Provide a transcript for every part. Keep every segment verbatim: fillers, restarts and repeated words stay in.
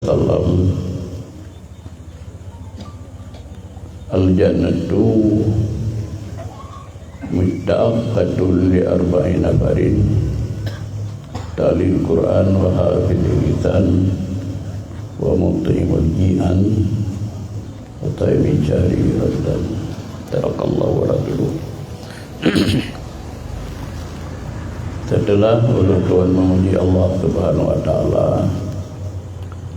Sallam, "Al-jannatu mushtaqqatun li arba'i nafarin, talil Qur'an wa hafizil lisan wa mut'imul ji'an wa taimin syahri Ramadan." Sadaqallahu wa rasuluh. Setelah ulôn tuan memuji Allah Subhanahu wa Taala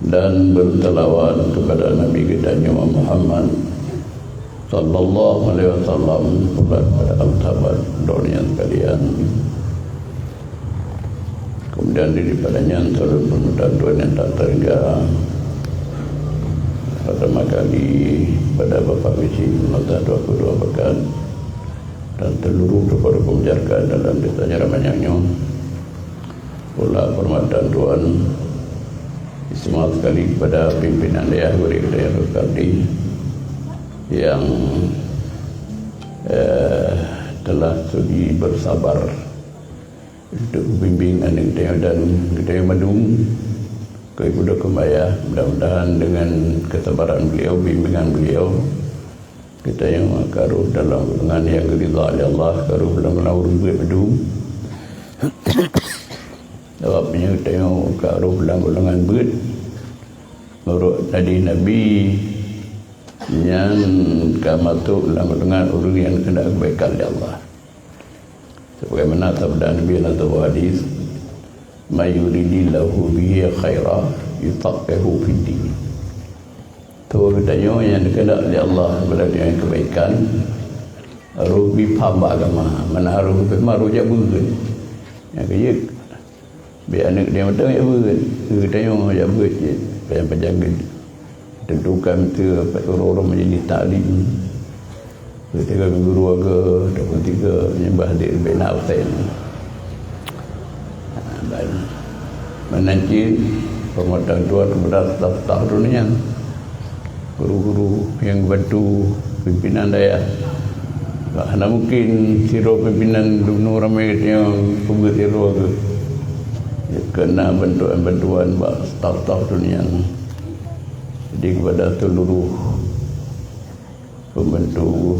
dan berselawat kepada Nabi kita Muhammad sallallahu alaihi wasallam, pula kepada al-sahabat donya sekalian. Kemudian daripada nyan, seluruh pemuda tuan yang tak terhingga, pertama kali pada Bapak Misi Masa dua puluh dua Pekan dan seluruh kepada pemujarka dalam desa Nyeramanyang nyoe, pula permatan tuan, istimewa sekali kepada pimpinan dayah gurée geutanyoe Sukardi yang, eh, telah sudi bersabar untuk bimbing aneuk geutanyoe dan geutanyoe mandum keu ibu dokeuh ayah. Mudah-mudahan dengan kesabaran beliau, bimbingan beliau, geutanyoe ka rhoh dalam golongan nyang geuridha lé Allah, ka rhoh dalam golongan ureuëng beuet mandum. Sabab meunyoe geutanyoe ka rhoh dalam golongan beuet, meunurot hadis Nabi, nyan ka masôk dalam golongan ureuëng nyang keuneuk keubaikan lé Allah. Sebagaimana sabda Nabi dalam saboh hadis, "May yuridillahu bihi khaira yufaqqihhu fid din." Tuhan geutanyoe nyang dikeundak lé Allah beulatih kebaikan, harôh geupaham bak agama, meunan harôh geupaham, harôh jak beuet. Nyang keujeuet, bèk aneuk dia mantong jak beuet, geutanyoe jak beuet cit, pajan-pajan geutanyoe. Tentukan beutôi ureuëng-ureuëng majlis taklim. Ketika guru agama, ataupun tiga nyembah di bina Husain. Ha, dan meunan cit peumotong tuan kepada staf-staf dunia, guru-guru nyang bantu pimpinan dayah. Hana mungkin sidroe pimpinan dumnoe ramé nyang peubeuet sidroe geuh. Keunan bantuan-bantuan bak staf-staf dunia. Jadi kepada seluruh pembantu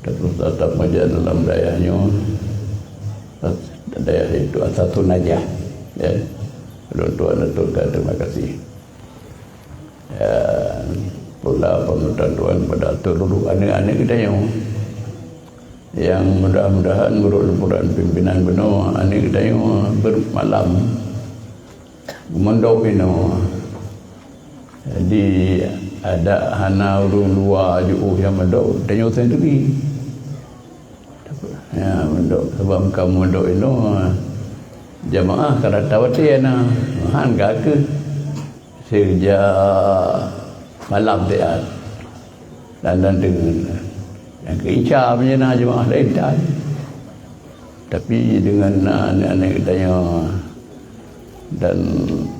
dan ustaz-ustaz maja dalam dayah nyoe, dayah itu Asatun Najah, ya. Ulôn tuan aturkan terima kasih. Ya, pula penutan tuan kepada seluruh aneuk-aneuk geutanyoe. Yang mudah-mudahan meunurot laporan pimpinan bunoe aneuk geutanyoe bermalam. Mondok inoe. Jadi, adak hana ureuëng luwa jiôh nyang mondok, tanyoe sendiri. Ya, mondok, sabab kamoe mondok inoe, jamaah ka rata watée na, han ka keuh. Sejak malam siat. Dan, dan dengan nyang keu Isya meunyoe na jeumaáh laén that. Tapi dengan na aneuk-aneuk geutanyoe dan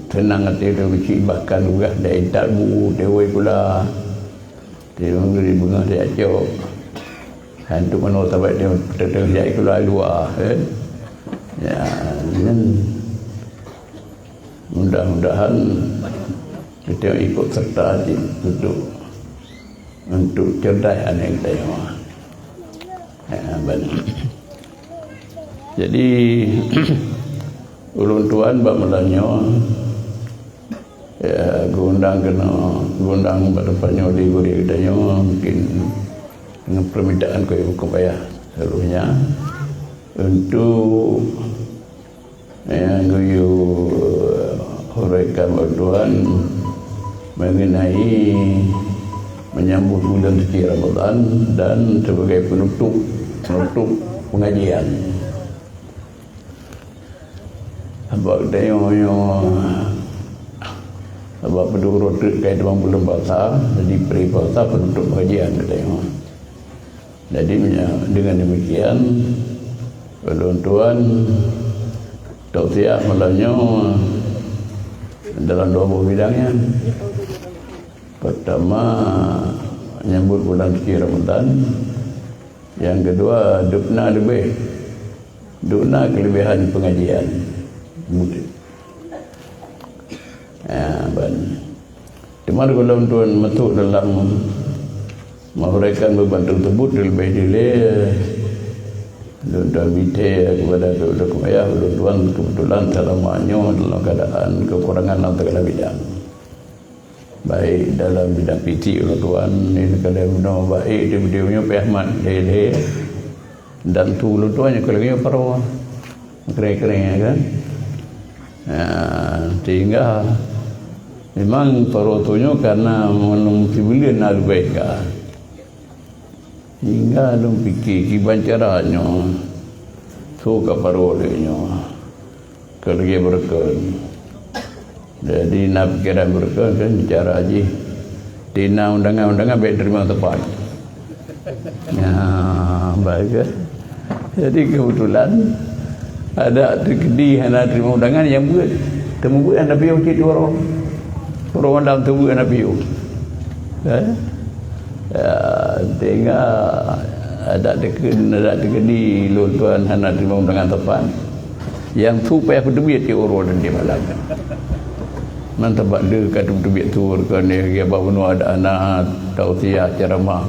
seunang até lôn keuchik, bahkan tugaih laén that bu, dewe pula. Dewe ngeri beungoh tajak cok. Hantu manoe sabat dia teuntang jak keuluwa luwa, eh. Ya, nyan. Mudah-mudahan kita ikut serta cit untuk, untuk cerdas aneuk geutanyoe. Ha, ban. Jadi, ulôn tuan bak malam nyoe, ya, geuundang keunoe, geuundang bak teumpat nyoe di gurée geutanyoe, mungkin dengan permintaan keu ibu keu ayah seluruhnya untuk nyang geuyue uraikan bak ulôn tuan mengenai menyambut bulan suci Ramadan dan sebagai penutup, penutup pengajian. Sabab tanyoe nyoe, sabab peudeuh uroe teuk ka teuma buleuen puasa, jadi bri puasa penutup pengajian geutanyoe. Jadi, menya-, dengan demikian, ulôn tuan tausiah malam nyoe dalam dua boh bidang nyan. Pertama, nyambut bulan suci Ramadan. Yang kedua, dubna leubeh, dubna kelebihan pengajian. Ya, ban. Teuma gohlom tuan masuk dalam menguraikan beban tersebut, terlebih dilée lôn tuan bite kepada dokto Kumayah, lôn tuan kebetulan selama nyoe dalam keadaan kekurangan dalam segala bidang. Baik dalam bidang fisik lôn tuan, ni sekalian meunoe baik di bidang nyoe pih mat lé-lé. Dan tu lôn tuan nyang keulagée paro kering-kering kan. Ha, sehingga memang paro tu nyoe karena meunung sibuleuen na leubeh ka. Sehingga lôn pike kiban cara nyoe, su ka paro lé nyoe. Keulagée beureukeun. Jadi na pikeran beureukeun kan cara jih. Tina undangan-undangan bék teurimong tepat. Ya, baik kan? Jadi kebetulan ada teukeudi hana teurimong undangan nyang beuet. Teuma beuet hana piôh cit dua uroe. Uroe malam teuma beuet hana piôh. Eh? Ya, sehingga ada teukeudi, ada teukeudi lôn tuan hana teurimong undangan tepat. Nyang su payah peuteubiet di uroe dan di malam. Mantap bak lé ka teubiet tur keuneuk geuba bunoe ada anak tausiah ceramah.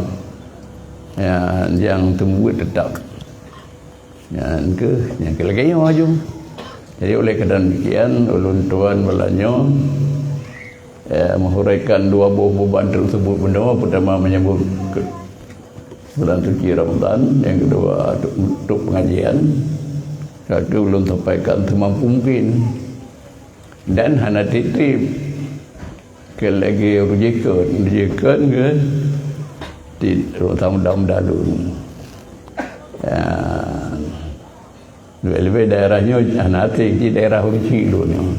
Ya, nyang teumeubuet teutap. Nyan keuh, nyang keu lagée nyoe aju. Jadi oleh karena demikian, ulôn tuan balanyoe, eh, menguraikan dua boh beban tersebut bunoe, pertama menyambut ke bulan suci Ramadan, yang kedua untuk, untuk pengajian. Satu ulun sampaikan semampu mungkin. Dan hana tiep-tiep. Keu lagée ureueng jikheun, ureueng jikheun ke ti rota muda-muda lôn. Ya. Leubeh-leubeh daerah nyoe hana asing, di daerah ureueng chik lôn nyoe.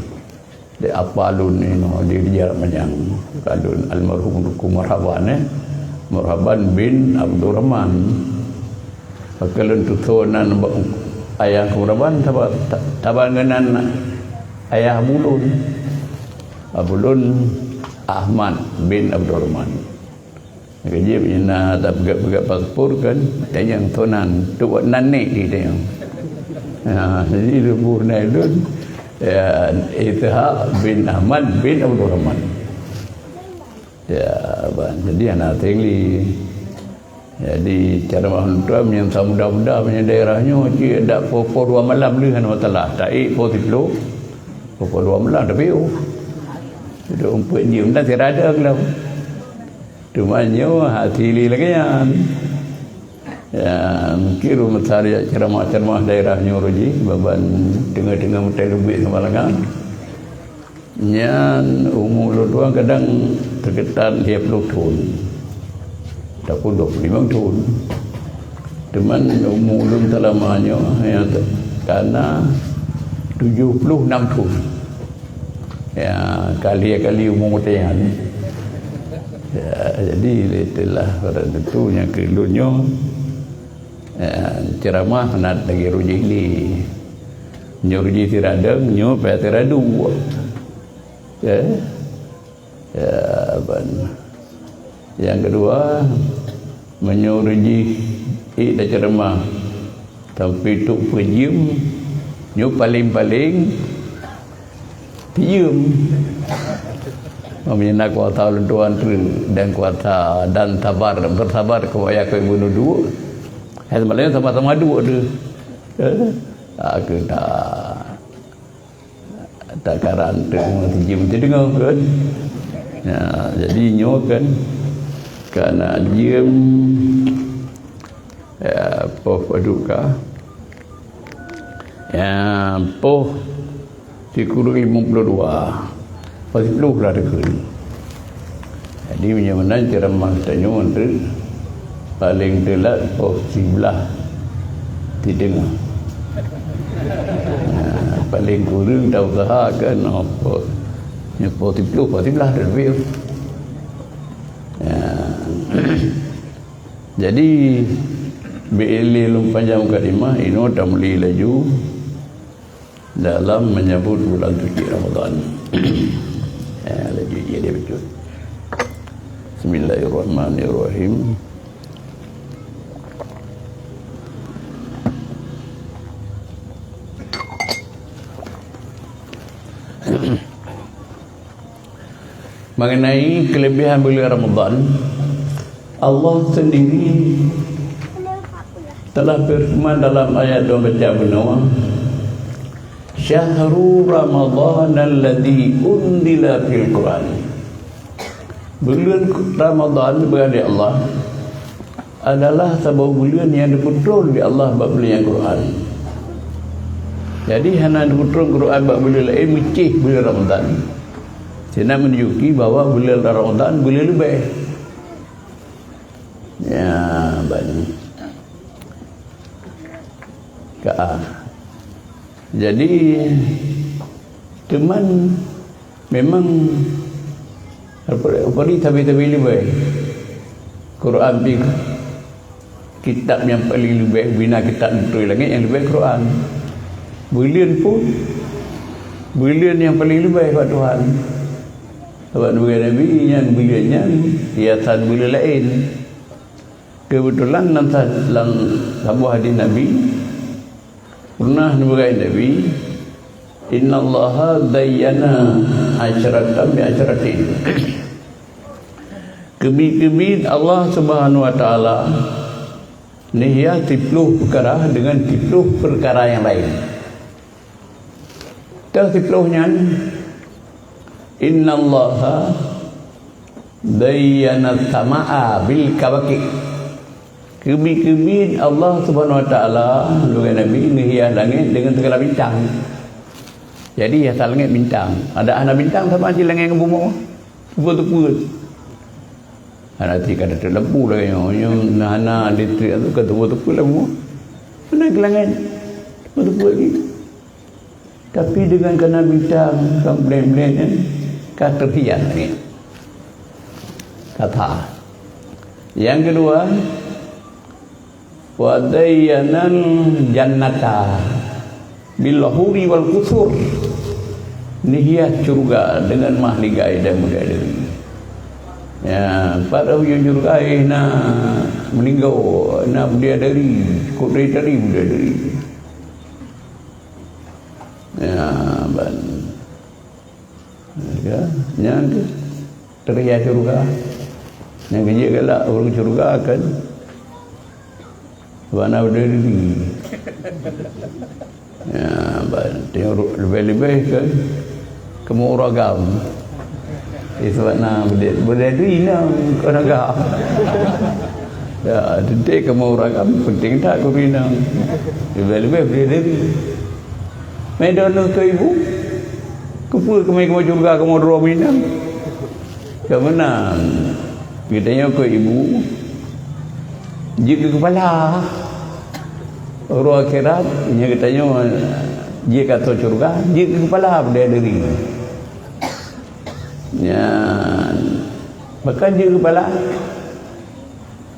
Di apa lôn nyoe, di, di Jarak Manyang. Ka lôn almarhum Teungku Marhaban, eh. Marhaban bin Abdurrahman. Maka lôn tutoe nan bak ayah Teungku Marhaban, taba-, ta-, taba ngon nan ayah abu lôn. Abu lôn Ahmad bin Abdurrahman. Maka jih meunyoe na tapeugah-peugah paspor kan, tanyong tuan nan, tu nan nek di tanyong. Ha, jadi leubeh na lôn, ya, Ishak bin Ahmad bin Abdurrahman. Ya, ban, jadi hana asing lé. Jadi, cara mantong nyang sa muda-muda meunyoe daerah nyoe, cit dak po-po dua malam lé hana masalah. Taék po siplôh, po-po dua malam tapi, oh. Duduk umpet jeuem dah sirada keulom. Teuma nyoe hati lé lagée nyan. Ya, mungkin rumoh sehari ceramah-ceramah daerah nyoe jih, baban teungoh-teungoh meutai lumbek keumalangan. Nyan umu lôn tuan kadang teuketan tiga puluh thon, ataupun dua puluh lima thon. Teuma umu lôn seulama nyoe nyang te-, kana tujoh puluh nam thon. Ya, kali-kali umu meuteunyan. Ya, jadi itulah pada tentu nyang keu lôn nyoe, ya, ceramah na lagée rujih ni. Nyoe rujih tiradeng, nyoe payah tiradu. Ya. Ya, ban. Nyang keudua, meunyoe rujih ék taceuramah sampai trok peujeuem, nyoe paleng-paleng pijeuem. Meunyoe na kuasa ulôn tuan treuk dan kuasa dan sabar, bersabar keu wayah keu bunoe duek. Hai seumalée sama-sama duek tu. Eh, aku tak. Takaran teuk meutijeuem teudeungoe kan. Ya, jadi nyoe kan, kana jeuem, ya, poh paduka. Ya, poh sikureueng limong puluh dua. Poh siplôh lah deukheun. Jadi, meunyoe meunan ceramah tanyoe treuk paleng teulat poh siblaih sideungoe. Ha, paleng kureueng tausahakan, oh, poh, nyoe poh siplôh, poh siblaih dah leubeh. Ha. Jadi, bèk lé lôn panjang mukadimah, inoe tameuli laju. Dalam menyambut bulan suci Ramadan. Ya, laju jadi bacut. Bismillahirrahmanirrahim. Mengenai kelebihan bulan Ramadan, Allah sendiri telah berfirman dalam ayat dua baca bunoe, "Syahru Ramadan alladzi unzila fil Qur'an." Bulan Ramadan, bulan Allah, adalah saboh bulan nyang geupeutrön lé Allah bak bulan nyang Quran. Jadi, hana geupeutrön Quran bak bulan laén, meucéh bulan Ramadan. Sinan meununjuki bahwa bulan Ramadan bulan leubeh. Ya, bani. Ka. Jadi, teuma memang apa, apa ni, tabi-tabi leubeh. Quran pi kitab nyang paleng leubeh, bina kitab di langét nyang leubeh Quran. Buleuen pun, buleuen nyang paleng leubeh bak Tuhan. Sabab neubagai Nabi nyan, buleuen nyan hiasan buleuen laén. Keubeutulan lam sa-, lam saboh hadis Nabi, pernah neubagai Nabi, "Innallaha zayyana asyratan bi asyratin." Keubiet-keubiet Allah Subhanahu wa Taala neuhias siploh peukara deungon siploh peukara nyang laén. Teuh siploh nyan, "Innallaha zayyana sama'a bil kawakib." Keubiet-keubiet Allah Subhanahu wa Taala, lagée Nabi, neuhias langét deungon sigala bintang. Jadi, hiasan langét bintang. Ada hana bintang sama cit langét ngon bumoe. Teupeu-teupeu. Hana cit ka teupeu lagée nyoe, nyoe hana listrik tu ka teupeu-teupeu lagée nyoe. Mana ke langét? Teupeu-teupeu lagi. Tapi deungon kana bintang, ka bleng-bleng nyan, ka teuhias langét. Kata. Nyang keudua, "Wa zayyanal jannata bil huri wal qusur." Neuhias syeuruga deungon mahligai dan bidadari. Ya, pat ujong syeuruga, eh, na meulinggoe, na bidadari, kot dari tadi bidadari. Ya, ban. Ya, nyan tu. Teuria syeuruga. Nyang keujeuet galak ureueng syeuruga kan. Bana bidadari. Ya, ban. Tengok leubeh-leubeh kan. Kamoe ureueng agam. Itu makna bidadari, bidadari nyan kon agam. Ya, teuntée kamoe ureueng agam, penting that keu ureueng inong. Leubeh-leubeh bidadari. Meudonoe keu ibu, keupeue keumeung kamoe syeuruga kamoe droe meuinong? Ka meunan, geutanyoe keu ibu, jeuet keu keupala. Uroe akhirat, nyoe geutanyoe jeuet keu ateueh syeuruga, jeuet keu keupala bidadari. Nyan, pakon jeuet keu keupala?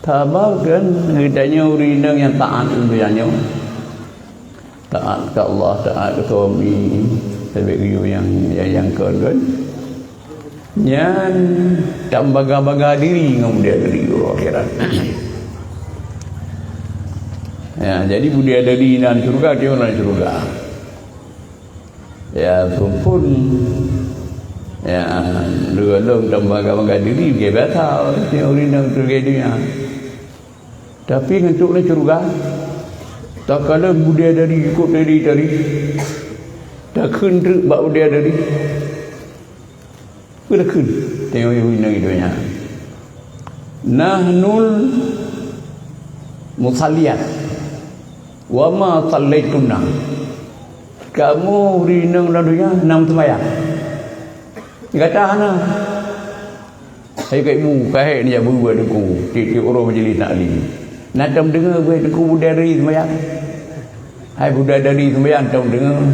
Sabab kan geutanyoe ureueng inong nyang taát keu geutanyoe. Taát keu Allah, taát keu suami, sabe geuyue nyang, nyang, nyang kon kan. Nyan tambah bangga-bangga diri ngon bidadari uroe akhirat. Ya, jadi bidadari nan syeuruga, dia nan syeuruga. Ya, pun, ya, lôn tambah bangga-bangga diri, biasa, ureueng inong tu lagée donya. Tapi ngon trok lam syeuruga, takalon bidadari kot dari-dari, takheun treuk bak bidadari. Peue takheun? Tengok ibu inong itu nya. "Nahnul musalliyat, wa ma sallaitunna." Kamoe ureueng inong lam donya na meuseumbahyang. Gata hana. Hai keu ibu, ka hék neujak beuet teungku, tiep-tiep uroe majelis taklim. Na tom deungoe beuet teungku bidadari seumayang? Hai bidadari seumayang tom deungoe.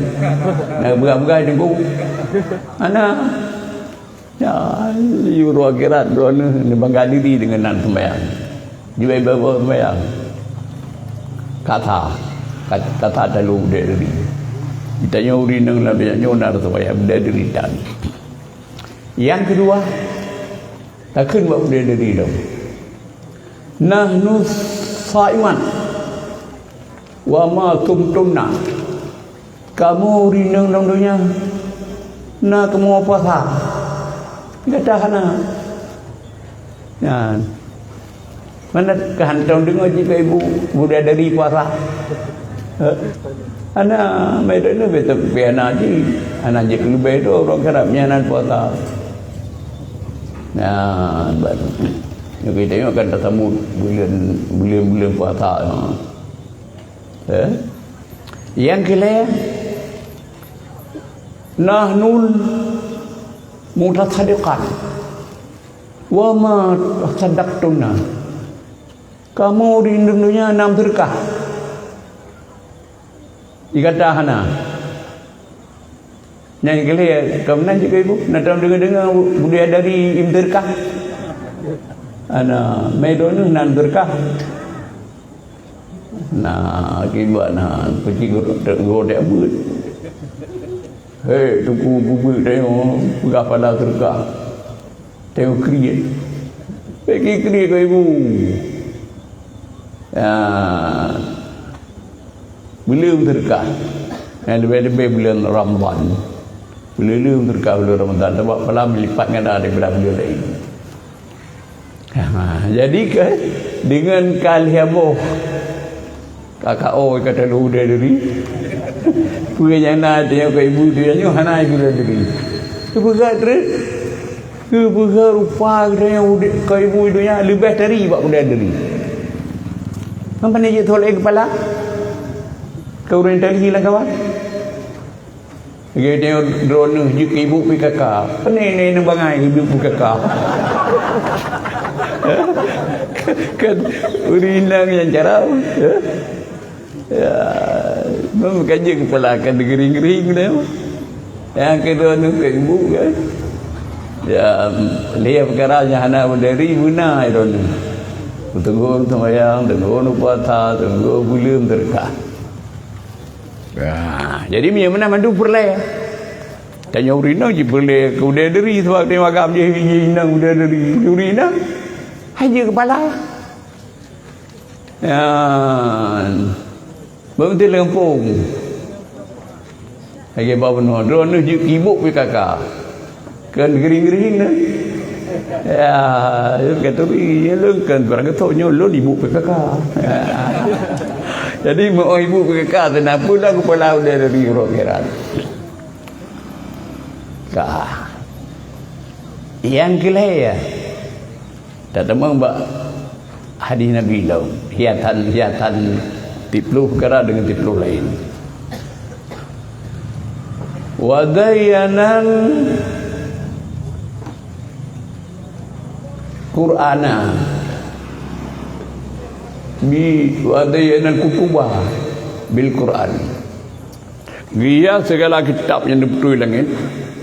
Na beugah-beugah teungku? Hana. Ya, uroe akhirat droeneuh neubangga diri deungon nan seumayang. Jibai babah seumayang. Kata, kata talu bidadari. Geutanyoe ureueng inong lam donya nyoe na seumayang bidadari tan. Nyang keudua, takheun bak bidadari lom. "Nahnu shaimat, wa ma sumtunna." Kamoe ureueng inong lam donya, na kamoe puasa. Gata hana. Nyan. Mana ka hantom deungoe cit keu ibu, bidadari puasa. Eh? Hana, mai droeneuh beutôi pih hana jih. Hana jeuet leubeh droe ureueng karab nyan hana puasa. Nyan, baru. Nyoe kita nyoe kan tatamut buleuen, buleuen-buleuen puasa. Eh? Nyang keulhèe, nahnul mutasaddiqat. Wa ma tasaddaqtuna. Kamoe di dunia na meuseudekah. Di gata hana. Nyang keulhèe, ka meunan cit keu ibu, na tom deungoe-deungoe budaya dari meuseudekah. Hana, mai droeneuh na meuseudekah. Na, akibat na, peuci gurô, gurô dek beuet. Hei, Teungku, peubeuet tanyoe, peugah pahala seudeukah. Tanyoe kriet. Bèk kriet keu ibu. Ya. Buleuen seudeukah. Nyang leubeh-leubeh buleuen Ramadhan. Buleuen seudeukah buleuen Ramadhan. Sabab pahala meulipat ganda daripada buleuen laén. Ha, jadi kan, deungon ka lhèe boh K K O ka talu udeb diri. Peue nyang na tanyoe keu ibu tanyoe hana udeb diri. Keupeugah treuk, keupeugah rupa geutanyoe udeb keu ibu donya leubeh dari bak udeb diri. Ngon pane jeuet thô lé keupala? Keu ureueng tali lam kawan. Lagèe nyoe droeneuh jeuet keu ibu P K K. Pane neubangai ibu P K K. Kan ureueng inong nyang cara, ya. Ya, memang kan jeuet keupala kan geuring-geuring dah. Nyang keu droeneuh keu ibu kan. Ya, lhèe peukara nyang hana beudari beuna droeneuh. Teunggu seumayang, teunggu puasa, teunggu buleuen seudeukah. Nah, jadi meunyoe meunan mandum peureulèe. Tanyoe ureueng inong jipeureulèe keu udeb diri, sabab tanyoe agam jih, jih inong udeb diri. Ureueng inong, hai jeuet keupala. Nyan. Bak meuteuleumpông. Lagèe bak bunoe, droeneuh jeuet keu ibu P K K. Kan geuring-geuring na. Ya, kata, "Ih, ya lôn kan barang geutôk nyoe lôn ibu P K K." Ya. Jadi, meu ibu P K K, teunang peue lom keupala udeb dari uroe akhirat. Ka. Nyang keulhèe, ya. Tatamong bak hadis Nabi lom, hiasan-hiasan tiep ploh peukara deungon tiep ploh laén. Wa zayyanal Qur'ana bi, wa zayyanal kutuba bil Qur'an. Geuhias sigala kitab nyang di beutôi langét.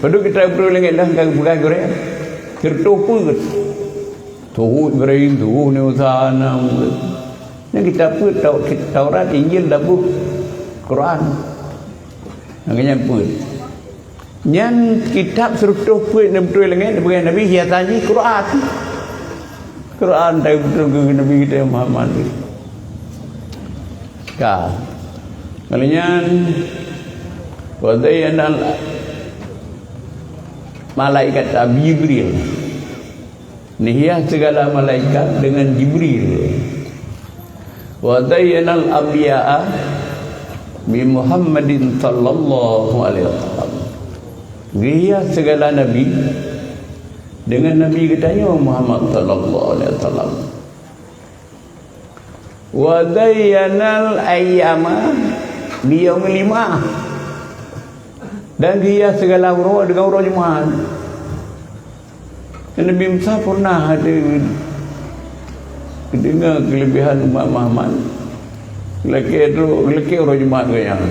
Padub kitab beutôi langét dah ka geupeugah gurèe. Siratoh peuet. Suhuf Ibrahim, suhuf Musa, na, nyan kitab peuet, Tau-, Taurat, Injil, Zabur, Quran. Nyan peuet. Nyan kitab siratoh peuet nyang beutôi langét, geupeugah Nabi, hiasan jih Quran. Quran, tapi beutôi keu Nabi kita Muhammad. Ka. Ngon lagèe nyan, wa zayyanal malaikat bi Jibril. Neuhias sigala malaikat deungon Jibril. Wa zayyanal anbiya'a bi Muhammadin sallallahu alaihi wasallam. Geuhias sigala nabi deungon Nabi geutanyoe Muhammad sallallahu alaihi wasallam. Wa zayyanal ayyama bi yaumil jumu'ah. Dan geuhias sigala uroe deungon uroe Jumat. Nabi Musa pernah ada geudeungoe keulebihan umat Muhammad. Geulakèe droe, geulakèe uroe Jumat geuh nyan.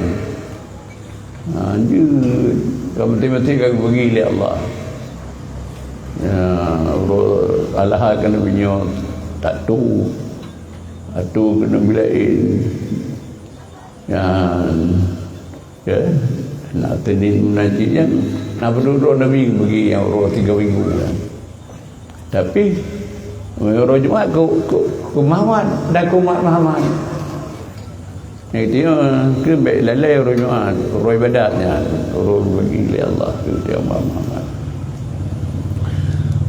Ha, jeuet. Ka maté-maté ka geubagi lé Allah. Ya, uroe Al-Ahad keuneuk meunyoe tatu, tatu keuneuk meulaén. Ya, ya, na Senin meunan cit nyan, na padub droe Nabi bagi nyang uroe tiga minggu nyan. Tapi, uroe Jumat keu, keu, keu Muhammad dan keu umat Muhammad. Nyang itu, eh, keu bèk lalai uroe Jumat, uroe ibadat nyan, uroe bagi lé Allah keu umat Muhammad.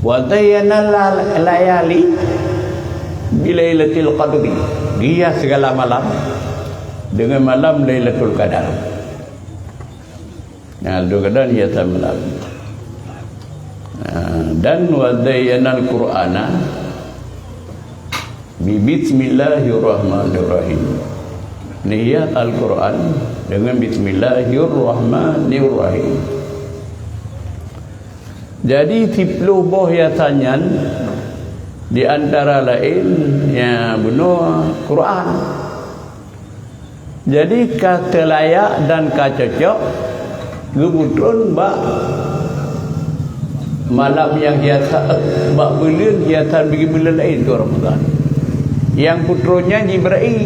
Wa zayyanal layali bilailatil qadri. Dihias segala malam dengan malam Lailatul Qadar. Nah, Lailatul Qadar hiasan malam. Nah, dan wa zayyanal Qur'ana bi bismillahirrahmanirrahim. Dihias Al-Quran dengan bismillahirrahmanirrahim. Jadi, siploh boh hiasan nyan, di antara laén, ya, bunoe Quran. Jadi, ka teulayak dan ka cocok geupeutron bak malam nyang hiasan, bak buleuen hiasan bagi buleuen laén tu Ramadhan. Nyang peutron nyan Jibril.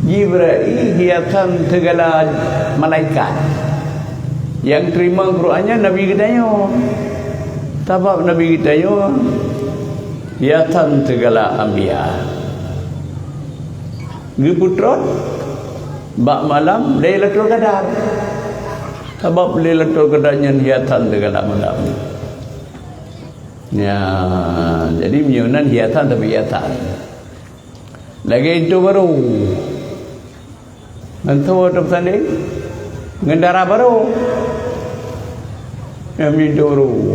Jibril hiasan segala malaikat. Nyang teurimong Quran nyan Nabi geutanyoe. Sabab Nabi geutanyoe hiasan segala anbiya. Geupeutron bak malam Lailatul Qadar. Sabab Lailatul Qadar nyan hiasan segala malam. Ya, jadi meunyoe nan hiasan tapi hiasan. Lagèe intu barô. Ngon soe teupeusandeng? Ngon dara barô. Nyang minto ru.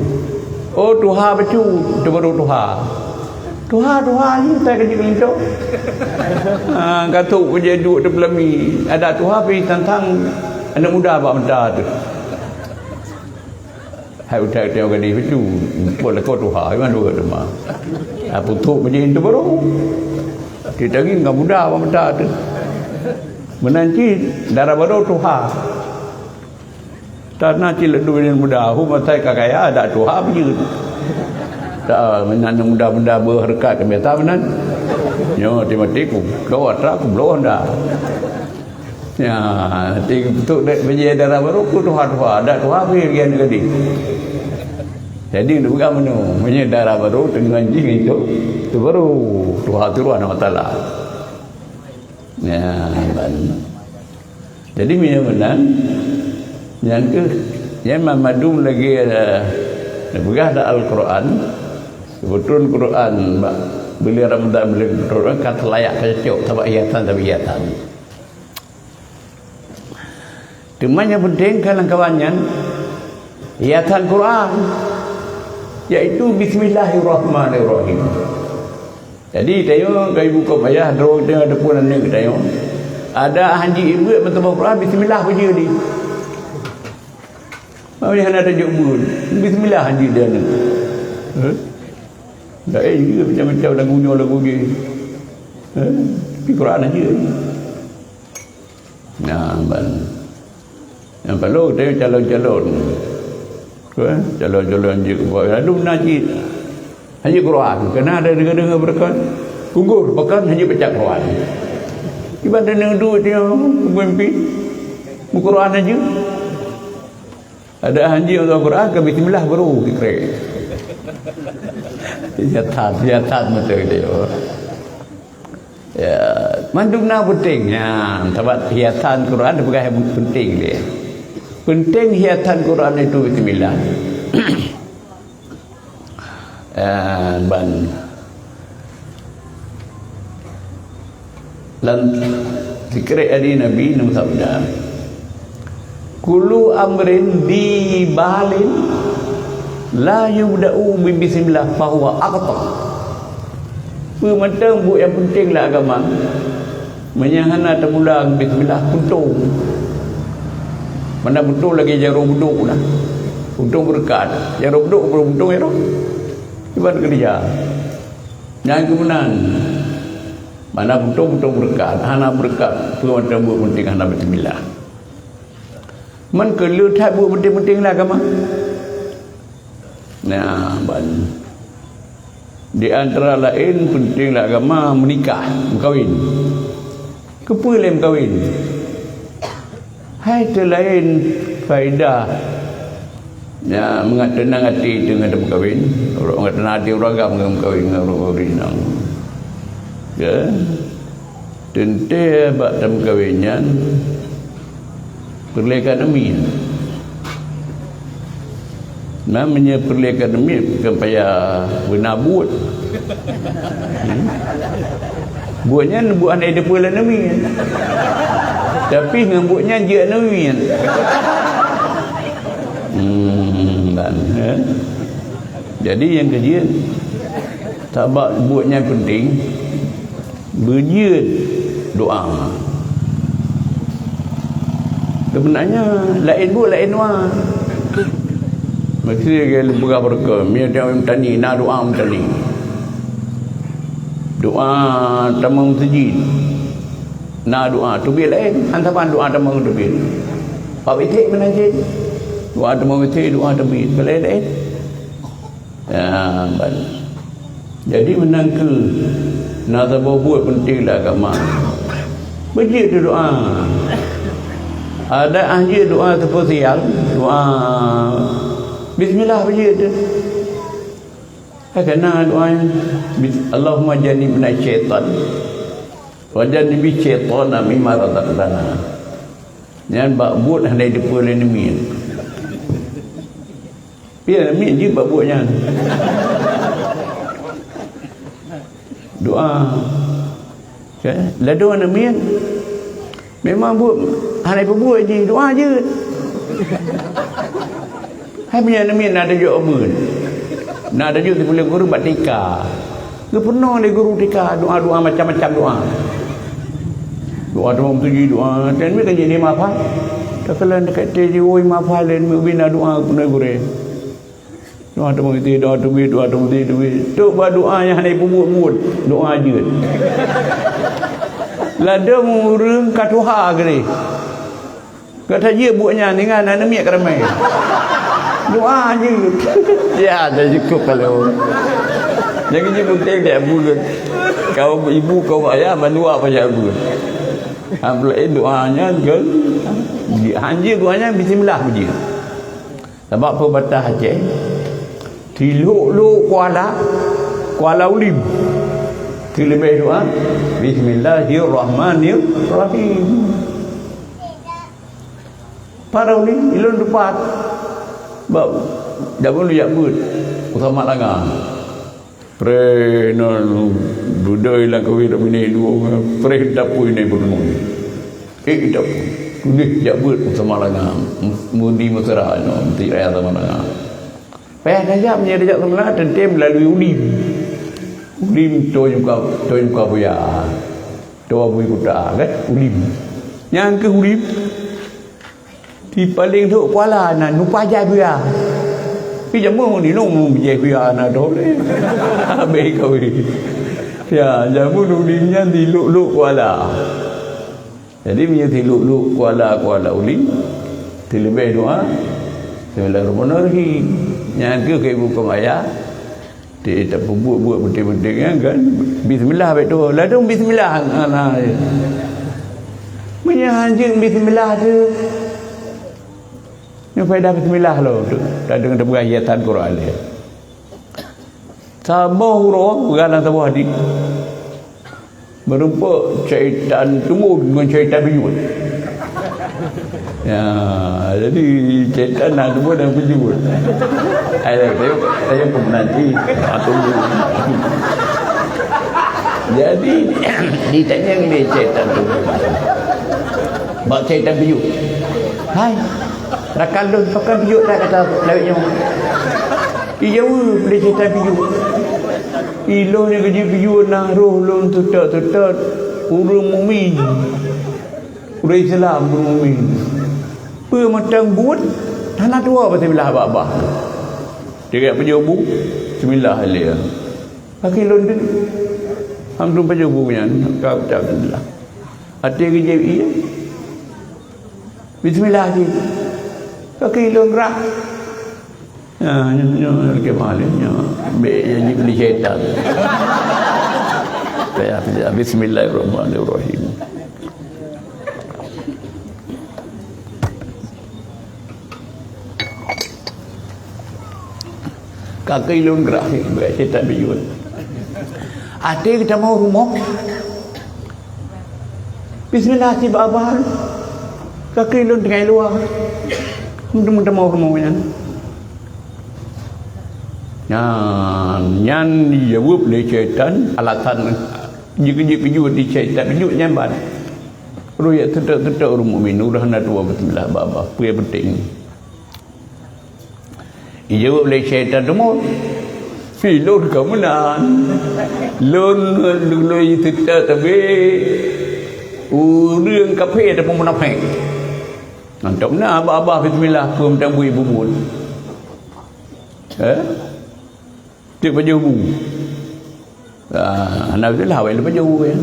Oh, tuha bacut, teubarô tuha. Tuha, tuha, ni tai keu jeuet keu linto. Ha, ka trôk keu jeuet duek teupeulami. Adak tuha pih tantang aneuk muda bak mata teuh. Hai utai-utai gadih bacut, buet lakoe tuha, memang dua teuma. Ha, putôk meujih teubarô. Kita gini ka muda bak mata teuh. Meunan cit, dara barô tuha. Tana cit laju nyan muda, hu matai ka kaya, adak tuha beujeuet. Ta, meunan muda-muda beuhareukat ka biasa meunan. Nyoe mati-mati ku, bloe atra ku bloe honda. Ya, ti untuk dek bejaya dara barô ku tuha-tuha, adak tuha pih lagi anu tadi. Jadi, neupeugah meunoe, meunyoe dara barô teungoh jih ngitok, teubarô tuha turun Allah Taala. Ya, ban. Jadi, meunyoe meunan, nyan keuh, nyan mandum lagèe, eh, neupeugah lam Al-Quran, seubeutôi Quran, bak buleuen Ramadhan, buleuen Ramadhan, ka teulayak, ka cocok, sabab hiasan, sabab hiasan. Teuma nyang peunteng keu lam kawan nyan, hiasan Quran, yaitu Bismillahirrahmanirrahim. Jadi, tanyoe ka ibu kop ayah, droe tanyoe, ataupun aneuk tanyoe, adak hanjeuet ibeuet meuteumé Quran, bismillah bak jih di. Awai hana tajok beuet, bismillah hanjeuet di aneuk. Eh? Laén jih macam-macam lagu nyoe, lagu jih. Eh? Tapi Quran hanjeuet. Nah, ban. Nyang perlu teuh calon-calon. Kan? Calon-calon jeuet keu buet. Lalu na cit. Hanjeuet Quran. Keunan ada deungoe-deungoe beureukat. Gugur, bahkan hanjeuet baca Quran. Iban deungoe duek dia meumimpin. Meuquran hanjeuet. Ada hanjeuet baca Quran, ke bismillah baru dikrek. Siasat, siasat betul dia. Ya, mandum na peunteng. Ya, sabab hiasan Quran dipeugah nyang peunteng lé. Peunteng hiasan Quran itu bismillah. Ya, ban. Lam sikrek hadis Nabi neusabda, "Kullu amrin dzi balin la yubda'u bi bismillah fahuwa aqta." Peue mantong buet nyang peunteng lam agama, meunyo hana teumula ngon bismillah, puntông. Mana puntông lagèe jaroe beudôk na. Puntông beureukat. Jaroe beudôk, puntông jaroe. Iban keureuja. Nyang keumeunan, mana puntông-puntông beureukat, hana beureukat, peue mantong buet peunteng hana bismillah. Man keu lheueh that buet peunteng-peunteng lam agama. Nah, ban. Di antara laén peunteng lam agama meunikah, meukawen. Keupeue lé meukawen? Hai teulaén faedah. Ya, mangat teunang até teungoh tameukawen. Mangat teunang até ureueng agam ngon meukawen ngon ureueng inong. Ya. Teuntèe bak tameukawen nyan peureulèe ka neumiet. Nah, meunyoe peureulée keu namiet, bukan payah beuna buet. Hmm. Buet nyan buet hana jiteupeu lé namiet. Tapi ngon buet nyan jeuet namiet. Hmm, kan, eh? Jadi nyang keujeuet, sabab buet nyan penting. Beujeuet doa. Sebenarnya laén buet laén doa. Mesti lôn peugah beureukat, meunyoe meutani, na doa meutani. Doa tamong meuseujid. Na doa teubiet laén, han saban doa tamong teubiet. Pak Bitek meunan cit. Doa tamong Bitek, doa teubiet. Keu laén-laén. Ya, ban. Jadi meunan kheueh na saboh buet penting lam agama. Beujeuet doa. Ada ah jeuet doa spesial, doa bismillah beujeuet tu. Kan na doa nyan, bis-, Allahumma jannibna syaitan wa jannibi syaitana mimma razaqtana. Nyan bak buet hana jiteupeu lé namiet. Pian namiet jeuet bak buet nyan. Doa. Kan? Ladôm namiet. Memang buet hana peubuet jih, doa jeuet. Hai meunyoe namiet na tajok ubeut. Na tajok sipuléh guru bak tika. Geupeurunoe lé guru tika doa-doa macam-macam doa. Doa tamong tuju doa, dan mereka jadi mahfal. Takalon dekat teh jiwoi mahfal dan ubina doa peunoh gurée. Doa tamong tuju, doa teubiet, doa tamong tuju teubiet. Tok ba doa nyang hana peubuet-buet, doa jeuet. Ladôm ureuëng ka tuha geuréh. Gata jeuet buet nyan, ingat na namiet ka ramé. Doa jeuet. Ya, dah cukup kalau. Jangan jeuet putih dia buet. Kau ibu, kau ayah, mandua apa ya buet. Ambil doa nyan kan. Hanjeuet doa nyan bismillah puji. Sabab peubatah Aceh, tilok-lok kuala, kuala ulim. Teuleubeh doa, bismillahirrahmanirrahim. Para ulih, ilôn tupat. Bak daun lu yak buet, utama langa. Preh nan beudoi lam kawin dak bini dua, preh dapui nai beureunoe. Eh, dapui. Tuléh jak buet utama langa. Mudi mesra nyoe, mesti raya sama langa. Payah tajak, meunyoe tajak sama langa, teuntée meulalu ulim. Ulim toh nyuka, toh nyuka buya. Toh bui kuta, kan? Ulim. Nyang keu ulim. Di paléng dok kuala na nupa jai buya. Di jameun ni nong jai buya na dole. Habéh kawé. Ya, jameun ulim nyan di lok-lok kuala. Jadi meunyoe di lok-lok kuala, kuala ulim, di leubeh doa, bismillahirrahmanirrahim. Nyan keuh keu ibu keu ayah. Di tapeubuet-buet penting-penting nyan kan, bismillah bak tu. Ladôm bismillah, ha, na. Meunyoe hanjeuet bismillah tu, nyoe faedah bismillah lo tu. Ladôm tapeugah hiasan Quran dia. Saboh uroe peugah lam saboh hadis. Meurumpok syaitan tumon ngon syaitan beujeuet. Ya, jadi syaitan na tumon dan beujeuet. Ai, tayok, tayok ke nanti. Ah, tunggu. Jadi, ditanyong lé syaitan tu. Bak syaitan beujeuet. Hai, rakan lôn, pakon beujeuet dah kata lawét nyoe. Ijaweueb lé syaitan beujeuet. Ilôn nyang geujeuet beujeuet na roh lôn teutot-teutot ureuëng mukmin. Ureuëng Islam ureuëng mukmin. Peue mantong buet hana tuwoe bismillah babah. Tinggai peujeuet bu, bismillah lé. Kaki lôn deuh. Alhamdulillah peujeuet bu nyan, ka ucap bismillah. Até geujeuet ié. Bismillah cit. Kaki lôn rah. Ya, nyoe, nyoe, lagi malem, nyoe. Bek jadi beli syaitan. Ya, ya, bismillahirrahmanirrahim. Kaki lôn gerak, bek syaitan bijut. Até geutamong rumoh. Bismillah, cit bak abang. Kaki lôn tinggai luwa. Meuteumé rumoh nyan. Nyan, nyan jaweueb lé syaitan, alasan jikeujeuet pijuet di syaitan, pijuet nyan ban. Roh jak teutok-teutok ureuëng mukmin, uroe hana tuwoe bismillah babah, peue nyang penting. Ijaweueb lé syaitan teuma, "Pi lôn ka meunan. Lôn, lôn teutok tapi ureuëng kafé ataupun munafék." Mantong na babah bismillah, peue mantong bui bubuet. Eh? Teuk pajoh bu. Ah, hana bismillah, awai lôn pajoh bu, ya.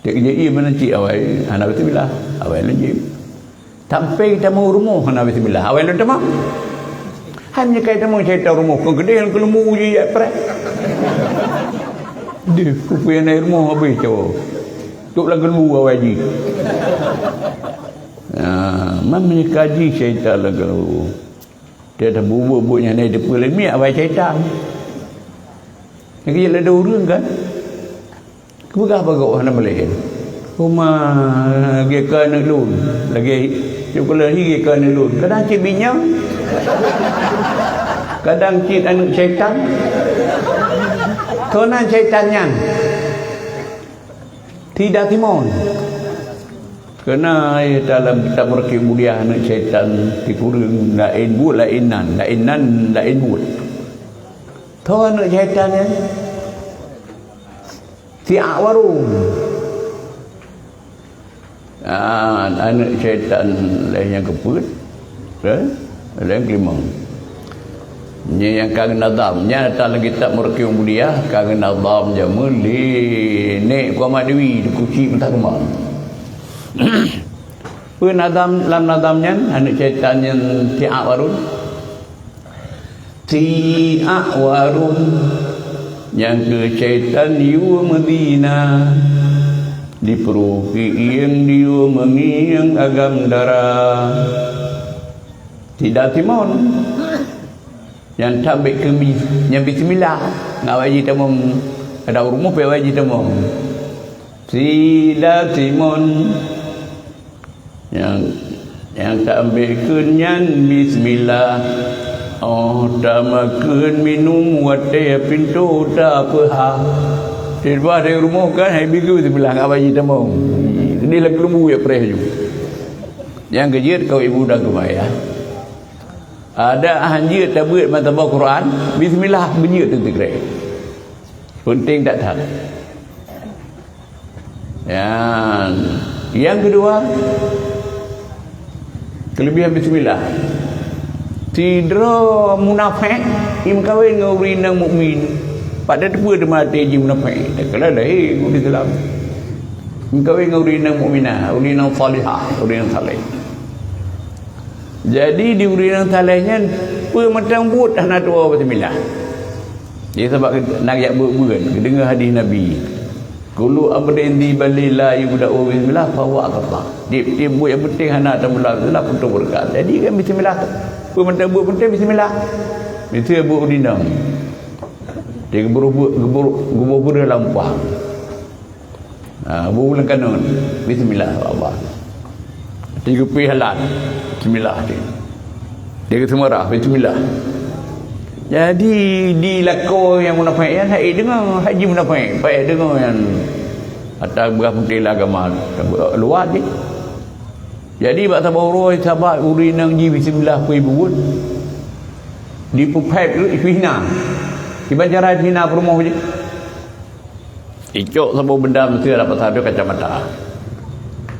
Teuk jih ie meunan cit awai, hana bismillah, awai lôn jih. Sampai tamong rumoh hana bismillah, awai lôn tamong. Hai meunyoe kai tamong syaitan rumoh, kon keudeh lam keuleumu jih jak preh. Deh, kupeue nyang na rumoh habéh cawö. Tok lam keuleumu awai jih. Ah, man meunyoe kaji syaitan lam keuleumu. Dia dah bubuet-bubuet nyang na di depan lé miet awai syaitan. Lagi lé dua ureuëng kan? Keugah bagoe hana boleh. Uma lagée keu aneuëk lôn, lagée cok lagi keu aneuëk lôn. Kadang cit binyang, kadang cit aneuëk syaitan. Kona syaitan nyan. Tidak timon. Kena dalam kitab Murki Mulia aneuëk syaitan tikureueng laén buet laén nan, laén nan laén buet. Tho aneuëk syaitan nyan. Siak warong. Ah, aneuëk syaitan laén nyang keupeuet. Eh? Laén kelimong. Nyan nyang ka geunadam. Nyan ata lam kitab Murki Mulia ka geunadam jameun lé Nek Muhammad Dewi di Kuching Meutakeuman. Peue nadam lam nadam nyan, aneuëk syaitan nyan siak warong. Siak warong nyang keu syaitan yue meuzina, di pruki ieng diyue meungieng agam dara. Tidak timon. Nyang tabek keu bi-, nyang bismillah, ngon awai jih tamong, kadang rumoh pih awai jih tamong. Tidak timon. Nyang, nyang taambekkeun nyan bismillah. Oh, tamakheun minum watée pintoe tapeuhah. Sibah dari rumoh kan, hai bigeu bismillah ngon awai jih tamong. Sedih lagi lembu ya preh ju. Nyang keujeuet kau ibu dan kemaya. Ada hanjeuet tabeuet mata Quran, bismillah beujeuet teunteukrek. Penting that-that. Yang, yang kedua, kelebihan bismillah. Sidroe munafék imeukawen ngon ureuëng inong mukmin. Pat da teupeu teuma até jih munafék. Takala lahé ureuëng Islam. Imeukawen ngon ureuëng inong mukminah, ureuëng inong salihah, ureuëng inong saleh. Jadi di ureuëng inong saleh nyan peue mantong buet hana tuwoe bismillah. Jadi sabab na jak beuet-beuet, geudeungoe hadis Nabi. Kullu amrin dzi balin la yubda'u bismillah fahuwa aqta. Tiep-tiep buet nyang penting hana tamula bismillah, putôh beureukat. Jadi kan bismillah. Peue mantong buet penting bismillah. Miseue buet ureuëng inong. Dia geuboh buet, geuboh, geuboh beureueh lam umpang. Ha, bu buleuen kanun. Bismillah, Allah. Tiga pi halan. Bismillah. Tiga semarah. Bismillah. Jadi, di lakoe nyang munafék nyan, hai deungoe, hai jih munafék. Baik deungoe nyan. Ata beurah putih lah agama. Luar jih. Jadi, bak saboh uroe, sabat ureuëng inong jih bismillah peue buet. Dipeupéb, ipihina. Kiban cara ipihina peurumoh jih. Icok saboh benda miseue dapat saboh kacamata.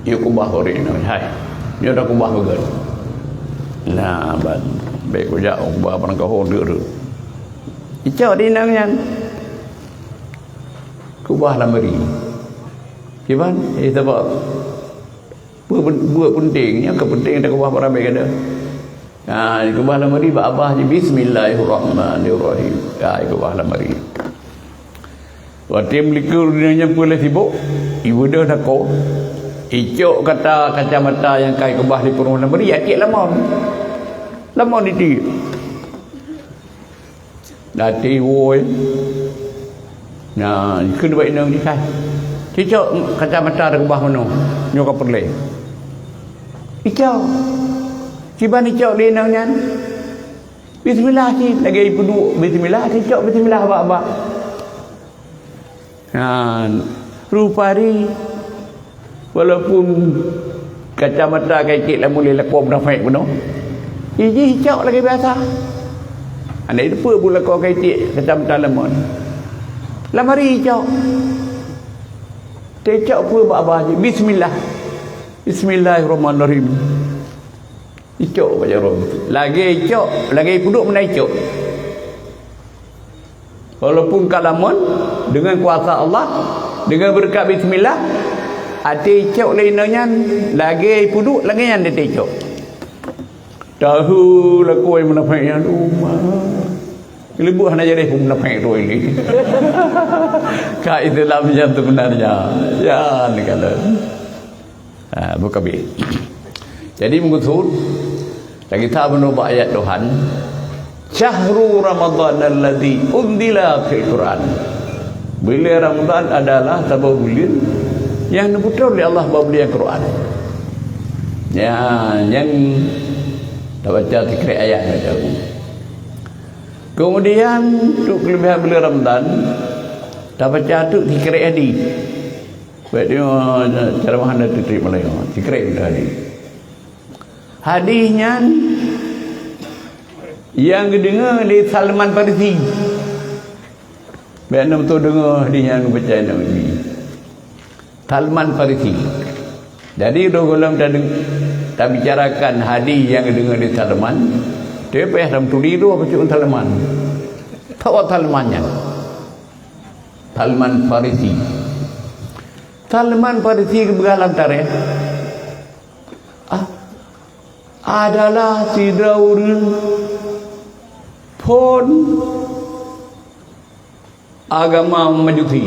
Yue keubah ureuëng inong, hai. Nyoe dah keubah beugét. Nah, ban. Bék kujak keubah barang kahô deuk-deuk. Icok di inong nyan. Keubah lam bri. Kiban, eh, sabab Buet, buet penting, nyang keu penting takeubah barang bék gata. Ha, keubah lam bri bak babah jih, "Bismillahirrahmanirrahim." Ha, keubah lam bri. Watée meulikot ureuëng nyan peue lé sibok, ibeudôh lakoe. Icok kata kacamata nyang ka ikeubah lé peurumoh lam bri, itiek lam mon. Lam mon itiek. Até woe. Nah, kheun bak inong jih, "Hai, cicok kacamata takeubah meunoe, nyoe ka peureulée." Icok. Kiban icok lé inong nyan. Bismillah cit, lagèe ipeuduek bismillah, icok bismillah bak-bak. Nah, rupari, walaupun kacamata ka icek lam ulèe lakoe munafék bunoe, ijih icok lagèe biasa. Hana iteupeu bu lakoe ka icek kacamata lam ôn. Lam hari icok. Teucok peue bak-bak jih? Bismillah. Bismillahirrahmanirrahim. Icok bak jaroe. Lagèe icok, lagèe ipeuduek meunan icok. Walaupun ka lam ôn, dengan kuasa Allah, dengan beureukat bismillah, até icok lé inong nyan, lagèe ipeuduek, lagèe nyan até icok. Tahu lakoe munafék nyan, "Oh, ma. Leubeh hana jadi pun munafék tu ini." Ka Islam yang sebenarnya. Ya, ni kalau. Ha, buka bi. Jadi, meukeusud, lagèe ta meunurot ayat Tuhan, "Syahru Ramadhan alladzi unzila fil Qur'an." Buleuen Ramadhan adalah saboh buleuen nyang neubeutôi lé Allah bak buleuen Quran. Ya, nyang tabaca sikrek ayat baca. Kemudian, untuk kelebihan buleuen Ramadhan, tabaca tu sikrek hadis. Baik dia, cara mana tu trik Melayu? Sikrek tu hadis. Hadis nyan nyang geudeungoe lé Salman Farisi. Bèk nem tu deungoe hadis nyang geubaca Nabi. Salman Farisi. Jadi, dua gohlom tadeng-, tabicarakan hadis nyang geudeungoe lé Salman, tapi payah tam tuli dua bacut Salman. Tawat Salman nyan. Salman Farisi. Salman Farisi geupeugah lam tarikh, ah, adalah sidroe ureueng phon agama Majusi,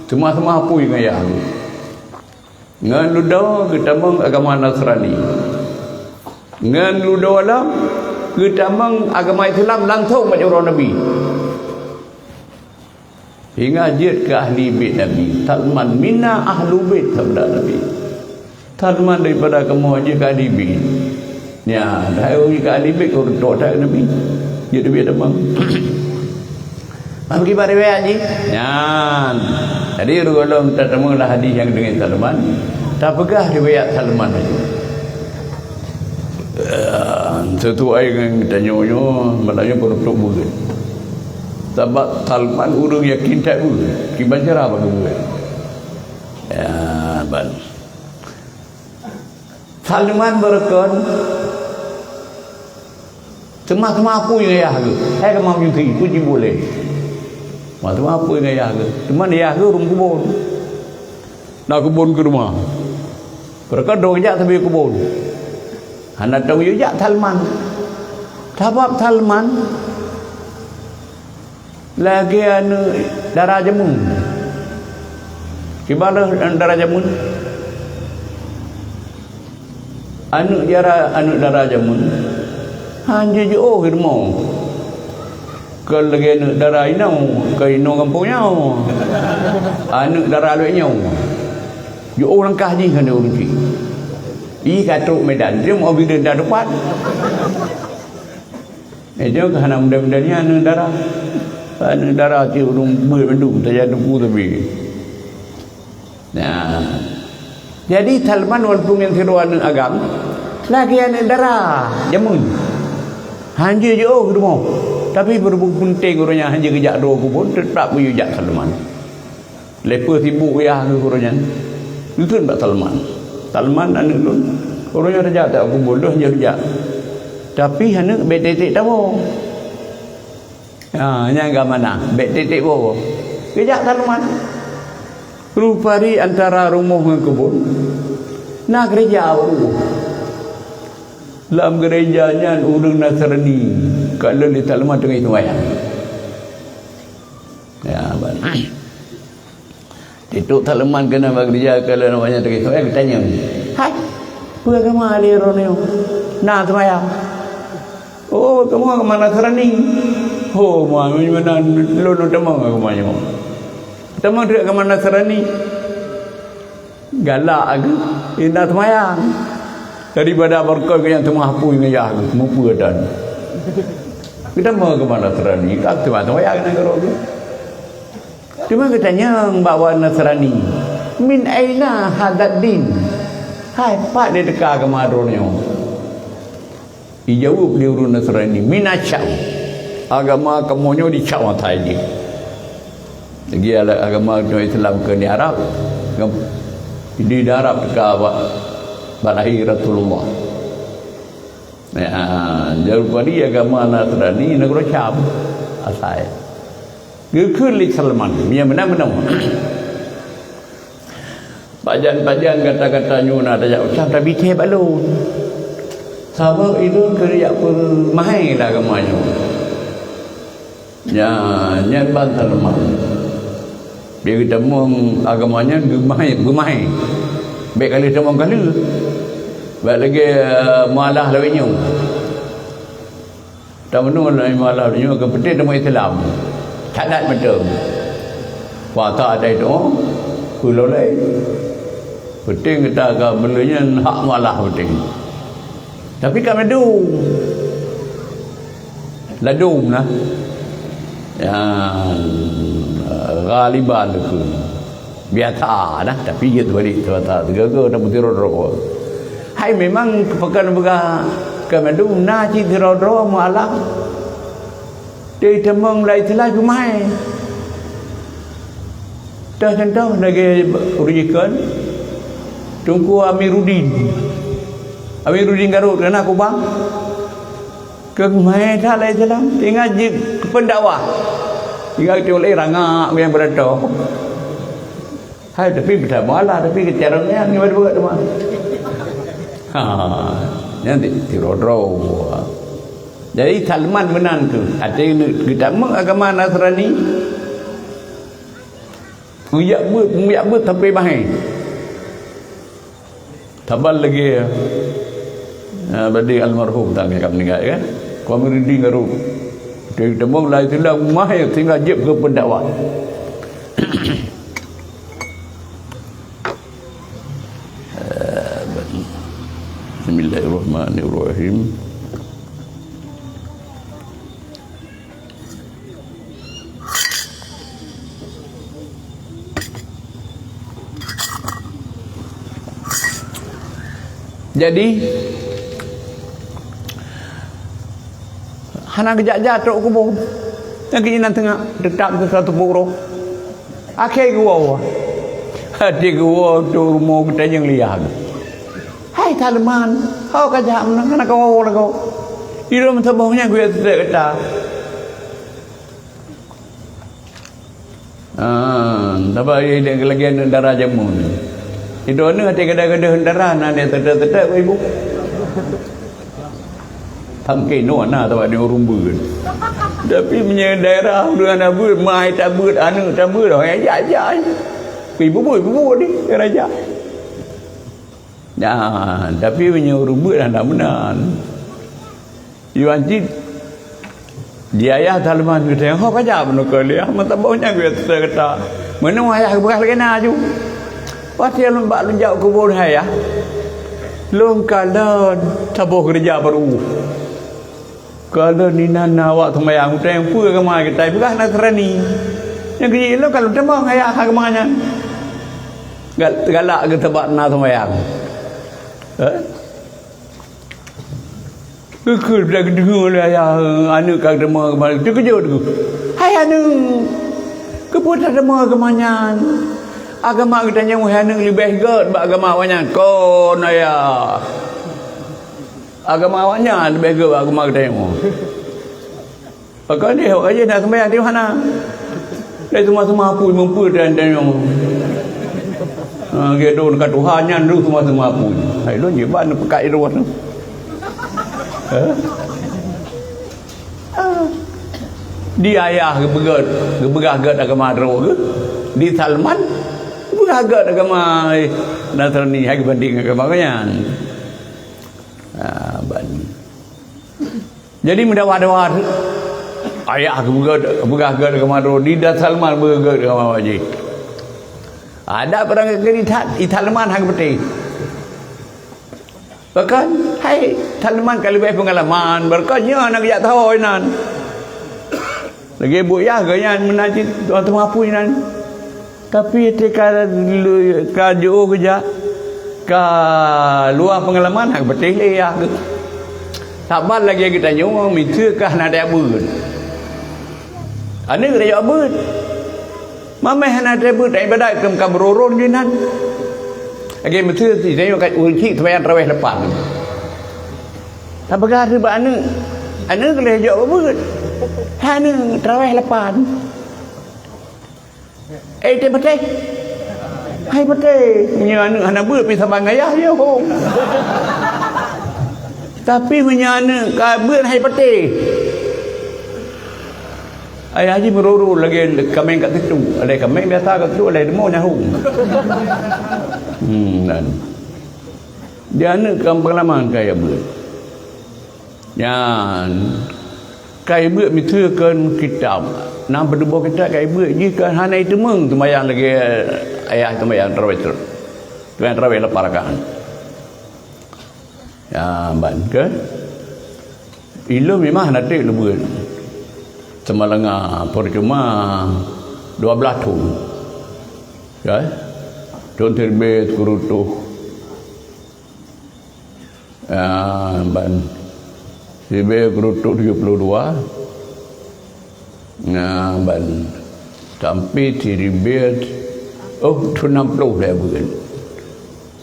teuma-teuma apui ngon yah geuh. Ngon ludoe geutamong agama Nasrani. Ngon ludoe lom geutamong agama Islam langsong bak uroe Nabi. Hingga jeuet keu ahli bait Nabi. Salman mina ahlu bait sabda Nabi. Salman daripada kamoe jeuet keu ahli bait. Nya, dah jeuet keu ahli bait, keu reutôk that Nabi. Jeuet Nabi teuma. Bagi bak riwayat jih. Nyan. Jadi, ureueng lom tateumé lah hadis nyang deungon Salman. Tapeugah riwayat Salman laju. Eh, sesuai ngon tanyoe nyoe, malam nyoe peunutup buleuen. Sabab Salman ureueng yakin that buleuen, kiban cara bak buleuen. Ya, ban. Salman beureukan, teuma-teuma apui ngon yah geuh. Hai ka Imam Majusi, puji boleh. Teuma-teuma apui ngon yah geuh. Teuma yah geuh ureueng keubon. Na keubon keu teuma. Beureukan dong jak sabe keubon. Hana tong yue jak Salman. Sabab Salman lagèe aneuk dara jameun. Kiban lagèe aneuk dara jameun. Aneuk dara, aneuk dara jameun. Hanjeuet jiôh ilmu. Kon lagèe aneuk dara inoe, kon inoe gampông nyoe. Aneuk dara luwat nyoe. Jiôh langkah jih keuneuk ureueng chik. Ih, ka trok Medan, jeuem obideu da teumpat. Eh, nyoe ka hana muda-muda nyan aneuk dara. Aneuk dara cit ureueng beuet mandum, sajan teungku sabe. Nah. Jadi, Salman walaupun ngon sidroe aneuk agam, lagèe aneuk dara jameun. Hanjeuet jiôh rumoh. Tapi, beureubueng peunteng uroe nyan hanjeuet geujak droe keubon, teutap geuyue jak Salman. Leupah sibuk yah geuh uroe nyan, geukheun bak Salman. "Salman, aneuk lôn, uroe nyoe tajak, tajak keubon lôn, hanjeuet jak. Tapi aneuk bèk tiek-tiek tawoe." Ha, nyan ka manah, bèk tiek-tiek woe. Geujak Salman. Rupari antara rumoh ngon keubon, na gereja bak rumoh. Lam gereja nyan ureueng Nasrani, ka lheueh lé Salman teungoh seumayang. Ya, ban. Titok Salman keunan bak gereja, ka lheueh awaknyan teungoh seumayang, geutanyong, "Hai, peue agama lé droeneuh na seumayang?" "Oh, kamoe agama Nasrani." "Ho, ma, meunan lôn tamong agama nyoe." "Tamong treuk agama Nasrani." Galak geuh, indah seumayang. Daripada beureukat geuh nyang teuma apui ngon yah geuh, mupeue dan. Geutamong agama Nasrani, ka teuma-teuma ya nanggroe tu. Teuma geutanyong bak Nasrani, "Min aina hadzad din?" Hai, pat di teuka agama droeneuh nyoe? Ijaweueb lé ureuëng Nasrani, "Mina Syam." Agama kamoe nyoe di Syam asai jih. Lagi agama nyoe Islam keu di Arab. Di Arab teuka bak, bak lahé Rasulullah. Ya, jadi agama Nasrani nanggroe Syam asai. Geukheun lé Salman, meunyoe meunan-meunan. Pajan-pajan gata-gata nyoe na tajak u Syam, tabitée bak lôn. Sabab ulôn keuneuk jak peumahé lam agama nyoe. Nyan, nyan ban Salman. Bèk geutamong agama nyan geumahé, beumahé. Bèk ka lheueh tamong ka lheueh. Bèk lagèe, eh, mualah lawét nyoe. Tameunoe lom mualah lawét nyoe, keu peunteng tamong Islam. Syahadat mantong. Puasa ata itu, peulolai. Peunteng gata ka meuleueh nyan hak mualah peunteng. Tapi ka mandum. Ladum nah. Ya, ghaliban leukeue. Biasa nah, tapi jeuet balik biasa. Teugö-gö dan beutiro-tiro. Hai memang pakon peugah ka mandum na cit tiro-tiro mualah. Di tamong lai teulai peumahe. Teuh contoh lagèe ureueng jikheun Teungku Amiruddin. Amiruddin Garut, kana Kubang. Keu meuhai that lagèe silam, ingat jeuet keu pendakwah. Ingat teuh lé rangak nyang beuratoh. Hai, tapi beutama Allah, tapi keu cara nyan nyoe buet teuma. Ha, nyan ti, ti droe-droe. Jadi Salman meunan keuh, até geutamong agama Nasrani. Meujak beuet, meujak beuet sampai bahé. Saban lagèe, ah, badi almarhum tang ka meuninggai kan. Kami rinding garu. Teuteumong lai teulang mahé sehingga jeuet keu pendakwah. Bismillahirrahmanirrahim. Jadi, hana geujak-jak trok kubu. Nyang keunan teungoh, teutap keu satu pukroh. Akhé geuwoe. Até geuwoe tu rumoh geutanyong liang. Hai Salman, ho ka jak meunan, hana kawoe lagoe. Ilôn meusaboh nyang guyue seutôt gata. Ah, tapi lagèe aneuk dara jameun. Sidroe aneuk até gadôh-gadôh dara na dia seutôt-seutôt ibu. Sangké noe na tabat di ureueng beuet. Tapi meunyoe daerah ureueng hana beuet, mai tabeuet, aneuk tabeuet, oh, ya, ya, ya. Ibu beuet, ibu beuet di raja. Nah, tapi meunyoe ureueng beuet hana meunan. Yuan cit di ayah Salman geutanyong, "Ho ka jak meunoe keu lé, ah, meusaboh nyang guyue seutôt gata." Meunoe ayah geupeugah lagèe na aju. Watèe lôn bak lôn jak kubu ayah, lôn kalon saboh keureuja barô. Kalon inan na awak seumayang, utang peue agama gata, peugah Nasrani. Nyang keuji lôn kalon teumong ayah agama nyan. Gal-, galak geuh sabab na seumayang. Eh? Geukheun bak geudeungoe lé ayah, aneuk ka geuteumong agama, teukeujot geuh. Hai aneuk, keupeue tateumong agama nyan? Agama geutanyoe hai aneuk leubeh gèt bak agama awaknyan. Kon ayah. Agama awaknyan leubeh gèt bak agama geutanyoe. Pakon deh, awak jih na seumayang di mana? Dari semua-semua apui meupeue dan, dan nyang. Ha, dia tu dekat Tuhan nyan tu semua-semua apui. Hai, lôn jiban peukat di luwa tu. Ha? Ha. Di ayah geupeugah, geupeugah gèt agama droe geuh. Di Salman, geupeugah gèt agama, eh, Nasrani, hai geubanding agama nyan. Ha, ban. Jadi meudawa-dawa ayah geupeugah, geupeugah gèt agama droe, di dan Salman geupeugah gèt agama wajéb. Ada barang keu di Salman hana geupeuteh. Bahkan, hai Salman ka leubeh peungalaman, bahkan nyoe hana geujak saho inan. Lagèe buet yah geuh nyan meunan cit, teuma apui nan. Tapi teuka, ka jiôh geujak, ka luwa peungalaman, hana geupatéh lé yah geuh. Saban lagèe geutanyoe, miseue ka hana tajak beuet. Aneuk tajak beuet. Mamèh hana tajak beuet, ibadat keu ka beurôn jih nan. Lagèe miseue, tanyoe ka ureueng chik seumayang tarawèh lapan. Tapeugah bak aneuk, "Aneuk, lheuh jok beuet." "Aneuk, tarawèh lapan." "Eh, teupatéh." "Hai patéh, meunyoe aneuk hana beuet, pih saban ngon ayah, yo hom." Tapi meunyoe aneuk ka beuet, hai patéh. Ayah jih meururu lagèe kaméng ka teutu. Alai kaméng biasa ka teutu, alai deungoe nyahong. Hmm, nan. Di aneuk ka peungalaman ka ya beuet. Nyan, kai beuet miseue keu kitab. Na peutuboh kitab kai beuet jih keu hana iteumeung seumayang lagèe ayah seumayang tarawèh, seumayang tarawèh lapan rakaat. Ya, ban keu. Ilôn memang hana trép lôn beuet. Teuma langa percuma dua belas thon. Ya. Thon siribèe sikureueng reutôh Ah, ban siribèe keureutoh tujoh ploh dua. Nah, ban sampai siribèe, oh, tu nam ploh dah bukan.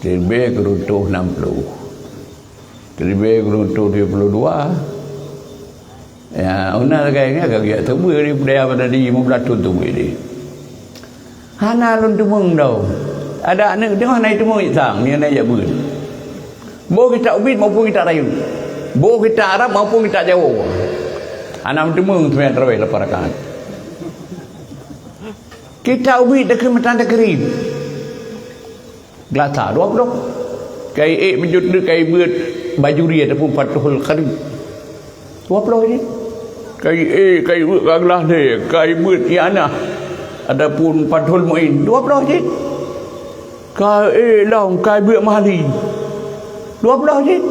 Siribèe keureutoh nam ploh. Siribèe keureutoh tujoh ploh dua. Ya, una lagèe nyan ka geujak teubiet di budaya pada di lima belas thon teubiet di. Hana lôn teumeung dong. Ada aneuk teuh hana teumeung sang, nyan jak beuet. Boh kitab ubit maupun kitab rayeuk. Boh kitab Arab maupun kitab Jawoe. Hana teumeung seumayang tarawèh lapan rakaat. Kitab ubit takheun matan takrib. Glasa dua ploh. Kai ék meujeuet, kai beuet Bajuri ataupun Fathul Qarib. Dua ploh cit. Kai ék, kai beuet ka glah lé, kai beuet I'anah ataupun Fathul Mu'in. Dua ploh cit. Kai ék lom, kai beuet Mahalli. Dua ploh cit.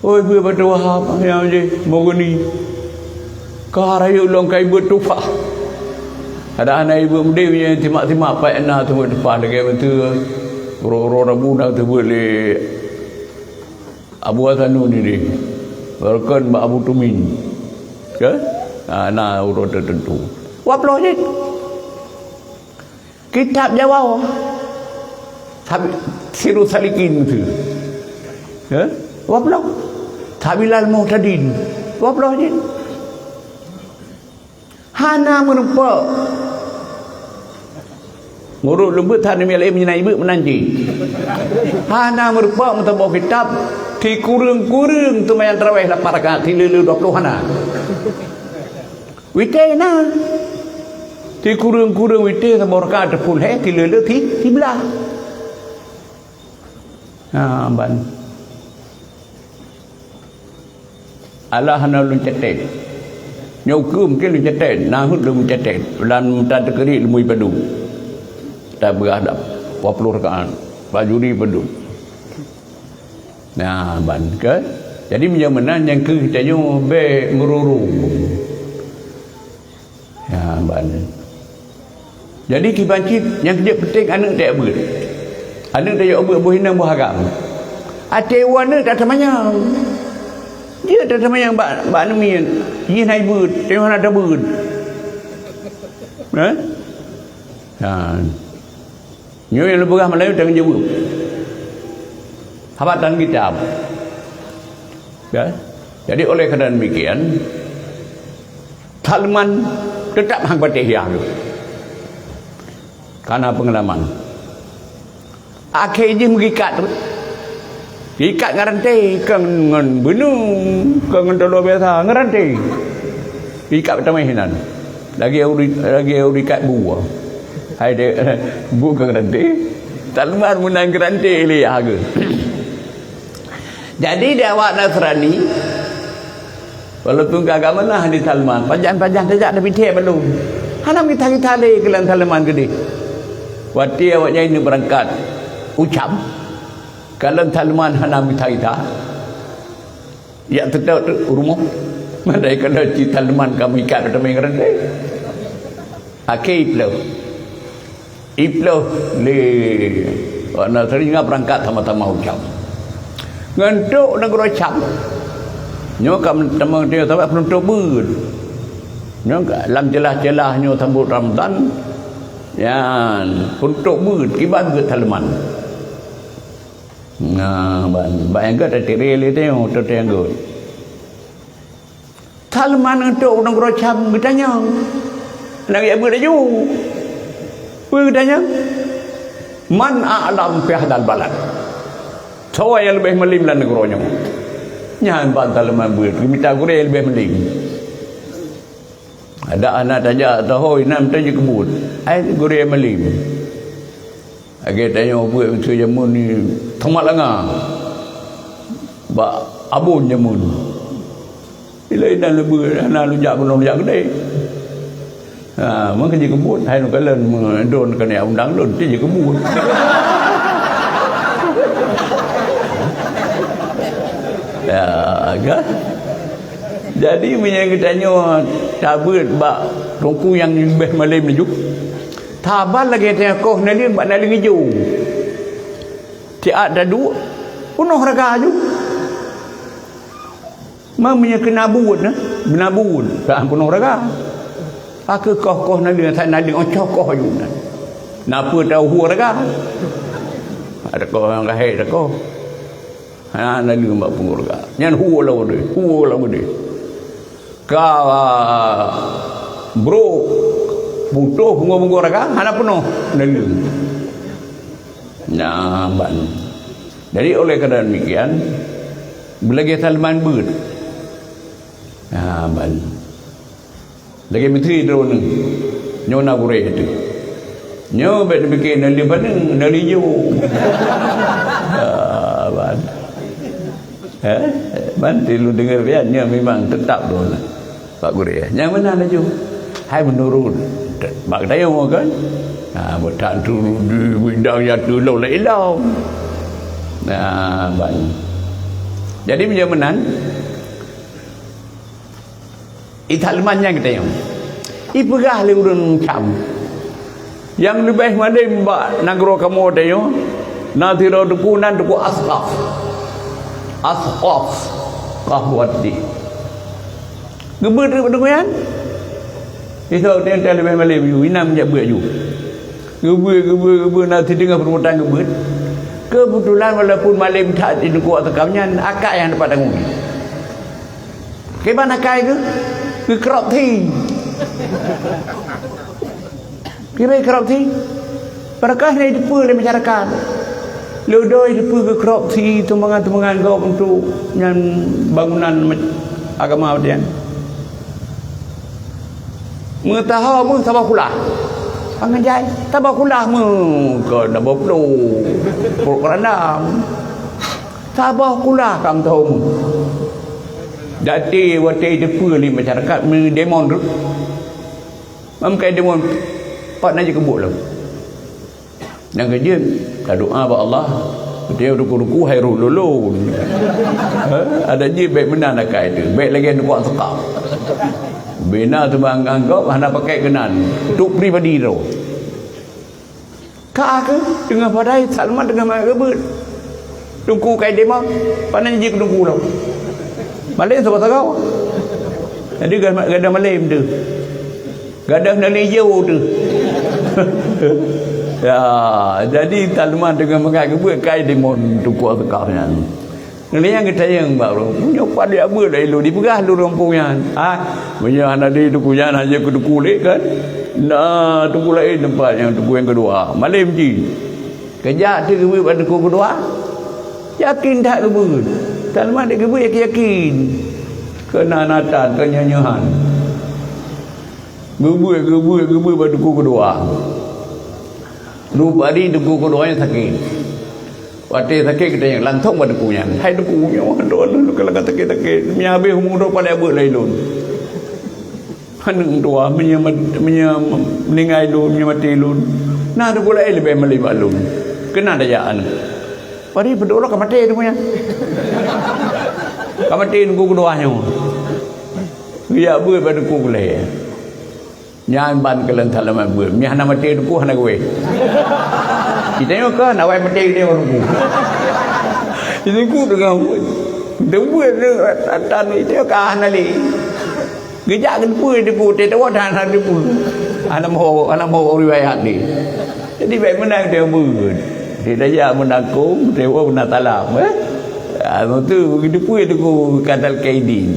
Oi, beuet Abdul Wahab, nyang jih, Mughni. Ka rayeuk lom kai beuet Tuhfah. Ada aneuk ibu mudeng nyang simak-simak paih na teubiet Tuhfah lagèe beutôi. Uroe-uroe Rabu na teubiet lé Abu Hasanun ini. Beureukan bak Abu Tumin. Ke? Ha, na uroe teuteuntu. Dua ploh cit. Kitab Jawoe, Sabi-, Sirus Salikin tu. Ya? Dua ploh. Sabilal Muhtadin. Dua ploh cit. Hana meurumpok. Nguruk leumbut hana miet laén meunyoe na ibeuk meunan cit. Hana meurumpok meusaboh kitab, sikureueng-kureueng seumayang tarawèh lapan rakaat, sileuleu dua ploh hana. Witéh na. Sikureueng-kureueng witéh saboh rakaat teupeu lhèe, sileuleu si-, siblaih. Ha, ban. Alah hana lôn catet. Nyoe keuh mungken lôn catet, na heuet lôn catet. Lam tan teukeuri lôn padum. Tabeurah dap dua ploh rakaat. Bajuri padum. Nah, ban ke? Jadi meunyoe meunan nyang keuh tanyoe bèk meururu. Ya, ban. Jadi kiban cit nyang keujeuet penting aneuk tajak beuet. Aneuk tajak beuet boh inong boh agam. Até u aneuk tatamanyong. Jeuet tatamanyong bak, bak aneuk miet. Jih na ibeuet, tanyoe hana tabeuet. Eh? Ha. Nyoe nyang lôn peugah Meulayu tanggong jaweueb. Haba tan kitab. Ya. Jadi oleh karena demikian, Salman tetap hang patéh yah tu. Karena pengalaman. Akhé jih meugikat tu. Ikat ngon ranté, kon ngon beuneu, kon ngon taloe biasa, ngon ranté. Ikat tamah hinan. Lagèe ureueng, lagèe ureueng ikat bu. Hai deh, bu ngon ranté. Salman meunan ngon ranté lé yah geuh. Jadi di awak Nasrani, walaupun keu agama na di Salman, pajan-pajan tajak tapi thèe balum. Hana meugisah-gisah lé keu lôn Salman keudeh. Watèe awaknyan beurangkat u Syam, keu lôn Salman hana meugisah-gisah. Jak seutôt rumoh. Padahai kalau cit taleman kamoe ikat teumé ngeureuntée. Akhé iplôh. Iplôh lé Wak Nasri ngon beurangkat sama-sama u Syam. Ngon trok nanggroe Syam. Nyoe ka teuma teuh sabat peunutôp beuet. Nyoe ka lam ceulah-ceulah nyoe sambot Ramadan. Nyan peunutôp beuet, kiban beuet taleman. Nah, ban, ban nyang gét tatiré lé teuh, teuh nyang gét. Taleman untuk nanggroe Syam geutanyong. Nabi Abu laju. Peue geutanyong? "Man a'lam fi hadzal balad?" Soe nyang leubeh malém lam nanggroe nyoe? Nyan ban taleman beuet, geumita gurée nyang leubeh malém. Ada aneuk tajak tahôi nan teuh jikeubut. Ai gurée malém. Lagée tanyoe buet miseue jameun ni, teuma langa bak abon jameun. Ilée inan leubeh hana lujak bunoe lujak keudeh. Ha, meukeujih keubut, hai neukalon meudon keuneuk undang lôn, ti jikeubut. Ya, kan? Jadi, meunyoe geutanyoe tabeuet bak teungku nyang leubeh malém laju, saban lagée tanyoe koh naleueng bak naleueng ijo. Siat taduek, peunoh raga aju. Ma meunyoe keu nabut na, beunabut, ka peunoh raga. Ka keuh koh-koh naleueng, asai naleueng, oh, coh koh aju na. Na peue tauhu raga? Ada koh nyang gahé takoh. Ha, naleueng bak punggong raga. Nyan huwa lam udeh, huwa lam udeh. Ka brok putôh punggong-punggong raga, hana peunoh naleueng. Nyan ban. Jadi, oleh karena demikian, beulagée taleman beuet. Nyan ban. Lagée miseue droeneuh, nyoe na gurée teuh. Nyoe bék neupike naleueng paneueng, naleueng ijo. Ah, ban. Eh, ban, lôn deungoe pian, nyoe memang teutap droeneuh. Pak gurée, nyang meunan laju. Hai meunurot bak geutanyoe kan. Ha, beutantu di bidang nyang tulông lé ilông. Nah, ban. Jadi meunyoe meunan, I taleman nyan geutanyoe. Ipeugah lé ureuëng Syam, nyang leubeh malém bak nanggroe kamoe tanyoe, na sidroe teungku nan Teungku Asqaf. Asqaf. Qaf buat di. Geubeuet teungku nyan. Isoe teuntée leubeh malém ju, inan jak beuet ju. Geubeuet, geubeuet, geubeuet, na sideungoe peurumotan geubeuet. Keubeutulan walaupun malém that di Teungku Asqaf nyan, akai nyang dapat tanggong. Kiban akai geuh, geukorupsi. Kiban korupsi. Barokah na jiteupeue lé masyarakat. Leudoe jiteupeue geukorupsi teumbangan-teumbangan gob untuk nyan bangunan ma-, agama nyan. Meutaho meuh saboh kulah. Pangan jai, saboh kulah meuh kon saboh ploh. Ploh keurandam. Saboh kulah ka meutaho meuh. Dati watée jiteupeue lé masyarakat meudemon tu. Meunyoe ka jidemon, pat na jikeubeuet lom. Nyang keujeuet, tadoa bak Allah, "Teungku-teungku hai roh lôn." Ha? Adak jih bék meunan akai teuh, bék lagée Teungku Asqaf. Bina teuma ngon gob hana pakai keunan, untuk pribadi droe. Ka kheueh teungoh padai Salman teungoh mangat geubeuet. Teungku kai dema, pane jih keu teungku lom. Malém saboh-saboh. Jadi ga-, gadoh malém teuh. Gadoh naleueng ijo teuh. Ya, jadi Salman teungoh mangat geubeuet kai deungon teungku Asqaf nyan. Nyan geutanyong bak ureuëng, "Meunyoe pat jak beuet lé lôn, dipeugah lôn ureuëng gampông nyan." Ah, meunyoe hana di teungku nyan, hana keu teungku lé kan? Na teungku laén teumpat nyang teungku nyang keudua. Malém jih. Keujak teuk geubeuet bak teungku keudua. Yakin that geubeuet. Salman dek geubeuet yakin-yakin. Keunan atan, keunyoe-nyoehan. Geubeuet, geubeuet, geubeuet bak teungku keudua. Rupadi teungku keudua nyan sakét. Watée sakét geutanyong langsong bak teungku nyan, "Hai teungku, nyoe droe lôn ka lagak sakét-sakét, meunyoe habéh umu droe paleng beuet lé lôn. Aneuk meutuah, meunyoe mat-, meunyoe meuninggai lôn, meunyoe maté lôn, na teungku laén leubeh malém bak lôn. Keunan tajak aneuk." Padahai beudôh ka maté teungku nyan. Ka maté teungku keudua nyoe. Geujak beuet bak Teungku Geuhlée. Nyan ban keuleuen taleumang beuet. Meunyo hana maté Teungku hana geuwéh. Geutanyoe kan awai maté geutanyoe Teungku. Teungku teungoh beuet. Teubeuet tu tan geutanyoe ka hana lé. Geujak geuteupeue Teungku, teutabot hana teupeu. Hana meuho, hana meuho riwayat ni. Jadi bèk meunan geutanyoe beuet. Geutanyoe jak meunan kong, geutanyoe meunan salam, eh. Ah, tu geuteupeue Teungku Kadal Kaidin.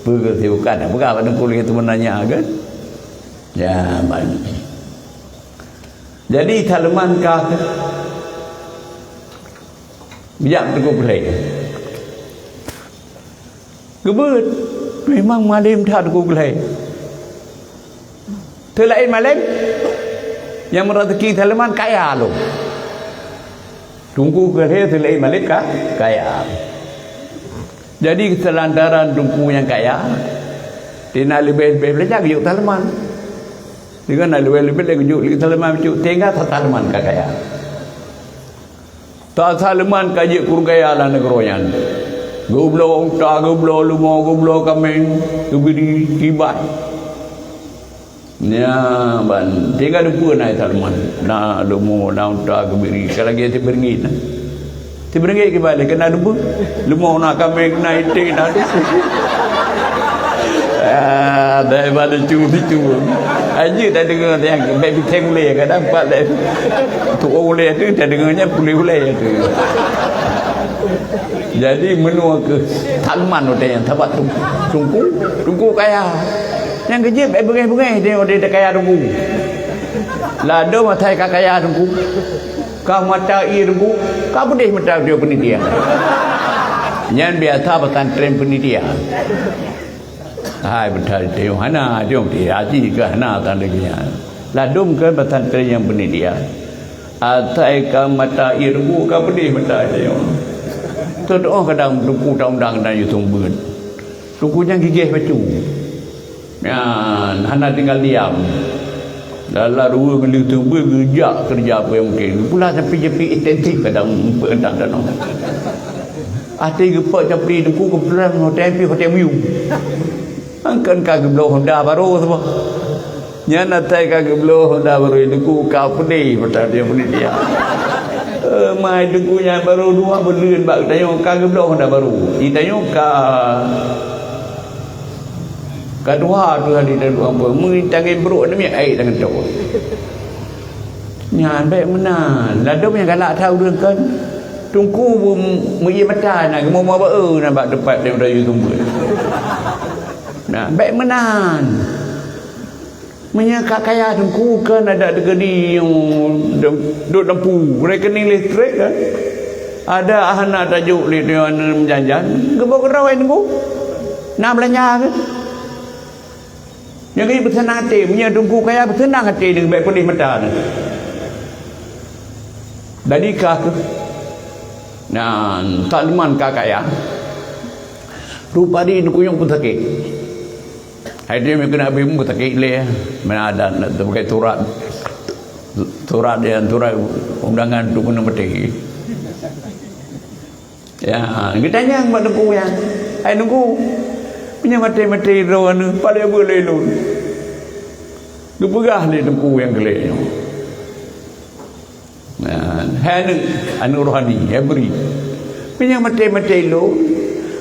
Peue keu sibukan, peugah bak Teungku lagèe teuma nanya kan? Ya, ban. Jadi, taleumang ka bijak Teungku Geuhlée. Geubeuet, memang malém that Teungku Geuhlée. Teulaén malém, nyang meuraseuki taleumang kaya lom. Teungku Geuhlée teulaén malém ka, kaya. Jadi, seulantaran teungku nyang kaya, di na leubeh-leubeh beulanja geujok taleumang. Di na leubeh-leubeh geujok taleumang, bacut tinggai taleumang ka kaya. Taleumang ka jeuet keu ureueng kaya lam nanggroe nyan. Geubloe unta, geubloe leumo, geubloe kaméng, geubri kiban. Nyan ban, tinggai deupeue na taleumang. Na leumo, na unta geubri, ka lagèe sibeureugueng na. Sibeureugueng kiban lé, keunan deupeue. Leumo na kaméng, na iték na deupeue. Ah, dai ban lucu-lucu. Aja tadeungoe nyang bèk biseng ulèe kadang pat lé. Tu ulèe tu tadeungoe nyan puléh ulèe tu. Jadi, meunoe keuh taleumang watèe nyan, sabab teungku, teungku kaya. Nyang keujeuet bèk beungèh-beungèh watèe kaya teungku. Ladôm asai ka kaya teungku, ka mata ié teungku, ka peudeh mata teungku peunitia. Nyan biasa pesantren peunitia. Hai, beuthat teuh hana, jom ti aji keu hana tan lagèe nyan. Ladôm keu pesantren nyang peunitia. Asai ka mata ié teungku, ka peudeh mata ié. Teudoh kadang teungku ta undang dan yue seumeubeuet. Teungku nyan gigèh bacut. Nyan hana tinggal diam. Lala dua ngon lheueh teubeuet geujak keureuja peue nyang mungken. Geupula tapi-tapi intensif kadang peuet dan danau. Até geupeuet tapi teungku geupeurang hotel pih hotel miyueb. Angkon ka geubloe honda barô saboh. Nyan atai ka geubloe honda barô teungku ka peudeh mata dia peunitia. Eh, mai teungku nyan barô dua buleuen bak geutanyoe ka geubloe honda barô. Geutanyoe ka Ka tuha tu hari dan dua puluh. Meutanggai brok ni miet ai tangan tu. Nyan bèk meunan. Ladôm nyang galak that ureueng kan. Teungku bu-, meuié mata na geumoe-moe bak, eh, na bak teumpat dia udah yue sumber. Nah, bèk meunan. Meunyoe ka kaya teungku kan ada deugedi nyang dot lampu, rekening listrik kan. Ada hana tajok lé nyan meujanjan, geuboh keudroe teungku. Na beulanja kan. Nyang keuh beuseunang até, meunyoe teungku kaya beuseunang até deungon bèk peudeh mata nyan. Jadi ka keuh. Nyan, Salman ka kaya. Rupari neukuyong pun sakét. Hai dia meukeuna abéh mu sakét lé, mana ada nak sebagai surat, surat dia, surat undangan tu kena mati. Ya, geutanyong bak teungku nyan, "Hai teungku, meunyoe maté-maté droe nyoe, paleng beu lé lôn?" Geupeugah lé teungku nyang keulék nyoe. Nah, hai aneuk, aneuk rohani, hai bri. Meunyoe maté-maté lôn,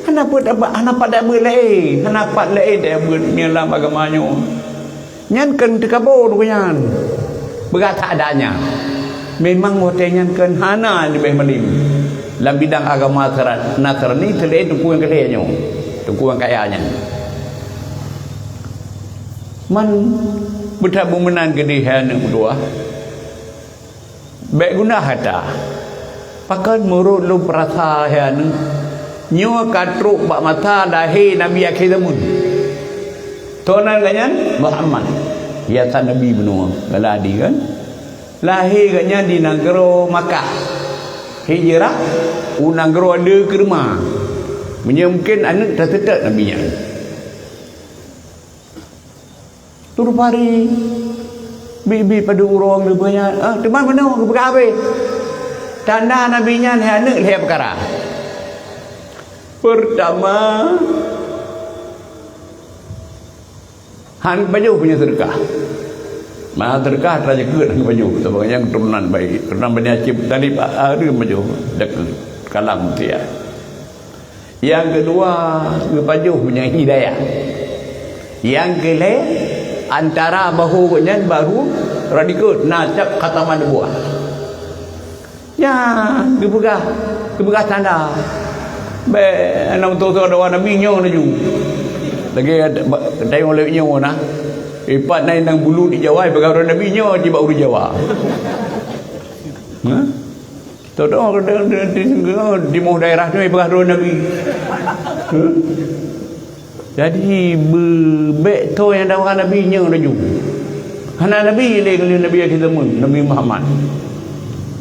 hana pat, hana pat tabeuet laén, hana pat laén tabeuet nyoe lam agama nyoe. Nyan kheun teukabô gobnyan. Beurata adanya. Memang watèe nyan kheun hana leubeh malém. Lam bidang agama Nasra-, Nasrani, teulheueh teungku nyang keulék nyoe. Teungku nyang kaya nyan. Man beutabu meunan keudéh hai aneuk meutuwah. Bèk gunah ata. Pakon meunurot lôn peurasa hai aneuk, nyoe ka trok bak masa lahé Nabi akhé zamon. Soe nan gobnyan? Muhammad. Biasa Nabi bunoe, galadi kan? Lahé gobnyan di nanggroe Makkah. Hijrah u nanggroe le keureume. Meunyoe mungken aneuk taseutôt Nabi nyan. Teurupari, biet-biet padub uroe geupeugah nyan, "Ah, teuma meunoe geupeugah habéh." Tanda Nabi nyan hai aneuk lhèe peukara. Peurtama, Han pajoh punya seudeukah. Maka seudeukah atra jakeuet han pajoh. Sabab nyang turunan baik. Turunan Bani Hashim Talib, ah, ah, ada pajoh jakeuet. Kalam tiap. Yang kedua, geupajoh punya hidayah. Yang kelhèe, antara bahu nyan baru radikut na cap khataman buah. Nyan geupeugah, geupeugah tanda. Bèk na meututoe doa Nabi nyoe laju. Lagèe tayong lewat nyoe na. Ipat na inong bulu di Jawa, ipeugah droe Nabi nyoe jibak ureueng Jawa. Ha? Tutoe di, di, di, di daerah tu ipeugah droe Nabi. Ha? Jadi, be-, bèk toe nyang dawa Nabi nyoe laju. Hana Nabi lé, lé Nabi akhé zaman, Nabi Muhammad.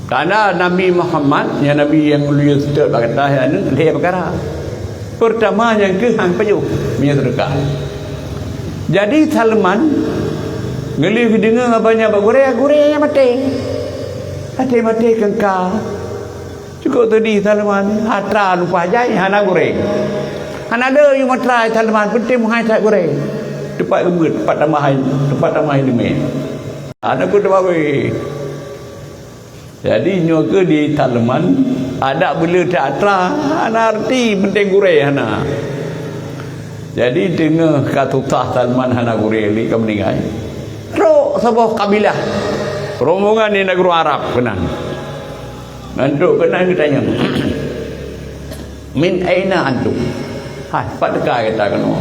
Karena Nabi Muhammad, nyang Nabi nyang ulôn seutôt bak gata nyan, lhèe peukara. Peurtama nyang keuh han pajoh, meunyoe seudeukah. Jadi Salman, geulheueh geudeungoe haba nyan bak gurèe, gurèe nyan maté. Maté-maté keungka. Cukôp teudih Salman, atra lumpah jai hana gurèe. Hana le yum atra Salman, peunteng meuhai that gurèe. Teumpat geubeuet, teumpat tamah, teumpat tamah ileumèe. Hana peue teuma wèh. Jadi nyoe keuh di Salman, adak beuleueh that atra, hana arti, peunteng gurèe hana. Jadi teungoh ka susah Salman hana gurèe lé ka meuninggai. Trok saboh kabilah rombongan di nanggroe Arab keunan. Nyan trok keunan geutanyong, "Min aina antum?" Hai, pat teuka gata keunoe?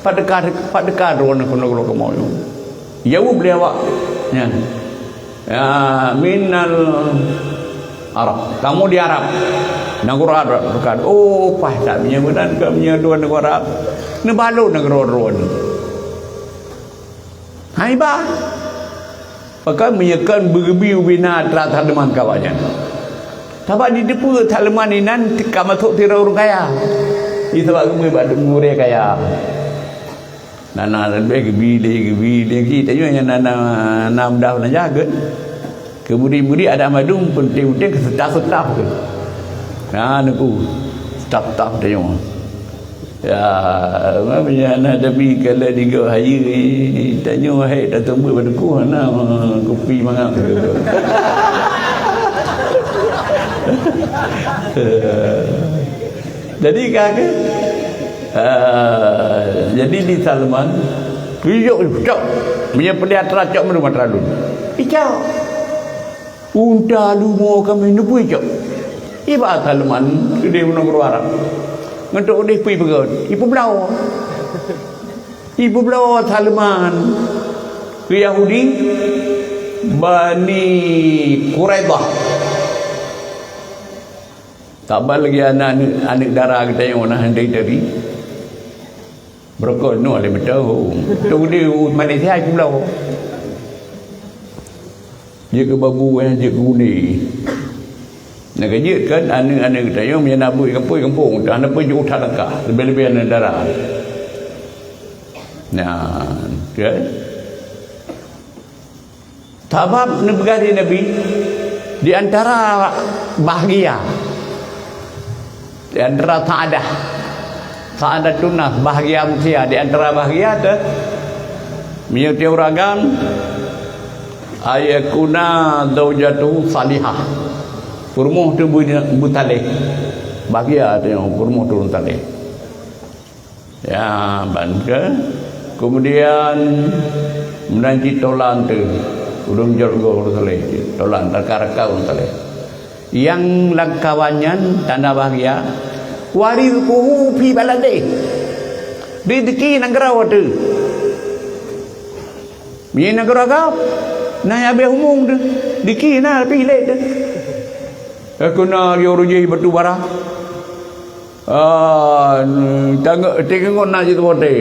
Pat teuka, pat teuka droeneuh keunoe, keunoe kamoe nyoe? Jaweueb lé awak nyan, "Ya, minal Arab. Kamoe di Arab." Nanggroe Arab teuka. "Oh, paih that meunyoe meunan, keu meunyoe droeneuh nanggroe Arab. Neubalon nanggroe droeneuh." Hai bah. Pakon meunyoe kon beugeubri ubena atra Salman keu awak nyan. Sabab jiteupeue Salman inan ka masôk sidroe ureueng kaya. Di sabab geubri bak gurèe kaya. Na, na leubeh geubri lé, geubri lé, geubri tanyoe nyang na, na, na mudah na jaget. Keu murit-murit adak mandum peunteng-peunteng keu seutaf-seutaf tu. Na neuk seutaf-seutaf tanyoe. Ya, meunyoe hana Nabi kala digok hayeue, tanyoe hai tateumeue bak teungku hana kupi mangat. Jadi ka ke, ah, jadi di Salman, iyok cok, meunyoe peudeh atra cok meunurot atra lôn. Icok. Unta leumo kami neupui cok. Iba Salman keudeh u nanggroe Arab. Ngon trok udeh pui peugöt, ipeubloe. Ipeubloe Salman keu Yahudi Bani Quraidah. Saban lagèe aneuk, aneuk dara geutanyoe na handai tadi. Beureukat noe lé meuteumèe. Teunggu di Malaysia ipeubloe. Jeuet keu babu, eh, jeuet keu guni. Nyang ka jeuet kan aneuk-aneuk geutanyoe meunyoe na buet gampông-gampông, dah na peue jeuet that langkah, leubeh-leubeh aneuk dara. Nah, kan? Sabab neupeugah lé Nabi, di antara bahgia, di antara sa'adah, sa'adatun nas, bahgia manusia, di antara bahgia teuh, meunyoe tiep ureueng agam, ayakuna zaujatuhu salihah. Peurumoh teuh beu-, beusaleh. Bahgia teuh peurumoh teuh saleh. Ya, ban ke. Kemudian, meunan cit tolan teuh. Ulôn jok goe ureueng saleh cit. Tolan, raka-raka ureueng saleh. Nyang lam kawan nyan tanda bahgia. Wa rizquhu fi baladih. Rezeki nanggroe teuh. Meunyoe nanggroe gob, na nyang habéh umong teuh. Rezeki na, tapi lé teuh. Ka keunan lé ureueng jih batu bara. Ah, tanggong, teungeut na jih tuwoe.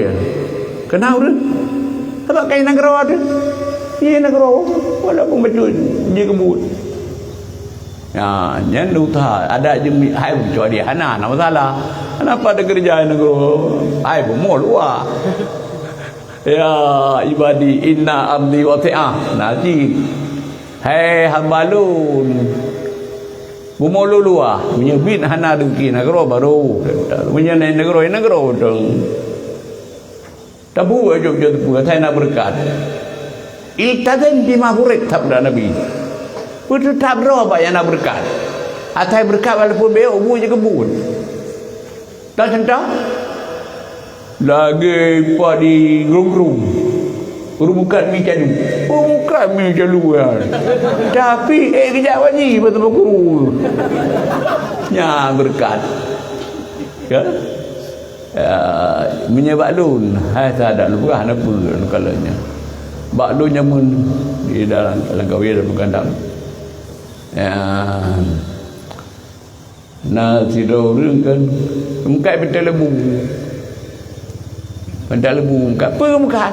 Keunan ureueng. Sabab kai nanggroe teuh. Ié nanggroe, walaupun bacut jih keubuet. Ya, nyan useuha. Adak jeuet hai kecuali hana, hana masalah. Kenapa ada kerja nanggroe? Hai bumoe luwa. Ya ibadi inna ardi wasi'ah. Nah, cit. Hai hamba lôn. Bumoe lôn luwah. Meunyoe biet hana deuki nanggroe baru. Meunyoe na nanggroe, nanggroe dong. Tabu aju-aju teupeu asai na beureukat. Iltazim bima burit, sabda Nabi. Beuteutab droe bak nyang na beureukat. Asai beureukat walaupun beu bu jeuet keu buet. Tan senta? Lagèe pat di grong-grong. Ureueng mukat mi calu. Ureueng mukat mi calu kan. Tapi, eh, kejak wanyi beutôi guru. Nya beureukat. Ya. Ya, meunyoe bak lôn, hai sadat lôn peugah na peue lôn kalon nyan. Bak lôn jameun di dalam lam kawé lôn peugah dam. Ya. Na sidroe ureueng kan meukat bintang lebu. Bintang lebu meukat, peue meukat?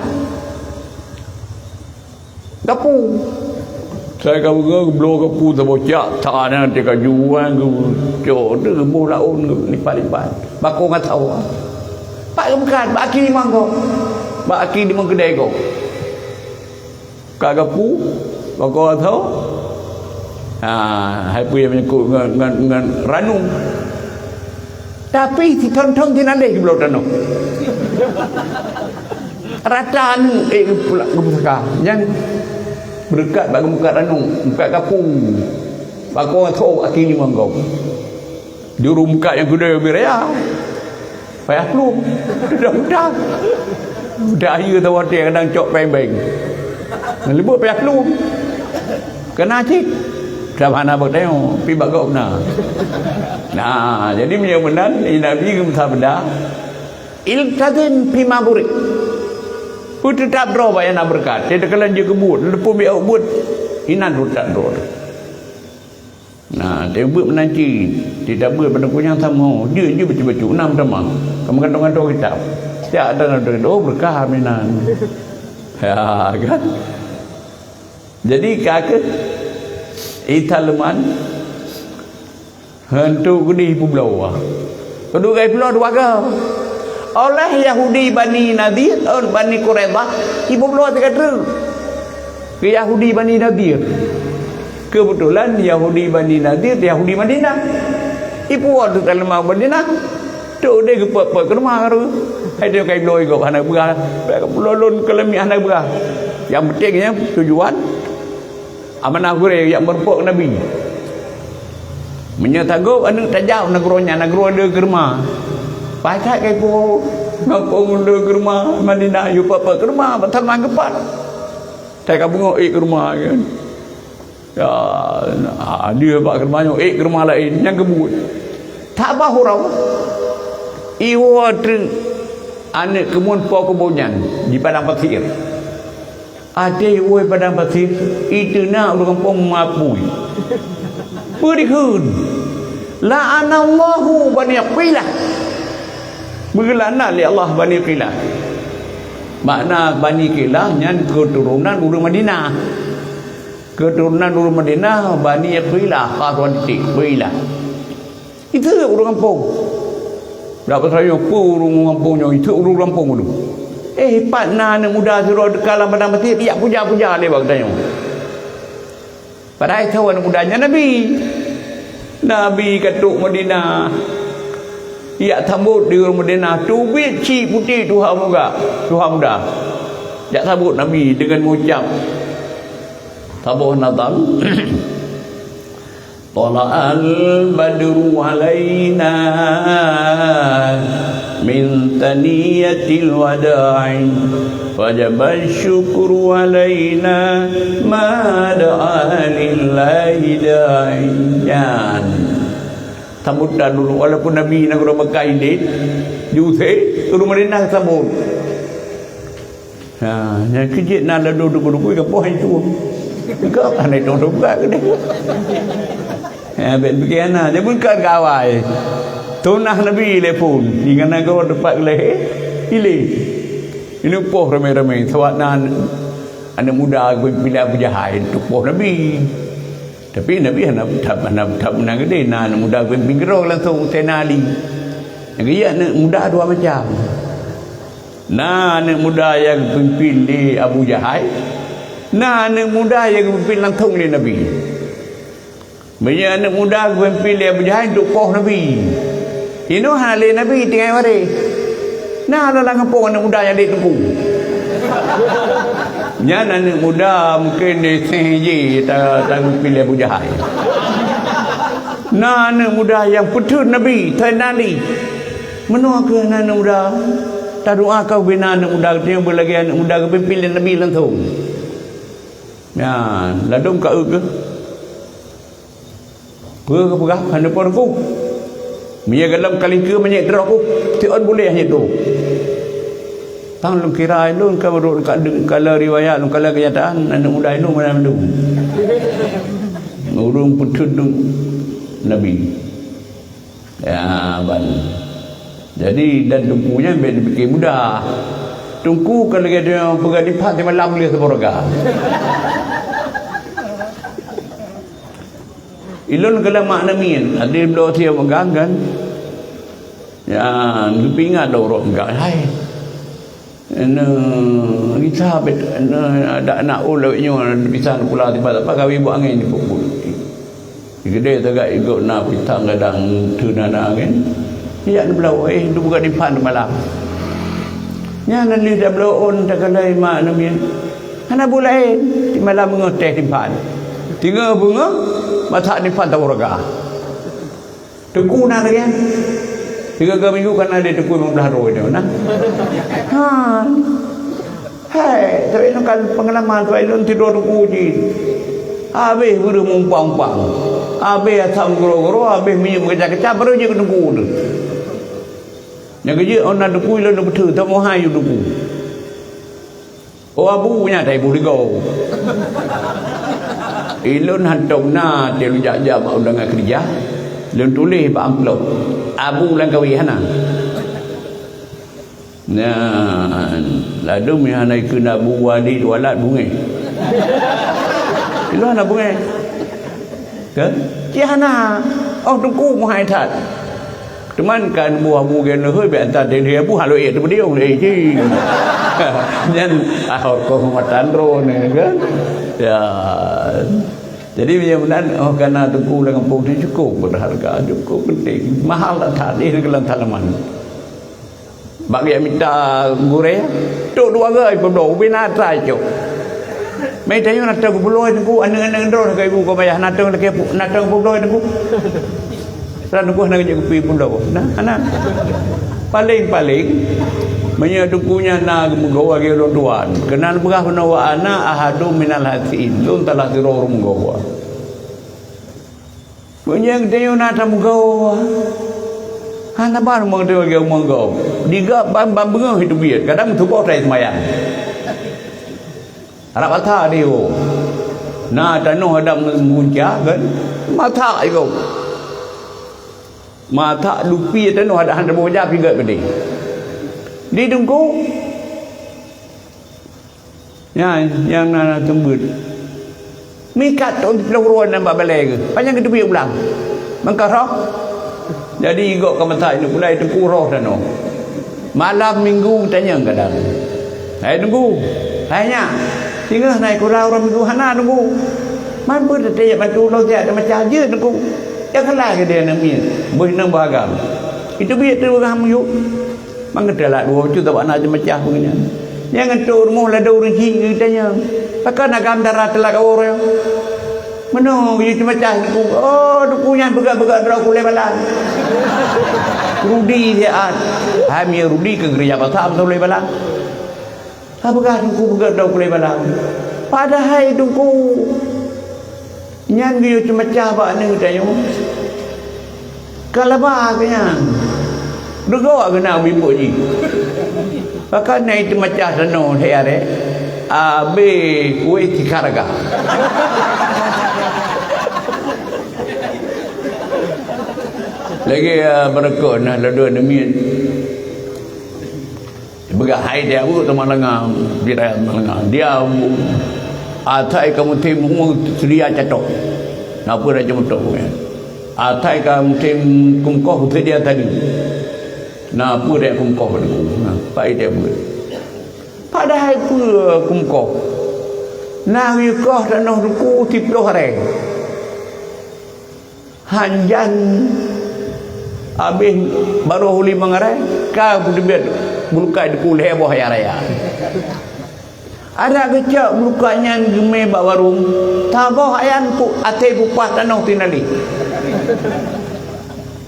Gapu. Sai ka beungoh geubloe gapu saboh cak, tan nyan teuka juan geucok teuh boh laon lipat-lipat. Bako ngon sawa. Pat geumeukat, bak aki limong gob. Bak aki limong keudè gob. Ka gapu, bako ngon sawa. Ha, hai peue nyang menyangkut ngon, ngon, ngon ranung. Tapi sithon-thon sinaleh geubloe tanoh. Rata aneuk ék geupula-, geupusaka. Nyan beureukat bak geumeukat ranung, meukat gapu. Bako tho aki limong gob. Juru meukat nyang keudua beu raya. Payah plueng. Dah mudah. Dah akhé tawa teuh kadang cok péng beng. Leubeh payah plueng. Keunan cit. Dah hana bak tanyoe, pi bak gob na. Nah, jadi meunyoe meunan, Nabi geumeusabeuna, "Iltazim fima burit." Beuteutab droe bak nyang na beureukat. Teukalon jeuet keu buet, leupie beu buet, inan beuteutab droe. Nah, teubeut meunan cit, teubeut pada kunyang sama, jeuet, jeuet bacut-bacut, nam sama. Ka meugantoe-gantoe kitab. Siat dan ada, oh, beureukat meunan. Ya, kan? Jadi, ka keuh Isa leuman, hantu geudeh peubloe. Keuduek geupeubloe dua goe. Oleh Yahudi Bani Nadir, eh, Bani Quraidah, ipeubloe sigoe treuk. Keu Yahudi Bani Nadir. Keubeutulan Yahudi Bani Nadir, Yahudi Madinah. Ipuwoe teuk lam Madinah. Trok udeh geupot-pot keu rumoh karu. Hai teuka ibloe gob hana beurah. Lôn keu lamiet hana beurah. Nyang penting nyan tujuan amanah gurée jak meurumpok Nabi. Meunyoe sagob aneuk tajak nanggroe nyan, nanggroe le keu rumoh. Paih that ka ipo gampông le keu rumoh, Madinah yue pot-pot keu rumoh, pasal mangkeupat. That ka beungoh ék keu rumoh kan. Ya, ada bak keu rumoh nyoe, ék keu rumoh laén, nyang keubuet. That bah uroe, iwoe treuk aneuk keumuen po keubon nyan di padang pasir. Até iwoe padang pasir, iteunak ureueng gampông mapui. Peue dikheun? La'anallahu Bani Qilah. Beugeulaknat lé Allah Bani Qilah. Makna Bani Qilah nyan keuturonan ureueng Madinah. Keuturonan ureueng Madinah, Bani Qilah, ka tuan titik, Qilah. Itu ureueng gampông. Dak peusayoe peue ureueng gampông nyoe, itu ureueng gampông dulu. Eh, pat na aneuk muda sidroe teuka lam padang pasir, jak puja-puja lé bak geutanyoe. Padahai soe aneuk muda nyan Nabi. Nabi ka trok Madinah. Jak sambot di ureueng Madinah, teubiet cit putéh tuha muda, tuha muda. Jak sambot Nabi deungon meuucab saboh nazam. Tala'al badru alaina min taniyatil wada'i, wajaba syukru alaina ma da'a lillahi da'i. Nyan. Sambutan dulu, walaupun Nabi nanggroe Mekah ideh, diusé, ureueng Madinah sambot. Ha, nyang keu jeuet na ladôm duku-duku, ka poh hai tueng. Ka pandai tueng-tueng buka keudeh. Ha, bèk pikir hana, dia pun ka gawai. Tunah Nabi lé phôn, di nanggroe teumpat geulahé, ilé. Ini poh ramé-ramé, sabab na aneuk muda geupimpin lé Abu Jahal, itu poh Nabi. Tapi Nabi hana, hana, hana meunan keudeh, na aneuk muda geupimpin keudroe langsông Saidina Ali. Nyang keu jeuet aneuk muda dua macam. Na aneuk muda nyang geupimpin lé Abu Jahal, na aneuk muda nyang geupimpin langsông lé Nabi. Meunyoe aneuk muda geupimpin lé Abu Jahal, duek poh Nabi. Inoe hana lé Nabi tinggai waréh. Na lalak ngon po aneuëk muda nyang dek teungku. Nyan aneuëk muda mungken di seh ji ta-, tapiléh Abu Jahai. Na aneuëk muda nyang peutheun Nabi, Saidina Ali. Meunoe keuh na aneuëk muda. Tadoa keu bina aneuëk muda geutanyoe beulagée aneuëk muda geupimpin lé Nabi langsong. Nyan, ladôm ka eu keuh. Peue geupeugah, hana peue teungku. Meunyoe gohlom ka lingkeue meunyoe droe ku, siôn buléh hana droe. Tang lôn kira lôn ka rot ka deung, ka lheueh riwayat, lôn ka lheueh keunyataan, aneuëk muda ilôn meunan mandum. Ureuëng peutheun Nabi. Ya, ban. Jadi, dan teungku nyan bèk dipike mudah. Teungku ka lagée dia peugah dipat di malam lé saboh rega. Ilôn keulah mak neumien, até bloe sie megang kan. Ya, geupeuingat lom rot megang. Hai. Neuh, Isa bet, neuh, adak anak ulôn nyoe bisa neupula tiba-tiba gawi buet angén di pukul. Geude tagak igoe na pisang gadang teunana angén. Jak neubloe, eh, dubuka dipat malam. Nyan lheueh tabloe ôn takalai mak neumien. Hana bu laén, di malam beungoh teh dipat. Teungoh beungoh, masak dipat tawarga. Teungku na lagée nyan. Tiga-tiga minggu ka na lé teungku limong blaih droe nyoe na. Ha. Hai, tapi nyoe kan pengalaman, tapi lôn tidur teungku jih. Habéh beureuh meuumpang-umpang. Habéh asam guro-guro, habéh minyeuk meukeujah-keujah, baru jeuet keu teungku tu. Nyang keujeuet ôn na teungku ilôn beutôi, tamoe hai yue teungku. Oh, abu nyan tai bu digo. Ilôn hantom na teuh lôn jak-jak bak undangan keurija. Lôn tuléh bak amplop. Abu lam kawé hana. Nyan, ladôm nyang hana ikheun abu wali tualat bungéh. Ilôn hana bungéh. Kan? Cit hana. Oh, teungku meuhai that. Teuma kan buah bu gen leuhôi bèk anta deh abu halo ék teupeudiong lé ji. Nyan ahor ko matan droe kan. Ya. Jadi meunyoe meunan oh kana teungku lam gampông tu cukup berharga, cukup penting. Mahal that hadih dalam tanaman. Bak geujak mita gurée, trok dua geuh peubloe, ubé na atra cok. Mei tanyoe na teuh peubloe teungku, aneuk-aneuk droe ka ibu ka bayah, na teuh lakée pu-, na teuh peubloe teungku. Sa teungku hana geujak kupi peubloe. Nah, hana. Paléng-paléng, meunyoe teungku nyan na geumeugoe lagée ulôn tuan, keunan peugah bunoe wa ana ahadum minal hasiin, lôn salah sidroe ureuëng meugoe. Meunyoe geutanyoe na tameugoe, hana ban meunyoe geutanyoe meugoe. Diga ban, ban beungoh itu biet, kadang meutuboh tai seumayang. Harab asa di ho. Na tanoh adak meugunca kan, masak iko. Masak dupi tanoh adak han taboh ja piget pedeh. Di teungku. Nyan, nyang na, na seumeubeuet. Meuikat thôn siplôh droe nyan bak balée geuh. Panyang geuteubiet ulang. Meukaroh. Jadi, igok ka meusa ineuk gulai teungku roh tanoh. Malam minggu tanyong kadang. Hai teungku. Hai nyak. Singoh na ikura uroe minggu hana teungku. Man beuet teuyak bantu uloe siat teumacah jeuet teungku. Nyang keulah geude aneuk miet. Boh inong boh agam. Itu biet teuh ureueng ham yuk. Mangat teulak dua bacut bak na jeumacah peue nyan. Nyang ngeuntok rumoh ladôm ureueng chik geutanyong, "Pakon agam dara teulak awor nyoe?" Meunoe geuyue jeumacah teungku, "Oh, teungku nyan peugah-peugah droe kulée balang." Rudi siat. Hai mie Rudi keu geuriya basa beutôi kulée balang. Ka peugah teungku peugah droe kulée balang. Padahai teungku Nyan geuyue ceumeucah bak aneuk tanyoe. Ka laba keu nyan. Deugok keunan u bimbok jih. Pakon na iteumeucah tanoh lhée arée, abée kueh tikarga. Lagée, ah, beureukoh na ladôm aneuk miet. Peugah hai dia bu teuma lenga, bira teuma lenga. Dia bu, asai ka musim hue seudia catok. Na peue raja mutok nyan. Asai ka musim kumkoh seudia tadi. Na peue dia kumkoh deungoe. Na, pai dia bu. Padahai peue kumkoh. Na geuyue koh tanoh teungku siplôh arée. Hanjan abéh barôh limong arée, ka peuteubiet Meulukat dikeue lhèe boh ayam raya. Adak geucok meulukat nyan geumè bak warông, saboh ayam keu até bupah tanoh tinali.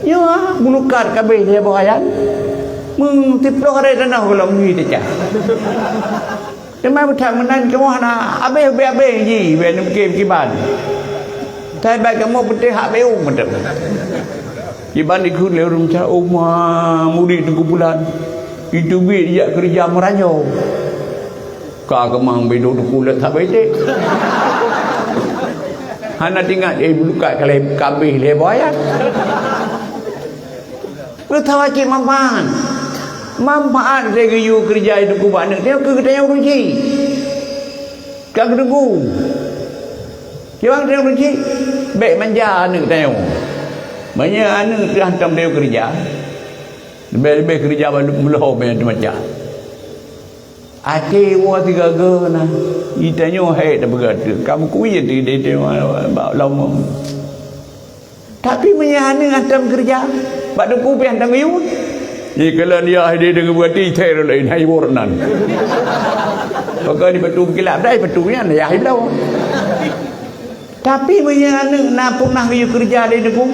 Nyoe meulukat ka abéh lhèe boh ayam, meusiploh rèh tanoh gohlom nyoe teucah. Teuma beuthat meunan kamoe hana abéh-abéh jih, bèk neumeuké kiban. Tapi bak kamoe peunteng hak beueng mantong. Kiban dikheun lé ureueng cak, "Oh ma, murit Teungku Bulan, itu bit jak keureuja meuranyoe." Ka keumang bidôk teukulot sabe cit. Hana teuingat, eh, meulukat ka lhèe, ka abéh lhèe boh ayam. Beutawa cit manfaat. Manfaat lé geuyue keureuja itu keu bak aneuk tanyoe keu geutanyoe ureueng chik. Ka geuteunggu. Kiban geutanyoe ureueng chik, bèk manja aneuk tanyoe. Meunyoe aneuk teuh hantom tanyoe keureuja, leubeh-leubeh keureuja bak meulhô meunyoe teuh manja. Até woe sigaga na, geutanyoe hai tapeugah teuh, ka meukuyen teuh di, di, bak lom. Tapi meunyoe aneuk hantom keureuja, bak teungku pih hantom geuyue. Di kalon yah di deungon beuati thèe laén hai wor nan. Pakon di patu kilap dai patu nyan yah ibloe. Tapi meunyoe aneuk na peunah geuyue keureuja di teungku,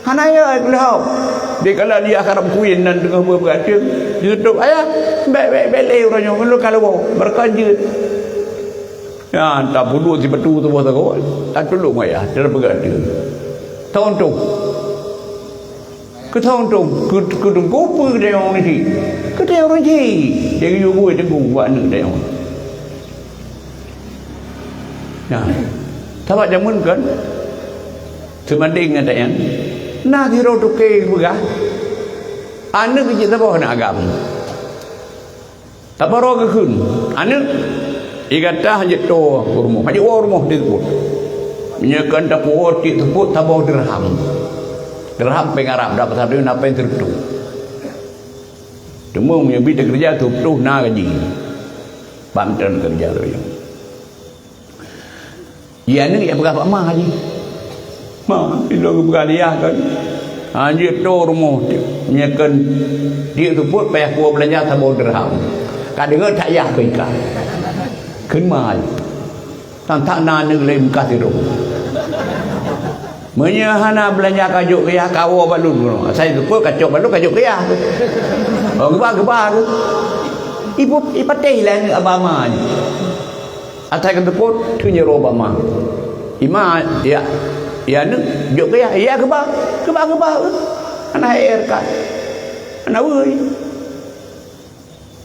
hana yah ibloe. Di kalon yah karab kuyen nan teungoh beubeukateueng, jitutôp ayah, bèk, bèk, bèk lé uroe nyoe, ulôn ka lôn woe, beureukon jeuet. Nyan, tapeuduek sipatu tuboh sagoe, tatulông ayah, teupeugah deuh. Teuntông. Keu teuntông, keu, keu teungku peue geutanyoe ureueng chik? Geutanyoe ureueng chik. Jadi yue bui teungku bak aneuk tanyoe. Nah, sabab jameun kan, seubandéng ngon tanyan, na sidroe toke geupeugah, aneuk jeuet saboh aneuk agam. Tabarô geukheun, "Aneuk, i gata hanjeuet toe u rumoh, hanjeuet woe u rumoh di seupôt. Meunyoe kon tapeuwoe tiek seupôt saboh dirham." Dirham péng Arab, dak pasar na péng sireutoh. Teuma meunyoe bit teukeureuja, siplôh na gaji. Ban mantong keureuja lôn nyoe. Di aneuk jak peugah bak ma jih. "Ma, ilôn geupeugah lé yah kan. Hanjeuet toe rumoh, meunyoe kon tiek seupôt payah kuwoe beulanja saboh dirham. Ka deungoe that yah keu ikan." Kheun ma jih. Tan-tan na aneuk lé meukat sidroe. "Meunyoe hana beulanja ka jok keu yah, ka woe bak lôn." Asai seupôt ka cok bak lôn, ka jok keu yah. Oh, geuba, geuba tu. Ibu, ipatéh lé aneuk bak ma jih. Asai ka seupôt, teunyeurôh bak ma. "I ma, ya, ya aneuk, jok keu yah, ya keuba, keuba, keuba, eh. Hana hai reukat. Hana weueh."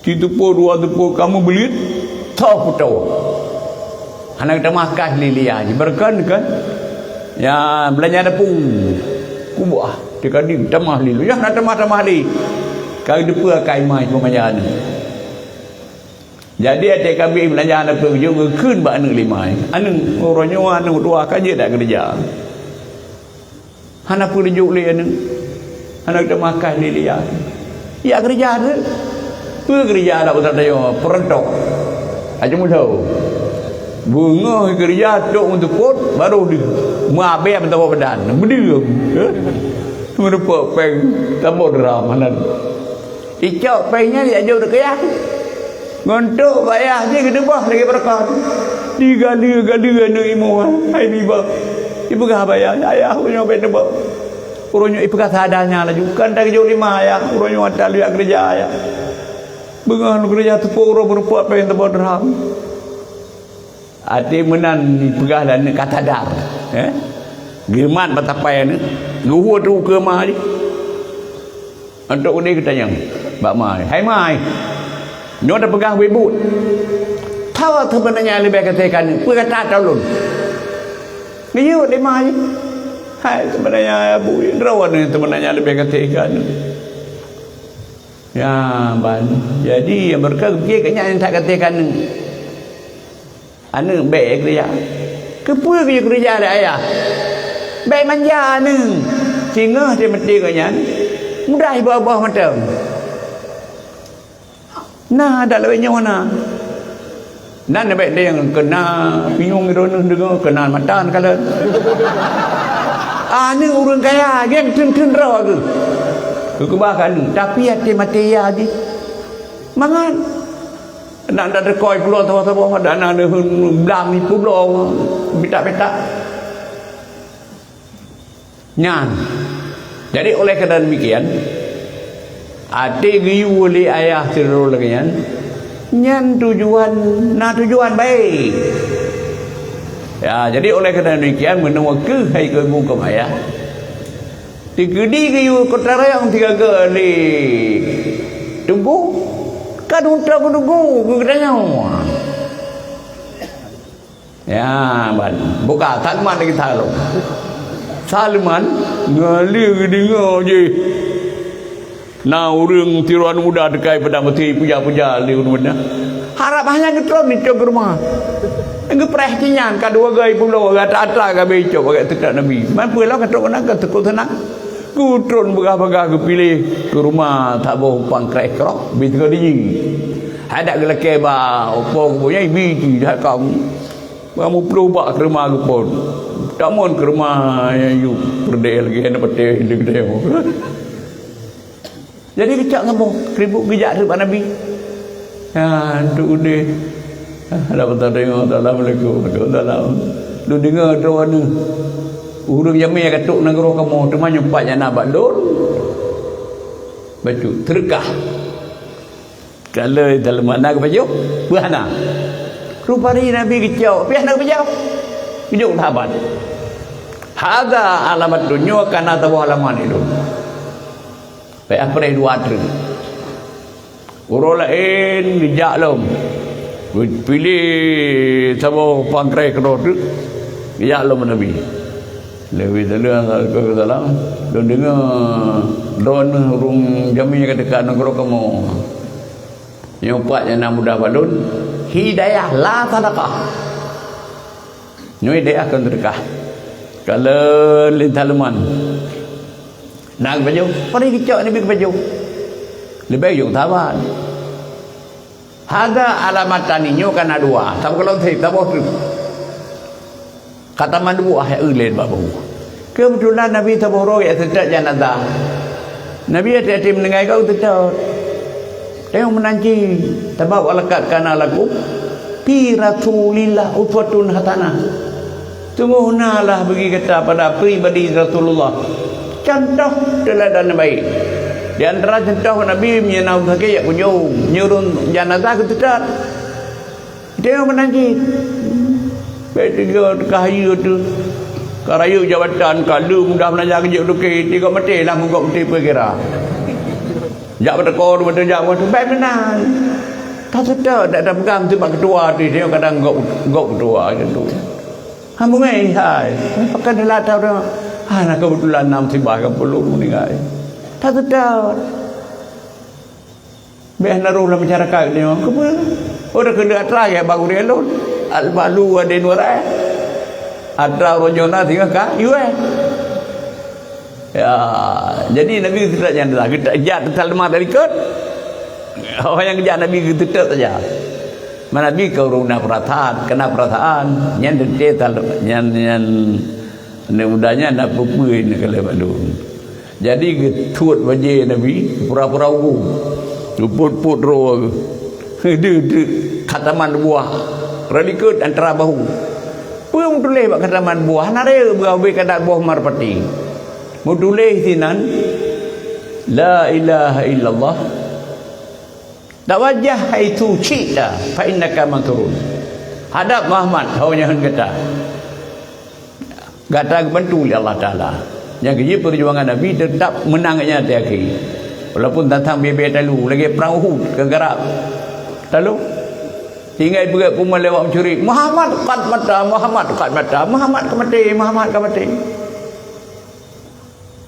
Siteupôt, dua teupôt, ka meubeuleuet, toh peutoh. Hana geutamah kah lé-lé jih, beureukon kan? Ya, beulanja dapu. Kubah, teuka di tamah lé. Ya, hana tamah-tamah lé. Ka geuteupeue akai ma jih peumanja aneuk. Jadi, até ka abéh beulanja na peue geujok, geukheun bak aneuk lé ma jih, "Aneuk, uroe nyoe aneuk dua ka jeuet dak keureuja. Hana peue geujok lé aneuk. Hana geutamah kah lé-lé ya. Ya keureuja tu. Peue keureuja dak beusaboh tanyoe, peureuntok. Aja mulo. Beungoh keureuja trok meuteupôt, baroh deuh. Meuabée meutabah badan. Beudeuh. Eh? Meurumpok péng saboh dirham hana." Icok péng nyan jak jok keu yah. Ngon trok bak yah jih geuteubah lagée beureukah. Digaleue-galeue aneuk imoe, hai nibak. Ipeugah bak yah, "Ayah, uroe nyoe bèk neubak." Uroe nyoe ipeugah sadan nyan laju, "Kon tageujok lé ma, Ayah. Uroe nyoe atra lôn jak keureuja, Ayah. Beungoh lôn keureuja teupôt uroe meurumpok péng saboh dirham." Até meunan ipeugah lé aneuk ka sadar, eh? Geumat bak tapai aneuk, geuhue u keue ma jih. Antok udeh geutanyong bak ma, "Hai ma, nyoe tapeugah buet-buet. Tho seubeunanya leubeh gata keu aneuk, peue gata ateueh lôn?" Geuyue lé ma jih, "Hai, seubeunanya, Bu, droeneuh seubeunanya leubeh gata keu aneuk." Ya, ban. Jadi, nyang beureukat geupiké keu nyan that gata keu aneuk. Aneuk bèk keureuja. Keupeue geuyue keureuja lé ayah? Bèk manja aneuk. Singoh teumaté gobnyan, mudah iboh-boh mantong. Na adak lawét nyoe na. Nan bèk deng keuna pinyueng droeneuh deungoe keuna mata neukalon. Aneuk ureueng kaya, geng teun-teun droe geuh. Geukeubah keu aneuk, tapi até maté ya jih. Mangat. Nak, nak teuka ipubloe saboh-saboh, dan na neuheun blam ipubloe, bitak-bitak. Nyan. Jadi, oleh karena demikian, até geuyue lé ayah sidroe lagée nyan, nyan tujuan, na tujuan baik. Ya, jadi oleh karena demikian, meunoe keuh hai keu ibu keu ayah. Tikeudi geuyue kota rayong sigaga lé Teungku, ka dutang Teungku keu geutanyoe. Ya, ban. Buka, Salman lagi salom. Salman, ngalih geudeungoe jih. Na ureuëng tiroan muda teukai padang beutôi puja-puja lé ureuëng beuna. Harab hanya geutron icok keu rumoh. Geupreh cinyan ka dua gai pulo gata-ata ka beuicok bak teutak Nabi. Man peue lom ka trok keunan ka teuka seunang. Geutron bagah-bagah geupiléh keu rumoh saboh pangkreh keurok bit keu diji. Hadak geulakée ba opo geuboh nyang ibi ji that kamu. Kamu ploh bak keu rumoh geupon. Tamon keu rumoh nyang yub peureudeh lagée hana patéh lé geutanyoe. Jadi geucok saboh, ribuk geujak ribak Nabi. Ha, untuk udeh. Ha, dapat teudeungoe, "Assalamualaikum." "Waalaikumsalam." Lôn deungoe droeneuh ureuëng jamé ka trok nanggroe kamoe, teuma nyoe pat nyang na bak lôn. Bacut, teureukah. Kalau dalam makna geupajoh, peue hana. Rupari Nabi geucok, piah na geupajoh. Geujok sahabat. Hadza alamat dunya kana saboh alamat ilôn. Payah preh dua treuk. Uroe laén geujak lom. Geupiléh saboh pangkreh keudroe treuk. Geujak lom Nabi. Nabi sallallahu alaihi wasallam, "Lôn deungoe droeneuh ureuëng jamé ka teuka nanggroe kamoe. Nyoe pat nyang na mudah bak lôn, hidayah la sadaqah." Nyoe hidayah kon seudeukah. Kalon lé Salman. Na geupajoh, pari geucok Nabi geupajoh. Leubeh jok sahabat. Hadza alamatani, nyoe kana dua. Saboh keulon sép, saboh treuk. Khataman buah nyang eu lé bak bahu. Keubeutulan Nabi saboh droe geujak seutôt janazah. Nabi até-até meuninggai ka geuseutôt. Teuh meunan cit, sabab walaqad kana lakum fi Rasulillah uswatun hasanah. Sunggoh na lah bagi gata pada pribadi Rasulullah contoh teuladan nyang baik. Di antara contoh Nabi, meunyoe na ureuëng sakét jak kunjong, meunyoe ureuëng janazah geuseutôt. Teuh meunan cit. Bék tiga teuka hayeue teuh. Ka rayeuk jabatan, ka lheueh mudah meunajah geujok lukée, tiga maté lah meugob maté peue kira. Jak beuteukor, beuteujak, beuteujak, bék meunan. Ka seutôt, dak tapeugah meusibat keutua teuh, kadang gob, gob keutua macam tu. Ha, meungai hai. Pakon lam tau dah. Ha, na keubeutulan na meusibat ka peulom meuninggai. Ka seutôt. Bék na rôh lam masyarakat nyoe. Keupeue? Udah keuneuk atra ya bak ureuëng lôn. Al-malu wa dinu warai. Atra uroe nyoe na singoh ka iwai. Ya, jadi Nabi geuseutôt janazah, geuseutôt jak teutalma dari kot. Awak nyang geujak Nabi geuseutôt saja. Ma Nabi ka ureuëng na peurasaan, kena peurasaan, nyan teuntée tal-, nyan, nyan, aneuk muda nyan na peue-peue nyang ka lheueh bak lôn. Jadi geutuet bajée Nabi, pura-pura ugu. Geupot-pot droe. Deuh-deuh khataman buah. Rot likot antara bahu. Peue meutuléh bak khataman buah? Hana rayeuk beugabe keunan boh marpati. Meutuléh sinan, "La ilaha illallah. Tawajjah haitsu syi'ta, fa innaka mansurun." Hadap Muhammad, ho nyang gata. Gata geubantu lé Allah Taala. Nyang keujeuet peujuangan Nabi teutap meunang nyan até akhé. Walaupun tantang bie-bie talu, lagée prang Uhud, ka garab talu. Tinggai peugah kuman lewat mencuri, "Muhammad qad mata, Muhammad qad mata, Muhammad ka maté, Muhammad ka maté."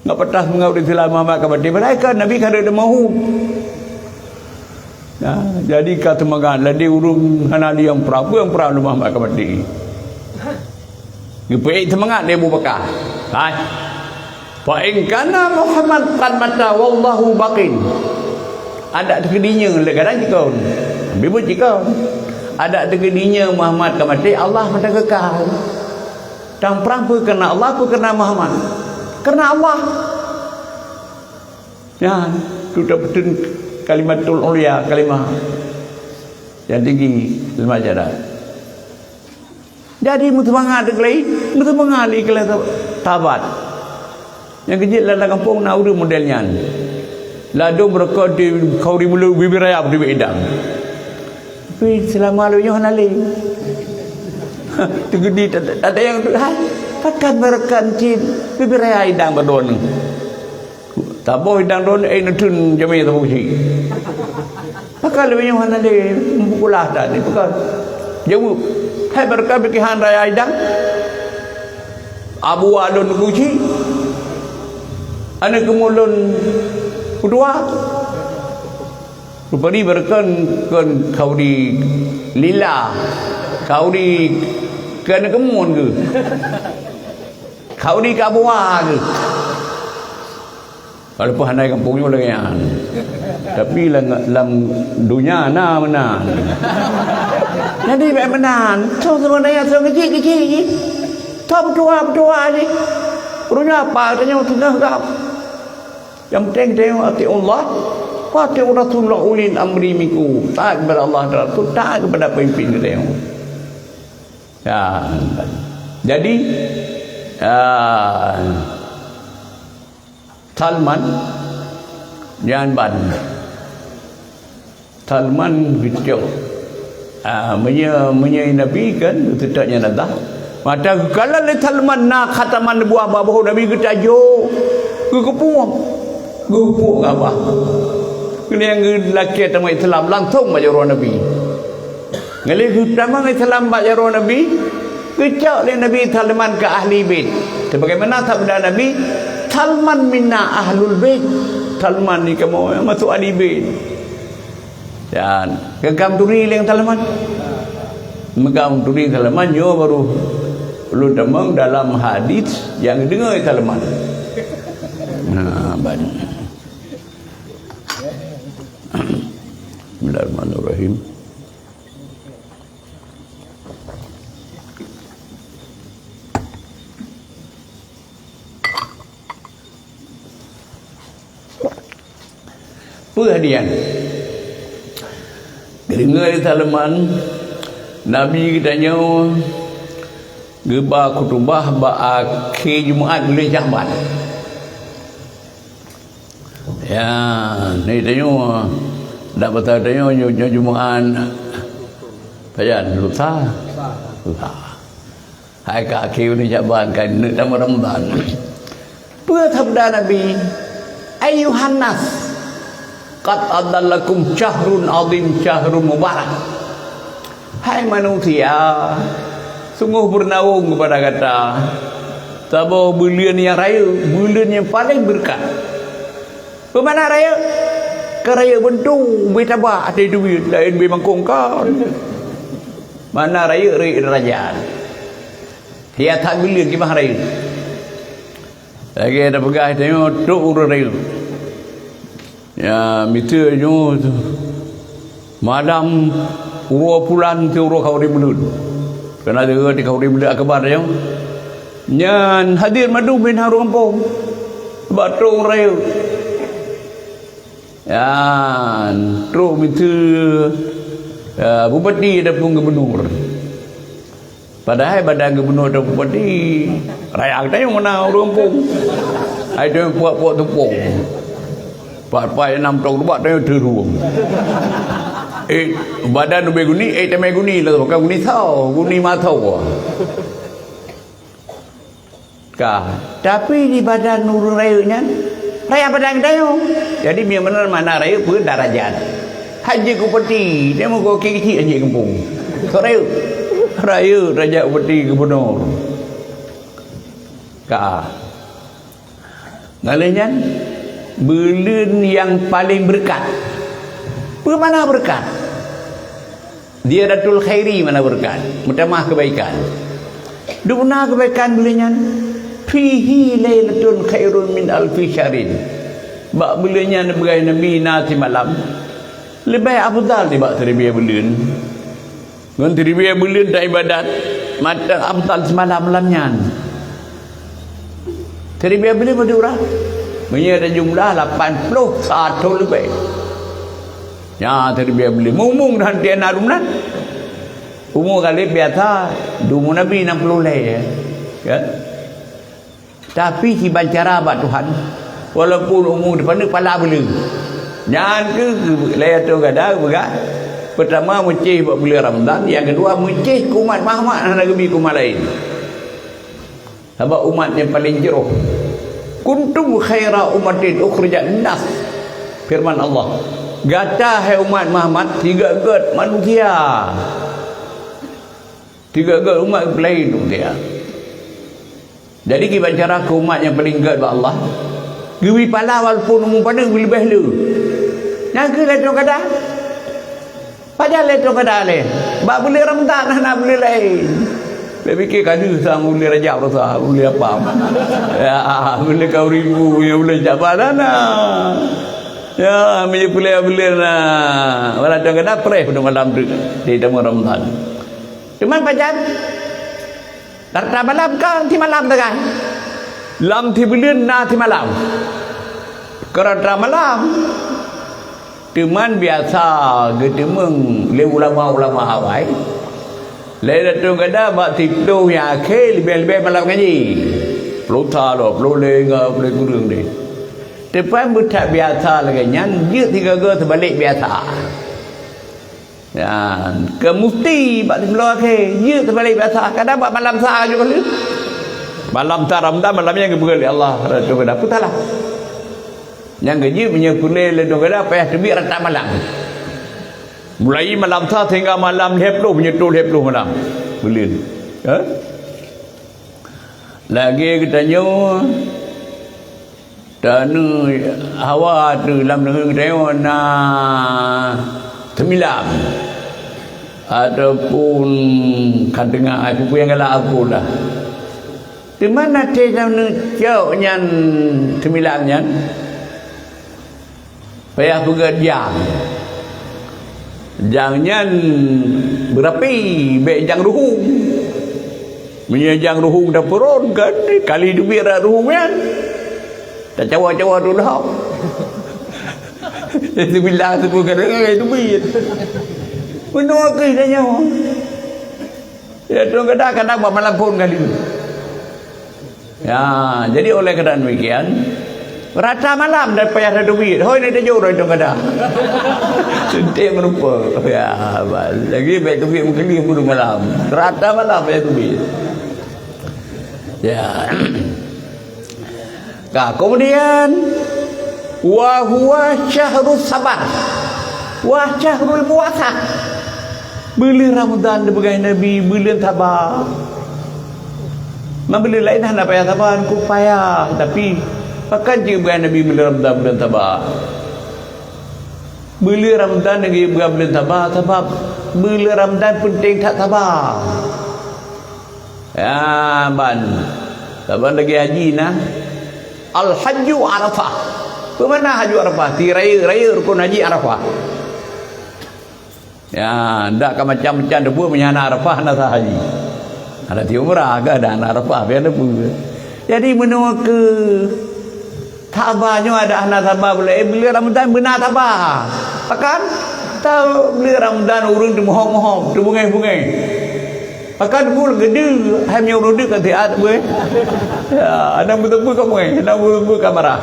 Nggak patah semangat ureuëng Islam Muhammad ka maté, padahai kan Nabi ka rhot di Uhud. Nah, jadi ka seumangat, lé ureuëng hana lé nyang prang, peue nyang prang lé Muhammad ka maté. Geupeuék seumangat lé Abu Bakar. Hai. "Fa in kana Muhammad qad mata wallahu baqin." Adak teukeudi nyoe lé gadang cikon. Bibut cikon. Adak teukeudi nyoe Muhammad ka maté, Allah mantong kekal. Tang prang peue keureuна Allah, peue keureuна Muhammad? Keureuна Allah. Nyan, tu tapeuteun Kalimatul ulya, kalimah yang tinggi, kalimah syahadat. Jadi, meuseumangat lé, meuseumangat lé keu sahabat. Nyang keujeuet lam gampông na ureuëng model nyan. Ladôm beureukat di khauri mulut bibir raya beudebek idang. Tapi seulama lheueh nyoe hana lé. Teugeudi tat-, tat-, tatanyong tu, "Hai, pakon beureukat cit bibir raya idang bak droeneuh?" Saboh idang droeneuh, eh, neutreun jamé saboh cit. Pakon lheueh nyoe hana lé meukulah that ni, pakon? Jaweueb, "Hai beureukat bak keuhan raya idang, abu alon kuci, aneuk keumulon kutua." Rupadi beureukat kon khauri lila, khauri keu aneuk keumulon geuh, khauri keu abu geuh. Walaupun hana gampông nyoe lagée nyan. Tapi lam, lam donya na meunan. Jadi bék meunan. Soe sebenarnya soe keuchik-keuchik jih. Soe peutuha-peutuha jih. Ureuëng nyoe apa tanyoe teungoh gab. Yang penting tanyoe atiullah, wa atiur Rasulullah ulil amri minkum. Taat kepada Allah dan Rasul, taat kepada pemimpin tanyoe. Ya. Jadi, ah, Salman nyan ban. Salman geucok. Ah, meunyoe, meunyoe Nabi kan, teutak nyan adalah. Mata geukalon lé Salman na khataman nubuwah bak boh Nabi geutajok. Geukeupueng. Geukeupueng keu Ka'bah. Keunong geulakée tamong Islam langsong bak jaroe Nabi. Ngaleh geutamong Islam bak jaroe Nabi, geucok lé Nabi Salman keu ahli bait. Sebagaimana sabda Nabi, "Salman minna ahlul bait." Salman ni kamoe masuk ahli bait. Dan geukam turi lé Salman. Meukam turi Salman nyoe baru ulôn tamong dalam hadis nyang geudeungoe Salman. Nah, ban. Bismillahirrahmanirrahim. Peue hadiah? Geudeungoe lé Salman, Nabi geutanyoe geuba khutubah bak akhé Jumaat buleuen Syakban. Ya, ni tanyoe, dak basa tanyoe nyoe, nyoe Jumaat. Pajan, lusa? Lusa. Hai ka akhé buleuen Syakban, ka neuk tamong Ramadhan. Peue sabda Nabi? "Ayyuhan nas, qad adhallakum syahrun azim, syahrun mubarak." Hai manusia, sunggoh beunawong keupada gata saboh buleuen nyang rayeuk, buleuen nyang paleng beureukat. Peue makna rayeuk? Ka rayeuk beuntu, ubé tabak até duit, laén ubé mangkong kon. Makna rayeuk, rayeuk deurajat. Hiasan buleuen kiban rayeuk. Lagée tapeugah tanyoe trok ureuëng rayeuk. Ya, miseue nyoe malam uroe pulan teuh uroe khauri buleuen. Kana deuh di khauri buleuen akbar nyoe. Nyan hadir mandum binéh ureuëng gampông. Bak trok ureuëng rayeuk. Nyan trok miseue, ya, bupati ataupun gubunur. Padahai badan gubunur dan bupati raya geutanyoe meunan ureuëng gampông. Hai tanyoe puak-puak tupông. Pat-pat nam tông rubak tanyoe teurueng. Eh, badan ubé guni, eh, tamé guni lah, bukan guni thau, guni mathau. Ka, tapi di badan ureuëng rayeuk nyan, raya badan geutanyoe. Jadi, meunan makna rayeuk peue darajat. Hana jeuet keu bupati, dia meugo kecil hana jeuet gampông. Keu rayeuk. Rayeuk darajat bupati gubunur. Ka. Ngaleh nyan, buleuen nyang paleng beureukat. Peue makna beureukat? Ziyadatul khairi makna beureukat, meutamah keubaikan. Dubna keubaikan buleuen nyan, "Fihi lailatun khairun min alfi syahrin." Bak buleuen nyan, peugah Nabi, na simalam leubeh afdal nibak siribée buleuen. Ngon siribée buleuen taibadat, mantong afdal simalam lam nyan. Siribée buleuen padum uroe? Meunyoe tajumlah lapan ploh sithon leubeh. Ya, teubiet beli mumung dan tiada rumah. Umu Khalid biasa, di umu Nabi enam puluh lé, ya. Kan? Tapi kiban cara bak Tuhan, walaupun umu dipaneuk pala beuleuen. Nyan keuh lé ateueh gada peugah, pertama meucéh bak buleuen Ramadhan, nyang keudua meucéh keu umat Muhammad hana geubi keu umat laén. Sabab umat nyang paleng jroh. "Kuntum khaira ummatin ukhrijat linnas." Firman Allah, "Gata hai umat Muhammad, sigét-gét manusia." Tiga-tiga umat laén tu dia. Jadi kiban cara keu umat nyang paleng gét bak Allah, geubri pala walaupun umu paneuk leubeh le. Nyang keuh lé tong kada. Pajan lé tong kada lé. Bak buleuen Ramadhan hana buleuen laén. Bèk pikir ka deuh sang buleuen Rajab rasa, buleuen apa. Ya, buleuen ka ribu, buleuen Syaban hana. Ya, meunyoe buleuen, buleuen na. Wala tong kada preh pada malam tu. Di tamu Ramadhan. Teuma pajan? Rata malam ka simalam sagai. Lam sibuleuen na simalam. Keu rata malam. Teuma biasa geuteumeung lé ulama-ulama awai. Lé datang gada bak siplôh nyang akhé leubeh-leubeh malam ngaji. Ploh sa lom, ploh lhèe ngon ploh kureueng deh. Teuma beuthat biasa lagèe nyan, jeuet sigoe-goe seubalek biasa. Nyan, keu musti bak siplôh akhé, jeuet seubalek biasa. Kadang bak malam sa laju kali. Malam sa Ramadan, malam nyan geupeugah lé Allah, Rasul geuda, "Peue salah?" Nyang geujeuet meunyoe peureulèe lé doh geuda payah teubiet rata malam. Mulai malam sa sehingga malam lhèe ploh, meunyoe trôh lhèe ploh malam. Buleuen. Ha? Lagèe geutanyoe, taneuk hawa teuh lam nanggroe geutanyoe na seumilam. Ataupun ka teungoh, ai, peue-peue nyang galak aku lah. Teuma na teuh taneuk cok nyan seumilam nyan. Payah peugét jang. Jang nyan beurapi, bèk jang ruhueng. Meunyoe jang ruhueng tapeuron, kan kali teubiet rot ruhueng nyan. Tacawa-cawa tu lom. Seumilam teupeu kadang-kadang teubiet. Meunoe keuh tanyoe. Ya, tu kadang-kadang bak malam phôn kali. Ya, jadi oleh karena demikian, rata malam dah payah dah duit. Hoi, ni tujuh orang tu kadang. Suntik merupa. Ya, bal. Lagi baik duit mengkeli pun malam. Rata malam payah duit. Ya. Ka, kemudian, "Wa huwa syahru sabar, wa syahrul puasa." Buleuen Ramadhan dipeugah Nabi, buleuen saba. Man buleuen laén hana payah saba, ku payah. Tapi, pakon jeuet peugah Nabi buleuen Ramadhan buleuen saba? Buleuen Ramadhan lagèe buleuen saba, sabab buleuen Ramadhan peunteng that saba. Ya, ban. Saban lagèe haji na. Al-Hajju Arafah. Peue makna Haju Arafah? Ti rayeuk-rayeuk rukon haji Arafah. Ya, ndak ka macam-macam debu meunyo hana Arafah hana sah haji. Hana ti umrah ka dah hana Arafah, pian debu. Jadi, meunoe keuh Saba nyoe adak hana saba buleuen, eh, buleuen Ramadhan beuna saba. Pakon? Tahu buleuen Ramadhan ureueng teumohom-mohom, teubungéh-bungéh. Pakon buleuen geudeue, hai meunyoe ureueng deuk ka siat beuh. Ya, hana beuteupeue ka bungéh, hana beuteupeue ka marah.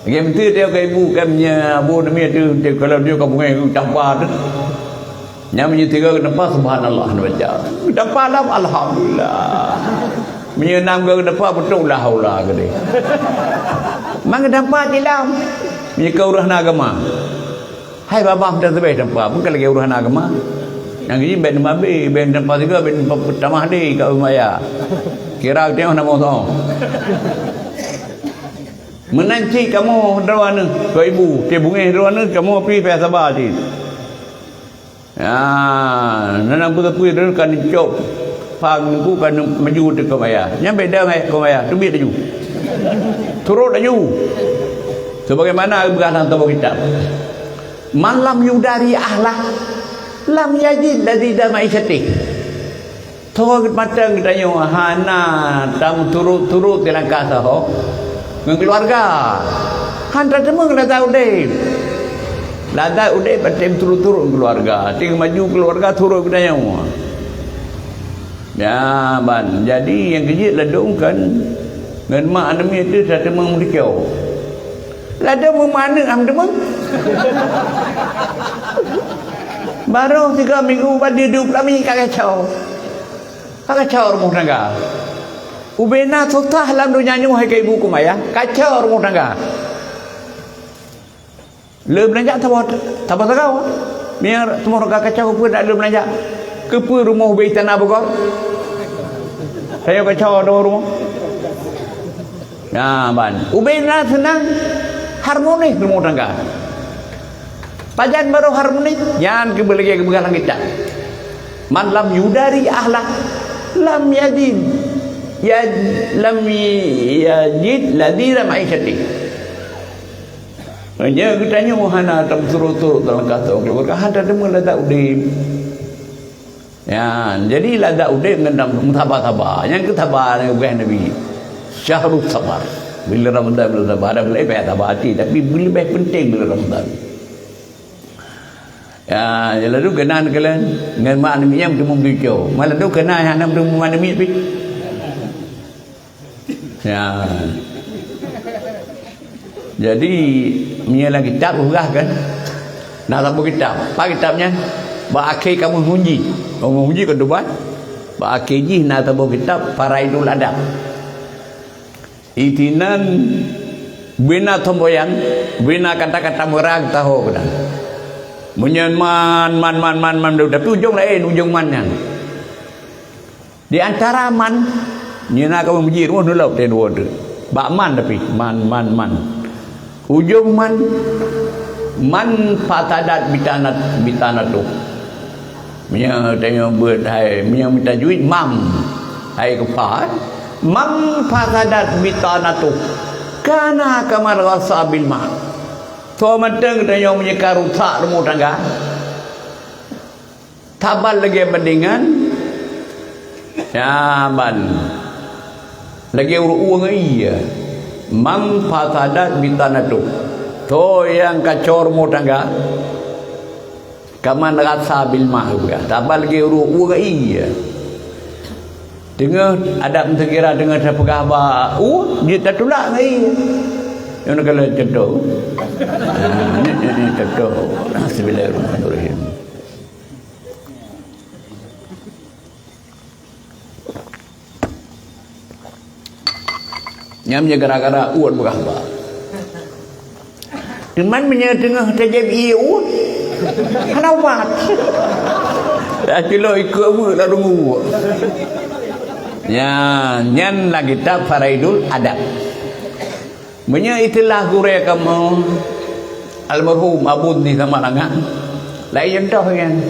Lagèe meuteue teuh keu ibu, kan meunyoe abu namiet teuh, teuh kalau dia ka bungéh, tampa teuh. Nyan meunyoe tiga geuneupah, subhanallah, neubaca. Geuneupah lam, alhamdulillah. Meunyoe nam geuneupah, beutôi la haula keudeh. Man geuneupah tilam. Meunyoe keu urusan agama. Hai babah meutasbeh neupah, bukan lagèe urusan agama. Nyang geuji bèk neumabé, bèk neupah tiga, bèk neupah tamah deh, ka maya. Kira tengok nama Allah. Meunan cit kamoe droeneuh, keu ibu, teuh bungéh droeneuh, kamoe pih payah saba cit. Ah, nan peue-peue tu ka neucok pang ku ka neumaju teuh keu maya. Nyan beda ngon keu maya, teubiet laju. Turot laju. Sebagaimana geupeugah lam saboh kitab. "Man lam yudari ahlah, lam yajid ladzi dama isyatih." Toh mantong geutanyoe hana tameuturot-turot di langkah saho ngon keuluwarga. Han tateumeung rasa udeb. Lazat udeb até turot-turot keuluwarga, até maju keuluwarga turot geutanyoe. Ya, ban. Jadi, nyang keujeuet ladôm kan ngon mak aneuk miet teuh sateumong meudeucok. Ladôm meumeuaneuk am teumong. Barô sigoe minggu ban deuh dua ploh minit ka kacau. Ka kacau rumoh tangga. Ubena susah lam donya nyoe hai keu ibu keu ayah, kacau rumoh tangga. Le beulanja saboh, saboh tagau. Meunyoe rumoh tangga kacau, keupeue nak le beulanja? Keupeue rumoh ubé istana beugor? Tanyoe kacau dua rumoh. Nah, ban. Ubena seunang, harmonis rumoh tangga. Pajan barô harmonis, nyan keubeulagée geupeugah lam kitab. Man lam yudari ahlah, lam yajid, yaj-, lam yajid ladzi lam aisyati. Meunyoe geutanyoe hana tameusurot-surot dalam kantong keuluwarga, hana tadeungoe lazat udeb. Ya, jadi lazat udeb ngon dam-, meusaba-saba. Nyang keu saba nyang geupeugah Nabi, syahrus sabar. Bila Ramadan, bila sabar, ada boleh payah saba até, tapi leubeh penting bila Ramadan. Ya, lalu keunan keulen ngon mak aneuk miet nyan teumong cuco. Malah tu keunan hana teumong mak aneuk miet pih. Ya. Jadi, meunyoe lam kitab peugah kan, na saboh kitab. Apa kitab nyan? Bak akhé kamus munjid. Kamus munjid kan tuban. Bak akhé jih na saboh kitab Faraidul Adab. Itinan bina tomboyan, bina kata-kata meurang taho keunan. Meunyoe man, man, man, man, man, tapi ujong laén, ujong man nyan. Di antara man, nyeuna kamoe muji rumoh nulok teuh dua tu. Bak man tapi, man, man, man. Ujong man, man fasadat bitanat, bitanatu. Meunyoe tanyoe buet hai, meunyoe mita juit, mam. Hai keupat, mam fasadat bitanatu. Kana kamar ghasa bil ma. Soe mantong tanyoe meunyoe ka rusak rumoh tangga. Saban lagée bandingan, saban lagée ureuëng ngon ié. Mang fasadat bitanatu. Soe nyang kacor rumoh tangga, kaman rasa bil mah geupeugah. Saban lagée ureuëng ngon ié. Teungoh adat meuseugira teungoh tapeugah bak u, jeuet tatulak ngon ié. Nyoe keuh contoh. Nyoe, nyoe, nyoe contoh. Bismillahirrahmanirrahim. Nyan meunyoe gara-gara uet beurah ba. Teuma meunyoe teungoh tajép ié uet, hana ubat. Dah culok ikot uet lam rumoh. Nyan, nyan lam kitab Faraidul Adab. Meunyoe istilah gurée kamoe, almarhum Abon di Samalanga, laén contoh nyan.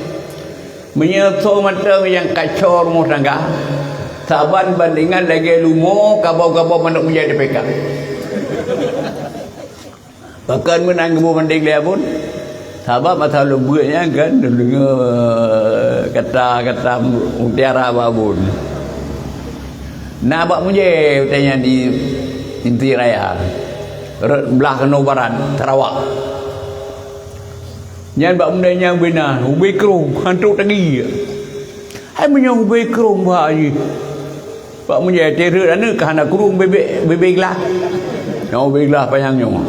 Meunyoe soe mantong nyang kacor rumoh tangga, saban bandingan lagée lumoe kaboe-kaboe manok mujai di pekak. Pakon meunan geuboh banding lé Abon? Sabab masa lôn beuet nyan kan, lôn deungoe kata-kata mutiara bak Abon. Na bak mujée watée nyan di Inti Raya, rot blah keunoe barat, Sarawak. Nyan bak mujée nyan ubé na, ubé krông, hantom tagi. Hai meunyoe ubé krông bak jih. Bak mujée, teureuet aneuk ka hana krông bebe, bebe glah. Nyoe bebe glah panyang nyoe.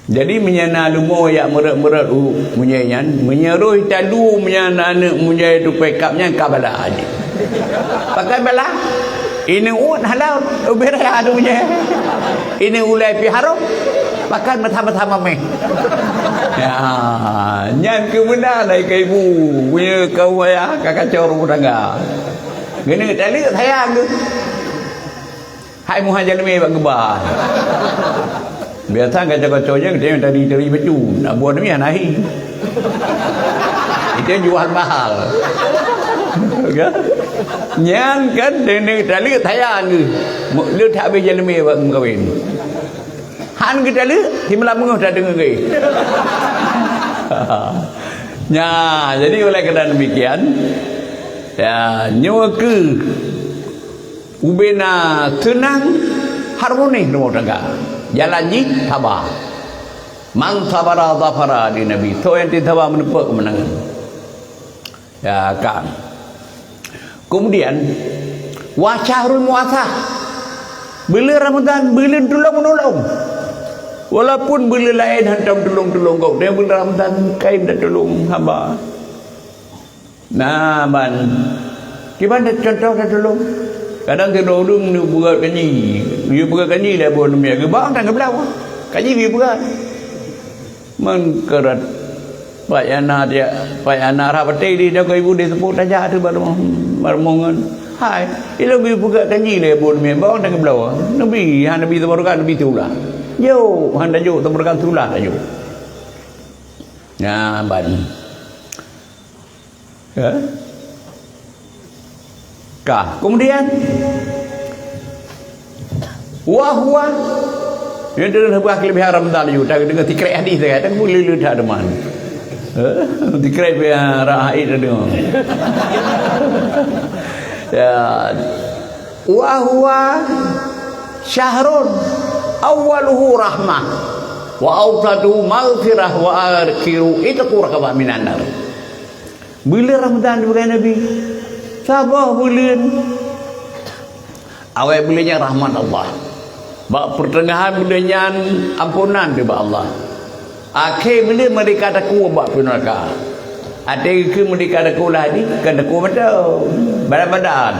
Jadi, meunyoe na leumo jak meurot-meurot u mujée nyan, meunyoe roh talu meunyoe na aneuk mujée tupée kab nyan ka bala jih. Pakon bala? Ineuk uet hana ubé raya tu mujée. Ineuk ulée pih harôh, pakon meuthama-thama meh. Ya, nyan keuh meunan hai keu ibu, meunyoe kaum ayah ka kacor rumoh tangga. Keuneuk taleuek sayang keuh. Hai muha jalmi bak geuba. Biasa kaco-kaco je geutanyoe tari-tari bacut. Nak buat ni hana hi. Itu jual mahal. Kan? Nyan kan deuneu taleuek sayang geuh. Mu-, le that habéh jalmi bak meukawen. Han geutaleuek, simalam beungoh tadeungoe geuh. Nya, jadi oleh kerana demikian, ya, nyoe keuh Ubena seunang, harmonis rumoh tangga. Jalan jih saba. Man sabara zafara di Nabi. Soe nyang teusabar meuneupok keumeunangan. Ya, kan. Kemudian, wa syahrul muasah. Buleuen Ramadhan, buleuen tulông-menolong. Walaupun buleuen laén hantom tulông-tulông, gobnyan buleuen Ramadhan kain dan tulông hamba. Nah, ban. Kiban contoh tatulông. Kadang sidroe ureueng neuk peugöt keuji. Geuyue peugöt keuji lé buet neumia, geubang dan geubloe. Keuji geuyue peugöt. Meukeurot. Pak Yana dia, Pak Yana rhah batée di jaga ibu di seupôt tajak tu baru, baru mongon. Hai, ilong geuyue peugöt keuji lé buet neumia, bang dan geubloe. Nabi, ha Nabi teubarokan, Nabi teulah. Jok, han tajok teubarokan teulah tajok. Nah, ban. Ya. Kah. Kemudian, wa huwa, nyan adalah sebuah kelebihan Ramadan ju. Dah deungoe sikrek hadis dah, dah mulu-mulu dah deman. Eh, sikrek biar rakyat dah deungoe. Ya. Wa huwa syahrun awwaluhu rahmah, wa awsatuhu maghfirah, wa akhiruhu itqu raqabah minan nar. Buleuen Ramadhan dipeugah Nabi, saboh buleuen. Awai buleuen nyan rahmat Allah. Bak peuteungahan buleuen nyan amponan daripada Allah. Akhé buleuen meurdeka takue bak apui neuraka. Até geukheun meurdeka takue lah di, kon takue mantong. Badan-badan.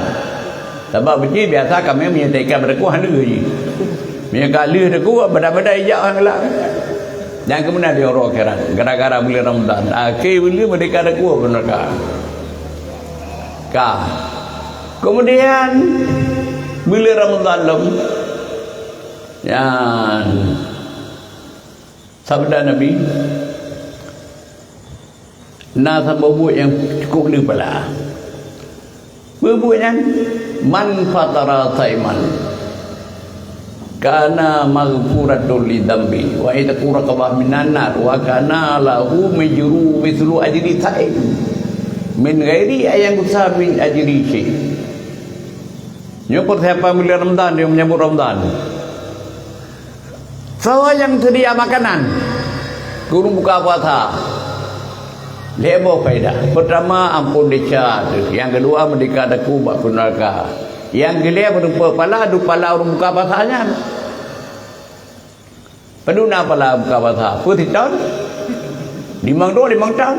Sabab beujih biasa kamoe meunyoe teuikat bak takue hana jih. Meunyoe ka lheueh takue, badan-badan ijak ngon galak. Dan keumudian di uroe akhirat, gara-gara buleuen Ramadhan, akhé buleuen meurdeka takue bak neuraka. Ka. Keumudian, buleuen Ramadhan lom, nyan sabda Nabi, na saboh buet nyang cukup le pala. Peue buet nyan? Man fatara saiman kana maghfuratul li dzambi wa itqu raqabah minan nar wa kana lahu majru mithlu ajri saim min ghairi an yanqusa min ajri syai. Nyoe persiapan buleuen Ramadhan, dia menyambut Ramadhan. Soe nyang seudia makanan keu ureueng buka puasa? Lhèe boh faedah. Peurtama, ampôn desya teuh. Nyang keudua, meurdeka takue bak apui neuraka. Nyang keulhèe, meurumpok pala, duek pala ureueng buka puasa nyan. Padum na pala buka puasa? Peue siton? Limong droe limong ton.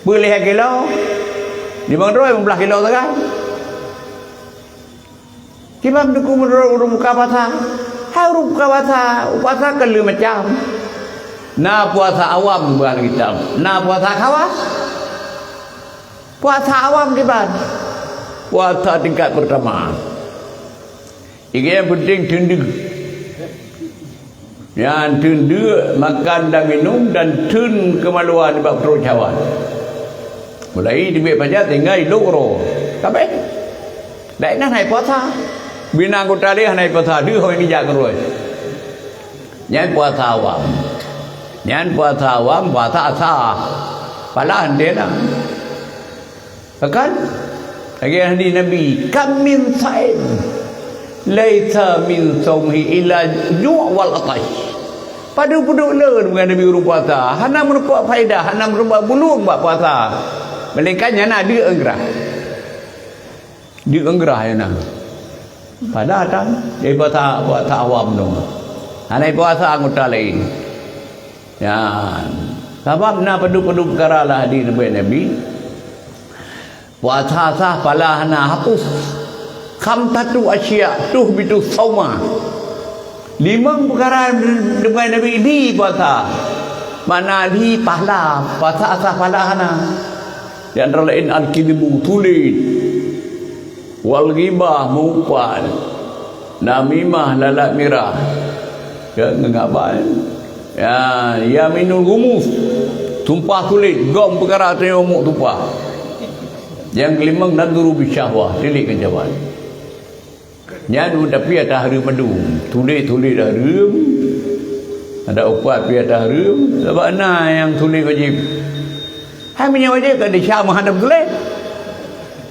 Peue lhèe kilo? Limong droe limong blaih kilo sagai. Kiban takue meunurot ureueng buka puasa? Hai ureueng buka puasa, puasa kan le macam. Na puasa awam bak kitab, na puasa khawas. Puasa awam kiban? Puasa tingkat pertama. Iga nyang penting teundeuk. Nyan teundeuk makan dan minum dan teun keumaluan nibak peutrok Syawal. Mulai teubiet fajar sehingga ilok uroe. Ka abéh. Dak inan hai puasa. Bina anggota lé hana puasa, deuh hôi nijak keurôi. Nyan puasa awam. Nyan puasa awam, puasa asa. Pala henteu na. Kan? Lagèe hadis Nabi, "Kam min saim laisa min saumihi illa ju' wal atash." Padub-padub le deungon Nabi ureueng puasa, hana meurumpok faedah, hana meurumpok bulong bak puasa. Melainkan nyan na deuk ngon grah. Deuk ngon grah nyan na. Padahai tan, di puasa, puasa awam tu. Hana puasa anggota laén. Nyan. Sabab na padub-padub peukara lah hadis Nabi. Puasa sah pala hana hapus. Khamsatu asya' tuhbitu sauma. Limong peukara deungon Nabi di puasa. Makna di pahala, puasa sah pala hana. Di antara laén al-kidzibu, tuléh. Wal ghibah, meuupat. Namimah, lalat mirah. Ya, ngeungabai. Ya, yaminul ghumus. Sumpah tuléh, gom peukara tanyoe muk tumpah. Nyang keulimong, nadhru bisyahwah, tilik keucawan. Nyan tapi ata hareuem mandum. Tuléh-tuléh dah hareuem. Ada upat pi ata hareuem. Sabab na nyang tuléh wajéb. Hai meunyoe wajéb ka desya meuhadab tuléh.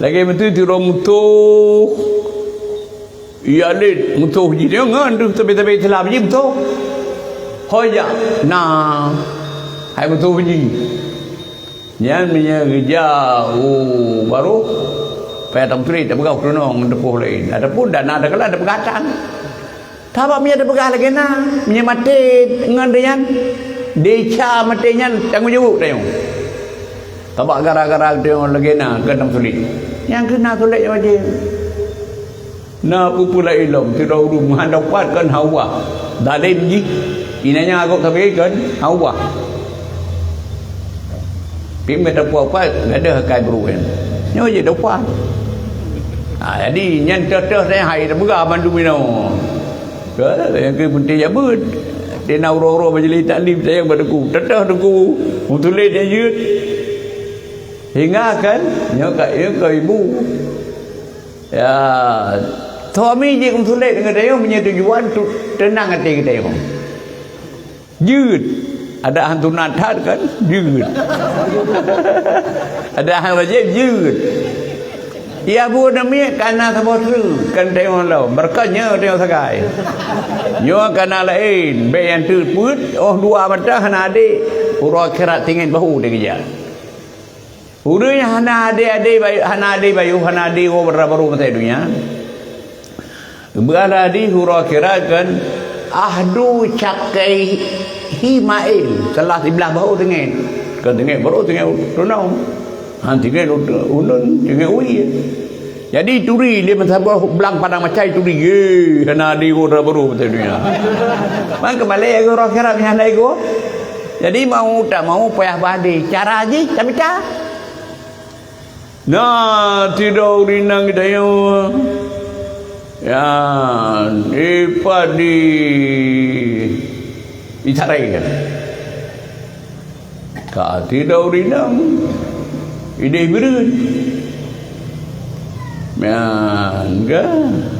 Lagèe meutu sidroe musoh. Iya lét musoh jih nyoe ngon deuh tabi-tabi Islam jih musoh. Oh jak na hai beutôi jih. Nyan meunyoe geujak u barôh, payah tameutuléh tapeugah u keunong ngon teupoh laén. Ataupun dana teukalon tapeugah tan. Sabab meunyoe tapeugah lagée na, meunyoe maté ngon nyan, desya maté nyan tanggong jaweueb tanyoe. Sabab gara-gara tanyoe lagée na keu tameutuléh. Nyang keu na tuléh nyang wajéb. Na peue-peue laén lom, sidroe ureuëng meuhan dapat kan hawah. Zalém jih, inan nyang agok sabe kan hawah. Pih meuteupeu pat gadôh akai beuruwen. Nyoe jih dapat. Ha, jadi nyan teuh-teuh saya hai teupeugah bandum inoe. Ka, nyang keu peunteng jak beuet. Tena uroe-uroe majlis taklim sayang bak teungku. Teuh-teuh teungku, meutuléh nyang jeuet. Hingga kan, nyoe ka, nyoe ka ibu. Ya, suami jih meusulet ngon geutanyoe meunyoe tujuan tu teunang até geutanyoe. Jeuet. Ada hán sunat that kan? Jeuet. Ada hán wajéb jeuet. Ya bu namiet kana saboh treuk kan tanyoe lom. Beureukat nyoe tanyoe sagai. Nyoe kana laén, bék nyang teupeuet, oh dua mata hana adé. Uroe akhirat tinggai bahu dikeujak. Ureuëng nyang hana adé-adé bayu-, hana adé bayu, hana adé woe dara barô masa donya. Beualah di uroe akhirat kan ahdu syaqaihi mail, salah siblah bahu teungoh. Kan teungoh barô teungoh tunong. Han teungoh ulôn teungoh wie. Jadi turi lé meusaboh blang padang macai turi. Ye, hana adé woe dara barô masa donya. Man keumalée uroe akhirat nyang hana ego. Jadi mau tak mau payah bade cara jih tamita. Na sidroe ureuëng inong geutanyoe, ya, ipat di Itaré. Ka sidroe ureuëng inong idéh beureuen. Nyan ka,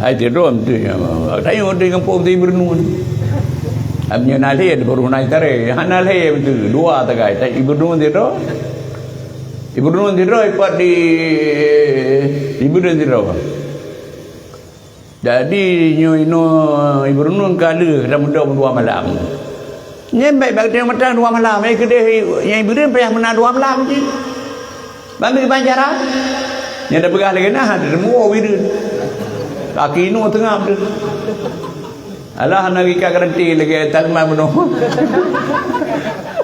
hai sidroe meuteun. Tanyoe di gampông di Ibu Renun. Am nyoe na lhée baru na Itaré. Hana lhée beutôi, dua tagai. Ibu Renun sidroe. Ibu Renun sidroe ipat di Ibu Renun sidroe. Jadi nyoe inoe Ibu Renun ka lheueh dah meudoe dua malam. Nyan baik-baik teurimong mata dua malam. Eh keudeh nyang Ibu Renun payah meunan dua malam cit. Ban bagi ban cara. Nyang dah peugah lagée na, ha, teurimong Ibu Renun. Kaki inoe teungab tu. Alah, hana gika garanti lagée tanaman bunoe.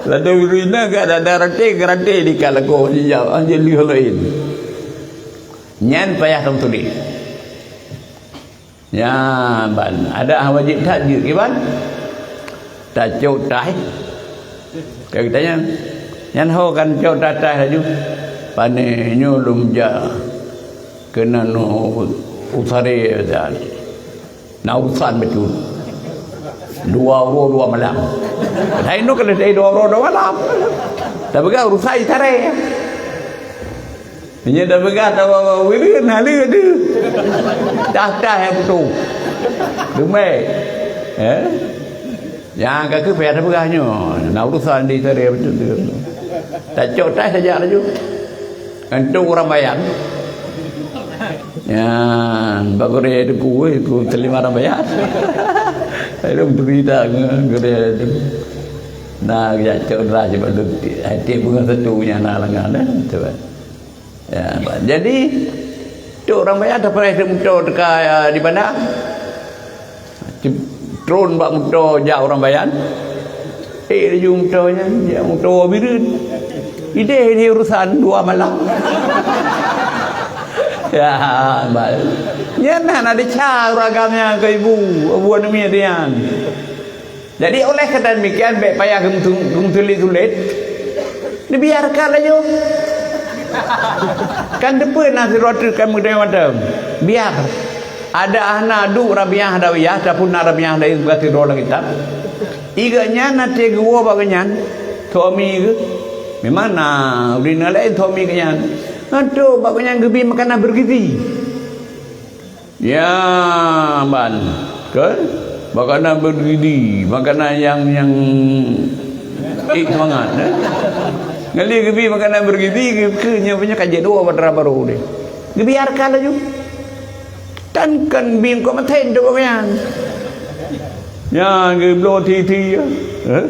Laju Ibu Renun ka ada garanti, garanti di ka lakoe jijak, anjing lieh laén. Nyan payah tong tuléh. Nyan ban, ada wajéb that jeuet kiban. Tacok taih. Ka geutanyan, nyan ho kan cok taih laju. Pane nyoe lom jak keunan u-, usaré dan na urusan betul. Dua uroe dua malam. Hai nu kena dua uroe dua malam. Tapi kan urusan Itaré. Nyan dah peugah tawa wireuen haleue tu. Dah-dah yang betul. Dumai. Eh? Nyang ka keu payah tapeugah nyoe. Na urusan di Itaré betul tu. Tacok taih saja laju. Untuk ureuëng bayan. Nyan bak gurée tu kueh ku terima ureuëng bayan. Ada berita gurée tu. Na ya cok dah sebab tu hati bunga satu nya na lengan dah. Coba. Ya, jadi tu ureuëng bayan tapeureh moto teuka, ya, di bandar. Tron bak moto jak ureuëng bayan. Eh, laju moto nyan, jak moto Ibu Renun. Idéh di urusan dua malam. Ya, bal. Nyan hana desya ureuëng agam nyan keu ibu, abu aneuk miet nyan. Jadi oleh kata demikian bék payah geumeutu-, geumeutuléh-tuléh. Dibiarkan laju. Kan teupeu na sidroe treuk kan meudeh mantong. Biar. Ada hana duek Rabiah Adawiyah, ataupun na Rabiah laén bak sidroe lam kitab. Iga nyan na teuguwoe bak geuhnyan, suami geuh. Memang na ureuëng laén suami geuhnyan. Ngantuk bak geuhnyan geubi makanan bergizi. Ya, ban. Kan? Makanan bergizi, makanan yang, yang eh, semangat, eh? Ngali geubi makanan bergizi, keu nyoe punya kaji dua batara baru deh. Gebiarkan laju. Tan kan bingkong maten tu bagian. Nyan geubloe thi-thi, ya. Eh?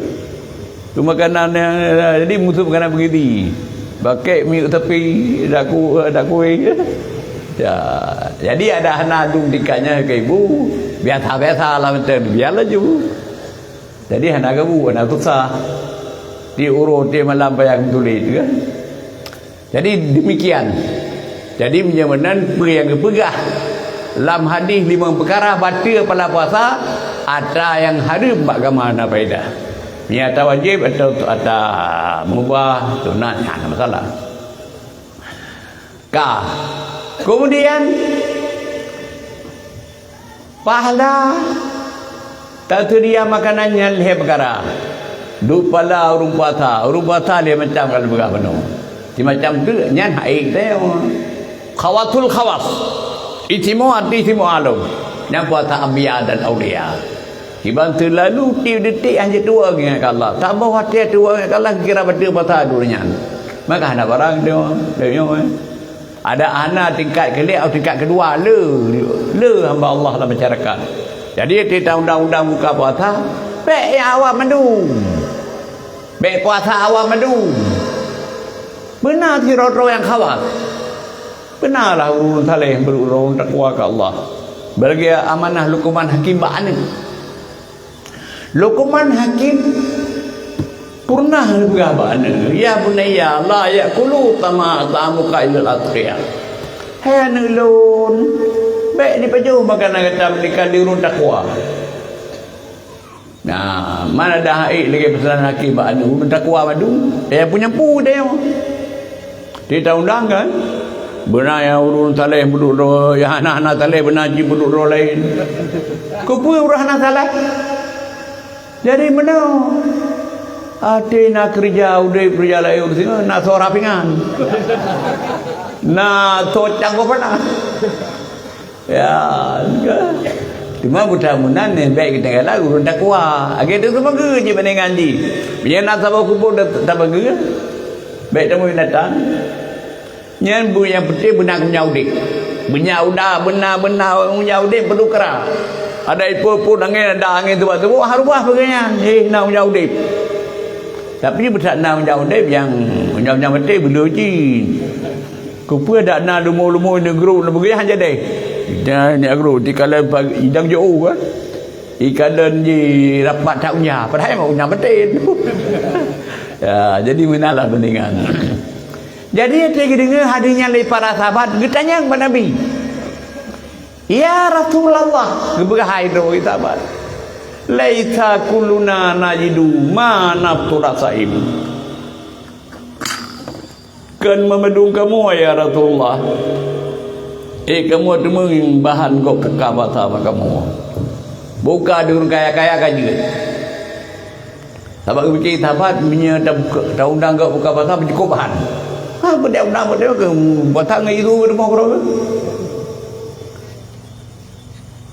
Tu makanan yang, jadi musuh makanan begitu. Bakek minyeuk sapi, daku, daku. Ya, jadi ada hana dum tingkatnya ke ibu, biasa-biasa lah macam biar laju. Jadi hana gabu, hana susah. Di urut, di malam payah tulis kan. Jadi demikian. Jadi meunyoe meunan peue nyang geupeugah lam hadis limong peukara bateue pahala puasa, atra nyang hareuem bak agama hana faedah. Meunyoe atra wajéb atau atra mubah, sunat, hana masalah. Ka. Kemudian Pahala, taseudia makanan nyan lhée peukara. Duek pahala ureuëng puasa, ureuëng puasa lhée macam ka lheueh peugah bunoe. Simacam teuk nyan hai teuh. Khawasul khawas. Istimewa, istimewa lom. Nyang puasa anbiya dan aulia. Kiban seulalu tieb detik hana tuwoe geuingat keu Allah. Saboh watée tuwoe geuingat keu Allah, kira bateue puasa duek nyan. Maka hana barang tu, tu nyoe. Ada hana tingkat keulhée atau tingkat keudua, le, le hamba Allah lam masyarakat. Jadi, teuntang undang-undang buka puasa, bék nyang awam mandum. Bék puasa awam mandum. Beuna sidroe-droe nyang khawas. Beunalah ureuëng saleh, ureuëng takwa keu Allah. Bagi amanah Luqman Hakim bak aneuëk. Luqman Hakim pernah geupeugah bak aneuëk, "Ya bunayya, la ya'kulu tama-, ta'amuka illal atqiya." "Hai aneuëk lôn, bék jipajoh makanan gata meuningka di ureuëng takwa." Nah, mana dah hai lagée pesan Hakim bak aneuëk ureuëng takwa madu, eh, punya pu dia. Di taundang kan? Beuna nyang ureuëng saleh peuduek droe, nyang hana-hana saleh beuna jih peuduek droe laén. Keupeue ureuëng hana saleh? Jadi meunoe, até na keureuja udeb keureuja laén ureuëng singoh, na soe rapingan. Na soe canggoh panas. Ya, ka. Teuma buta meunan nyan bék geutanyoe galak ureuëng takwa. Lagée tu seumeugeu jih bandingan jih. Meunyoe na saboh kubu ta-, tapeugeu, bék tameuin datang. Nyan bu nyang penting beuna meunyoe udeb. Beuna udah, beuna-beuna meunyoe udeb peuduek kra. Ada ipot-pot angén, ada angén tuboh-tuboh, harubah peugah nyan. Eh, na meunyoe udeb. Tapi beutak na meunyoe udeb nyang, meunyoe-meunyoe maté beuleueh jih. Keupeue dak na lumo-lumo neugru leubeh han jadi? Dan neugru di kalan pag-, idang jo kan? Ikalon ji rapat tak unya, padahai mau unya betin. Ya, jadi meunalah bandingan. Jadi, watée geudeungoe hadis nyan lé para sahabat, geutanyong bak Nabi, "Ya Rasulullah," geupeugah hai droe sahabat, "Laisa kulluna najidu ma naftura saim." Kon meumandum kamoe, ya Rasulullah. Eh, kamoe teumeung bahan gob buka puasa bak kamoe. Buka di ureuëng kaya-kaya ka jeuet. Sabab geupike sahabat, meunyoe tabuka, taundang gob buka puasa, meucukôp bahan. Ha, peue undang, peue keu puasa ngon isu rumoh keudroe.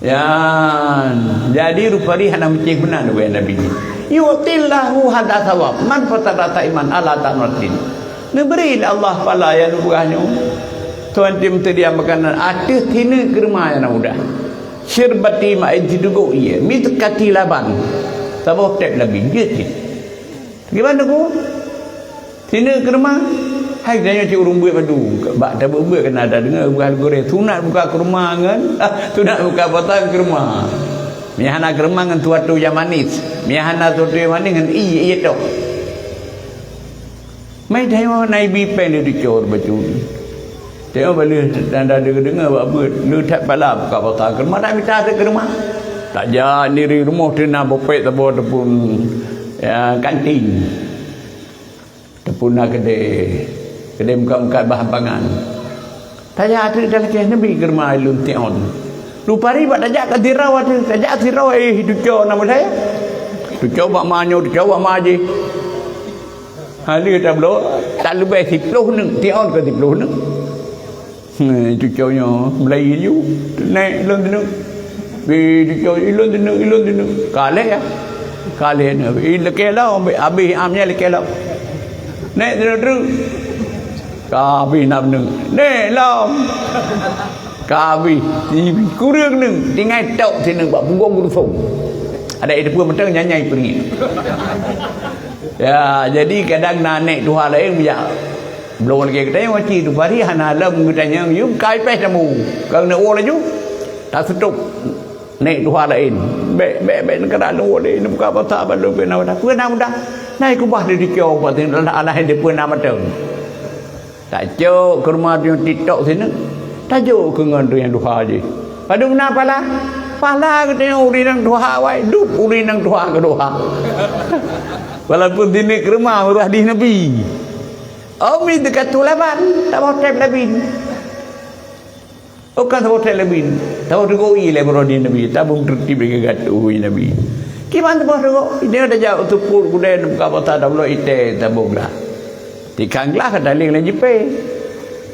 Yan, jadi rupari hana meucéh meunan wéh Nabi nyan. "Yu'tillahu hadza tsawab man fatara sa'iman ala tamratin." Neubri lé Allah pahala nyang neupeugah nyoe. Tuhan tim seudia makanan ateueh sineuk keureuma nyang na mudah. Syirbati ma'in, sidugok ié, miskati laban. Saboh tép labi, jeuet cit. Kiban teungku? Sineuk keureuma? Hai tanyoe cit ureuëng beuet madu. Bak tabeuet-beuet keunan tadeungoe bukan gurée. Sunat buka keureuma ngon, ah, sunat buka batang keureuma. Meuhana keureuma ngon suatu nyang manis. Meuhana suatu nyang manis ngon ié, ié tok. Mai tanyoe na ibi péng di ducor bacut. Tengok balik tanda deungoe-deungoe bak beuet, le that pala buka batang keureuma, tak mita that keureuma. Tajak niri rumoh teuna bopek saboh teupun, ya, kantin. Teupun na keudè, keudè meukat-meukat bahan pangan. Tajak ateueh talakée neubi keureuma ilôn tiôn. Rupari bak tajak ka sirau ateueh, tajak sirau, eh, ducor na meulhée. Ducor bak ma nyoe, ducor bak ma jih. Hana tabloe, tak leubeh siploh neuk, tiôn ka siploh neuk. Hei, cuco nyoe, meulayi laju. Nèk, ilôn sineuk. Bi cuco, ilôn sineuk, ilôn sineuk. Ka lhèe, ya. Ka lhèe nyoe. I lakèe lom, abéh am nyan lakèe lom. Nèk, sineuk treuk. Ka abéh na neuk. Nèk, lom. Ka abéh. Kureueng neuk. Tinggai tok sineuk bak punggong geurusoe. Ada itu pun betul nyanyi peri. Ya, jadi kadang na aneuk tuha laén bijak. Belum lagi kita yang wajib tu pari hana lom kita yang yum kai peh tamu. Kang nak wo laju. Tak setup. Nek tuha laén. Bek, bek, bek negara lu ni buka pasal balu pena mudah. Pena mudah. Nai kubah di dikyo buat Allah di pena mata. Tajok ke rumah tu yang TikTok sini. Tajok ke ngon tu yang tuha je. Padum na pala. Pala ke tu yang uri nang tuha wai. Dup uri nang tuha ke tuha. Walaupun sini ke rumah urah di Nabi. Umi dekat tu laban. Tak mau tep Nabi. Bukan saboh teuleubin, saboh teugok ie lé baroe di Nabi, tabong tertib lé geugat uhui Nabi. Kiban saboh teugok, dia ada jak tupur gudai buka mata tabloe ite tabong lah. Tikang glah ka taling lé jipe.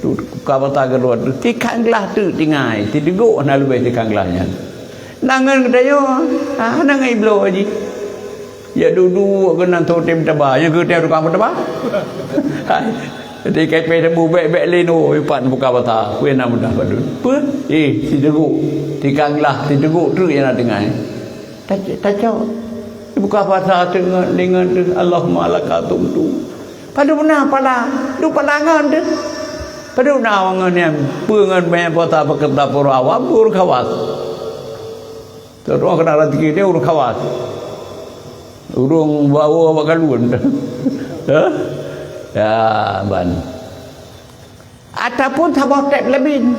Tu buka mata keudua tu, tikang glah tu tinggai, tidegok hana leubeh tikang glah nyan. Nangan geutanyoe, ah, hana ngai bloe jih. Ya dudu keunan soe tem taba, nyang keu tem tukang peutaba. Hai. Jadi kai peh tebu bek-bek lé nu ipat buka mata. Kui na mudah padun. Peue? Eh, si deguk. Tikang glah si deguk treuk nyang na teungai. Tac-, tacok. Buka mata teungoh lingon tu Allahumma laka tumtu. Padum na pala, du pala ngon tu. Padum na ngon nyan. Peue ngon banyak puasa pekeurta pura awam bur kawas. Terus kena rezeki dia ureuëng khawas. Ureuëng bawa bak galon. Hah? Ya, ban. Ataupun saboh tep leubin.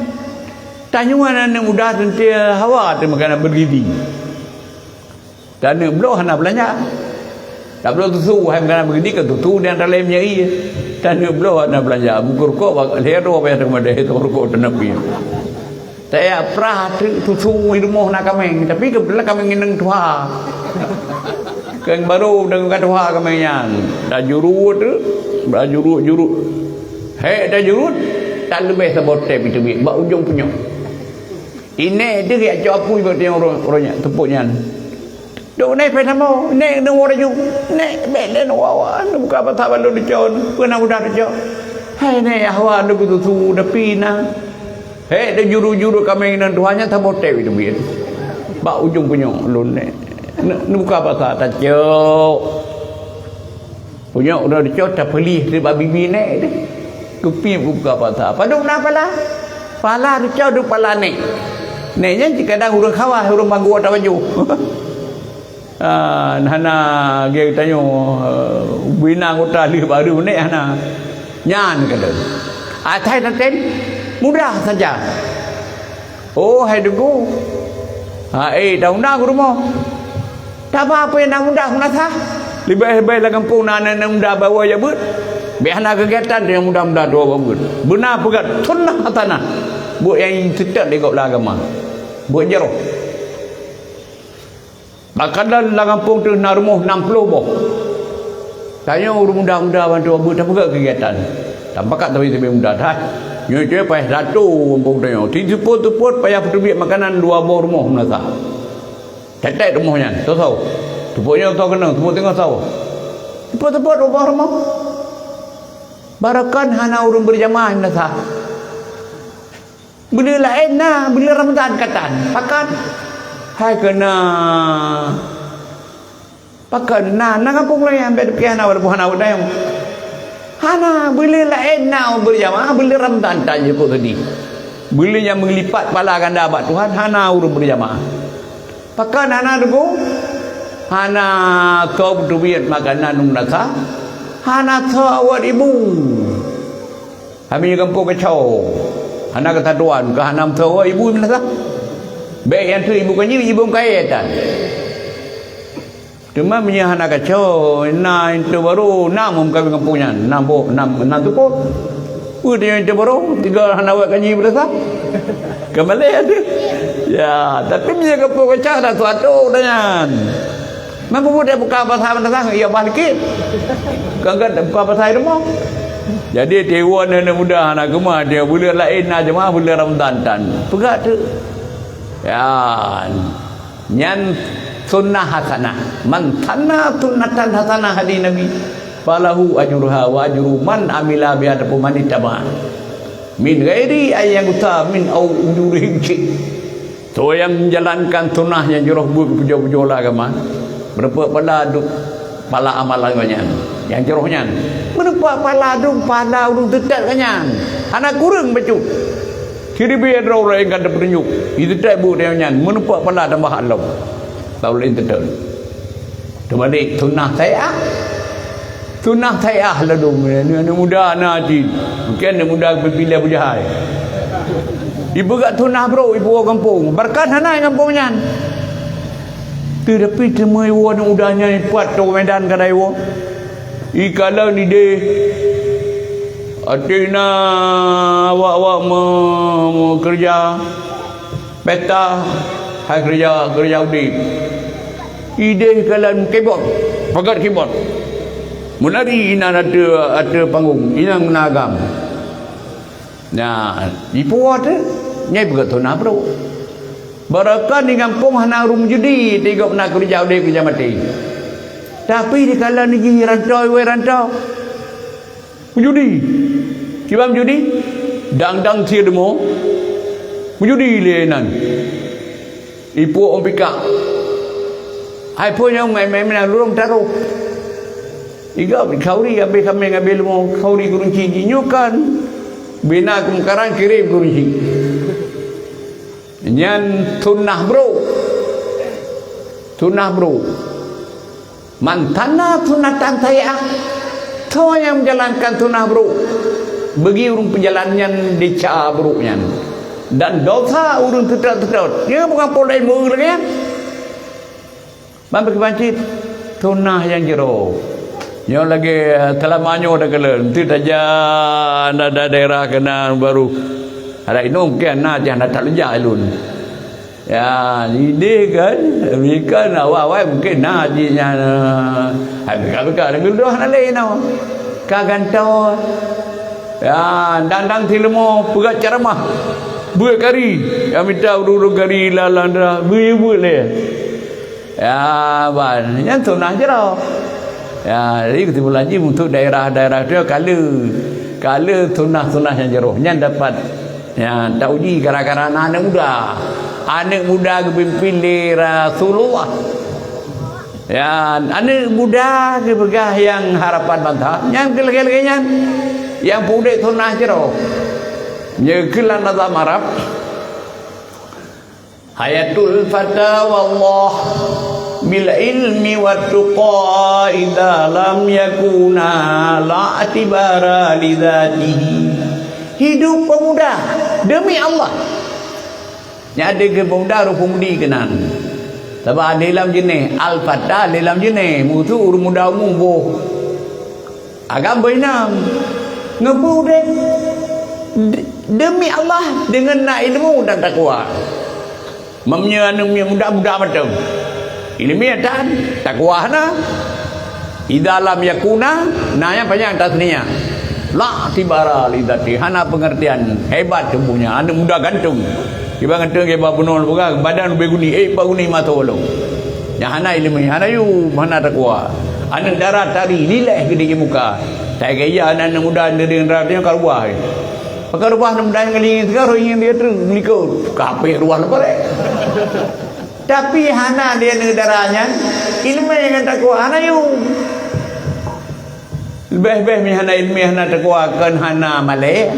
Tanyoe aneuk muda teuntée hawa teuh makanan bergizi. Dan aneuk bloe hana beulanja. Tabloe susu, hai makanan bergizi kan susu dan dalam minyak ie. Dan aneuk bloe hana beulanja. Buku rukok, lhée droe payah teuma deh, rukok teunapi. Tajak prah teuk susu i rumoh na kaméng, tapi keubeutulan kaméng inong tuha. Kaméng barô dan ka tuha kaméng nyan. Tajurut teuk, tajurut-jurut. Hék tajurut, tak leubeh saboh tep iteubiet bak ujong punyok. Inék teuk jak cok apui bak tiong uroe, uroe nyan, teupot nyan. Dok nai pih samo, nek neu woe laju. Nek, bek lé neu wawa, neu buka mata balon deucon, peue na mudah deucok. Hai nek, ahwa neu beususu, tapi na. Hek, deh juru-juru kaméng ngon tuha nyan saboh tep itu biet. Bak ujong punyok lôn nek. Neu, neu buka mata tacok. Punyok udah dicok tapeulih di bak bibi nek deh. Kupi buka pata. Padum na pala? Pala dicok du pala nek. Nek nyan cit kadang ureuëng khawas, ureuëng banggua tawajoh. Ah, hana ge tanyoe, eh, bina anggota lih baru nek hana. Nyan kata. Atai taten mudah saja. Oh, hai deungoe. Ha, eh, daun-daun rumoh. Taba peue nyang muda meunasah? Leubeh-leubeh lam gampông na aneuk-aneuk muda bawa jak beuet. Bèk hana keugiatan nyang muda-muda dua bawa beuet. Beuna peugah sunnah hasanah. Buet nyang seutôt lé gob lam agama. Buet jaroh. Bahkan lam gampông teuh na rumoh nam ploh boh. Tanyoe ureueng muda-muda bantu beuet tapeugah keugiatan. Tapakat tapi-tapi muda that. Nyoe-nyoe payah satu gampông tanyoe. Di seupôt-seupôt payah peuteubiet makanan dua boh rumoh meunasah. Tetek rumoh nyan, soe-soe. Teupeue nyoe soe keunong, teupeue teungoh soe. Teupeue-teupeue rumoh-rumoh. Barokon hana ureueng beurjamaah nasa. Buleuen laén na, buleuen Ramadhan ka tan. Pakon? Hai keu na. Pakon na, na gampông laén ambek dupiah na walaupun hana udang. Hana, buleuen laén na ureueng beurjamaah, buleuen Ramadhan tan jeuet keu seudeh. Buleuen nyang meulipat pala ganda bak Tuhan, hana ureueng beurjamaah. Pakon hana deungoe? Hana soe beuteubiet makanan u meunasah, hana soe awot ibu. Hami gampông keucoe, hana keusatuan, keu hana soe awot ibu meunasah. Bèk nyang treuk ibu kanyir, ibu kayèe tan. Teuma meunyoe hana keucoe, na intu barô, na meukawén gampông nyan, na boh, na, na seupôt. Peue tanyoe intu barô, tinggai hana awak kaji meunasah. Keumalée ateueh. Ya, tapi meunyoe gampông keucoe na suatu tanyan. Mampu buet buka pasai meunasah, ya bah likit. Kan kan buka pasai rumoh. Jadi tiwan aneuk muda hana keumah, dia buleuen laén na jeumaah buleuen Ramadhan tan. Peugah tu. Ya. Nyan sunnah hasanah. Man sanna sunnatan hasanah, hadis Nabi, falahu ajruha wa ajru man amila biha ataupun man ittaba'a. Min ghairi an yunqasa min ujurihim syai'. Soe nyang menjalankan sunnah nyang jroh buet pujoe-pujoe lam agama, Meureumpok pala duek pala amalan geuh nyan, nyang jroh nyan. Meureumpok pala duek pala ureuëng teutet geuh nyan. Hana kureueng bacut. Siribée droe laén ka teupeurunyuek, jiteutet buet nyan, meureumpok pala tambah lom. Lalu laén teutet. Teuma dek, sunnah syariah. Sunnah syariah ladom, aneuk muda na cit. Mungken aneuk muda geupilih bujahai. Ipeugah sunnah brok, ipuwoe gampông. Barkat hana gampông nyan. Teutapi teuma iwoe aneuk muda nyan ipat tô Medan ka iwoe. Ikalon ideh. Até na awak-awak me-, meukeureuja. Pesta hai keureuja, keureuja udeb. Ideh kalon keyboard, pagat keyboard. Meunari inan ateueh, ateueh panggong, inan meuna agam. Nah, ipuwoe teuh, nyan ipeugah sunnah brok. Barokon di gampông hana ureuëng meujudi, tigok na keureuja udeb keureuja maté. Tapi dikalon jih ranto, iwoe ranto. Meujudi. Kiban meujudi? Dang-dang sie leumo. Meujudi lé nan. Ipuwoe ôn pikak. Hai phon nyang main-main meunan lurong taroh. Iga khauri abéh kaméng abéh leumo, khauri keurunci jih nyoe kan. Bina keumeukaran kirém keurunci. Nyan sunnah brok. Sunnah brok. Man sanna sunnatan sayyi'ah, soe nyang menjalankan sunnah brok, bagi ureuëng peujalan nyan desya brok nyan, dan dosa ureuëng teutot-teutot. Nyan bukan poleh meu lagée nyan. Ban bagi bancit sunnah nyang jroh. Nyoe lagée, eh, seulama nyoe takalon, teuh tajak na da-, daerah keunan baru. Ada inong mungken na jah na tak lejak lôn. Ya, ideh kan, meuikan awai-awai mungken na jih nyan, eh, hai beuka-beuka lagée lôn hana lé inoe. Ka gantoe. Ya, dang-dang si leumo peugah ceramah. Beuet kari. Ya, mita ureuëng-ureuëng kari lalang dah. Beuet-beuet lé. Ya, ban. Nyan sunnah jroh. Ya, jadi keusimpulan jih untuk daerah-daerah tu kala. Kala sunnah-sunnah nyang jroh. Nyan dapat Ya, tauji gara-gara na aneuëk muda. Aneuëk muda geupimpin lé Rasulullah. Ya, aneuëk muda geupeugah nyang harapan bansa. Nyang keu lagée-lagée nyan, nyang peudeh sunnah jroh. Nyoe keuh lam nazam Arab. Hayatul fata wallah bil ilmi wat tuqa idza lam yakuna la atibara li dzatihi. Hidup pemuda demi Allah. Nyan deuh keu pemuda roh peumudi keunan. Sabab ada lam jeuneh al-fata, ada lam jeuneh musu ureuëng muda umu boh. Agam beuinam. Ngeupeu udeb de-, demi Allah deungon na ilmu dan takwa. Meunyoe aneuëk miet muda-muda mantong. Ileumie tan, takwa hana. Idza lam yakuna, na nyang panyang tasniah. La tibara li dzati, hana pengertian, hebat tubuhnya, aneuëk muda ganteng. Kiban ganteng kiban bunoe peugah, badan leubeh guni, eh, bak guni mata ulông. Nyang hana ileumie, hana yum, hana takwa. Aneuëk dara tari, lileh geude muka. Sai gaya aneuëk muda neudeungon dara nyoe ka rubah. Maka rubah aneuëk muda nyang ngeling sigoe ingin dia treuk melikot. Kapeh rubah leubeh. Tapi hana dia aneuëk dara nyan, ileumie ngon takwa hana yum. Leubeh-leubeh meuhana ileumie hana takwa kon hana malée.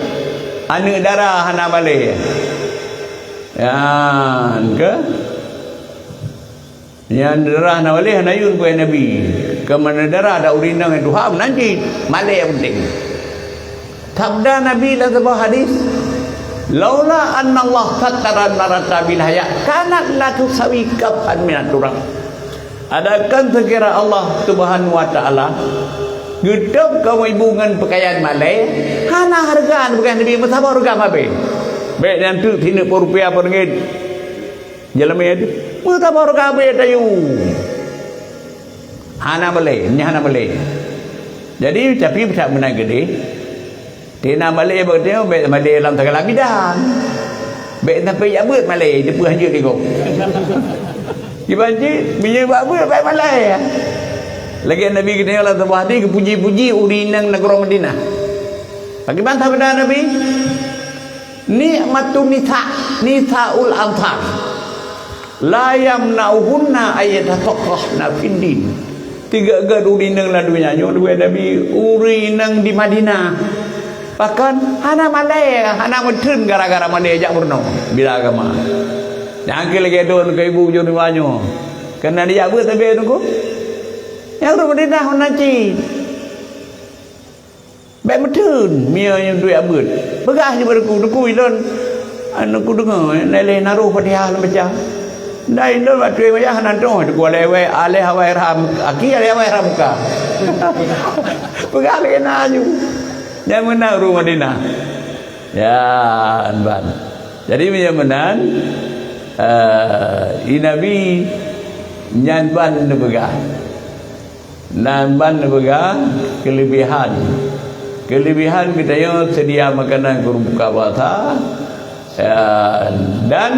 Aneuëk dara hana malée. Nyan keuh. Nyan darah na waleh na yun buet Nabi. Keumanö darah dak ureuëng inong tuha meunan cit. Malée nyang penting. Sabda Nabi lam saboh hadis, "Laula anna Allah sattara mar'ata bil haya, kanat la tusawi kafan minat turab." Adakah sekira Allah Subhanahu wa Taala geutôb kaum ibu ngon peukayan malée, hana hareuga, bukan Nabi meusaboh hareuga mabée. Bék nyan teuk sineuk peurupiah peureunggit. Jalan maya tu. Meusaboh hareuga abée tayue. Hana malée, nyan hana malée. Jadi, tapi, that meunan keudeh. Tina malée bak teuh, bék malée lam sagala bidang. Bék sampai jak beuet malée, teupeue hanjeuet digong. Kiban cit, meunyoe bak beuet, bék malée. Lagée Nabi geutanyoe lam saboh hadis geupuji-puji ureuëng inong nanggroe Madinah. Pakriban sabda Nabi? Nikmatun nisa, nisaul ansar. La yamna'uhunna an yatafaqqahna fid din. Tiga-tiga ureueng inong lam donya nyoe, dua Nabi, ureueng inong di Madinah. Bahkan hana malèe, hana meutheun gara-gara malèe jak meurunoe bela agama. Nyang keu lagèe droeneuh keu ibu jeuet nyoe. Keunan dijak beuet sabe teungku. Nyang ureueng Madinah hana cit. Bèk meutheun, meunyoe duek abeuet. Peugah jih bak teungku, "Teungku, ilôn, anu, kudeungö, nalèe naroh Fatihah lam baca." "Ndak, ilôn bak tueng wayah hana troh, teungku, alèh awai, alèh awai rhah, aki alèh awai rhah muka." Peugah lagèe na aju. Nyan meunan ureueng Madinah. Ya, ban. Jadi, meunyoe meunan, eh, i Nabi nyan ban neupeugah. Nan ban neupeugah keulebihan. Keulebihan geutanyoe seudia makanan keu buka puasa, ya, dan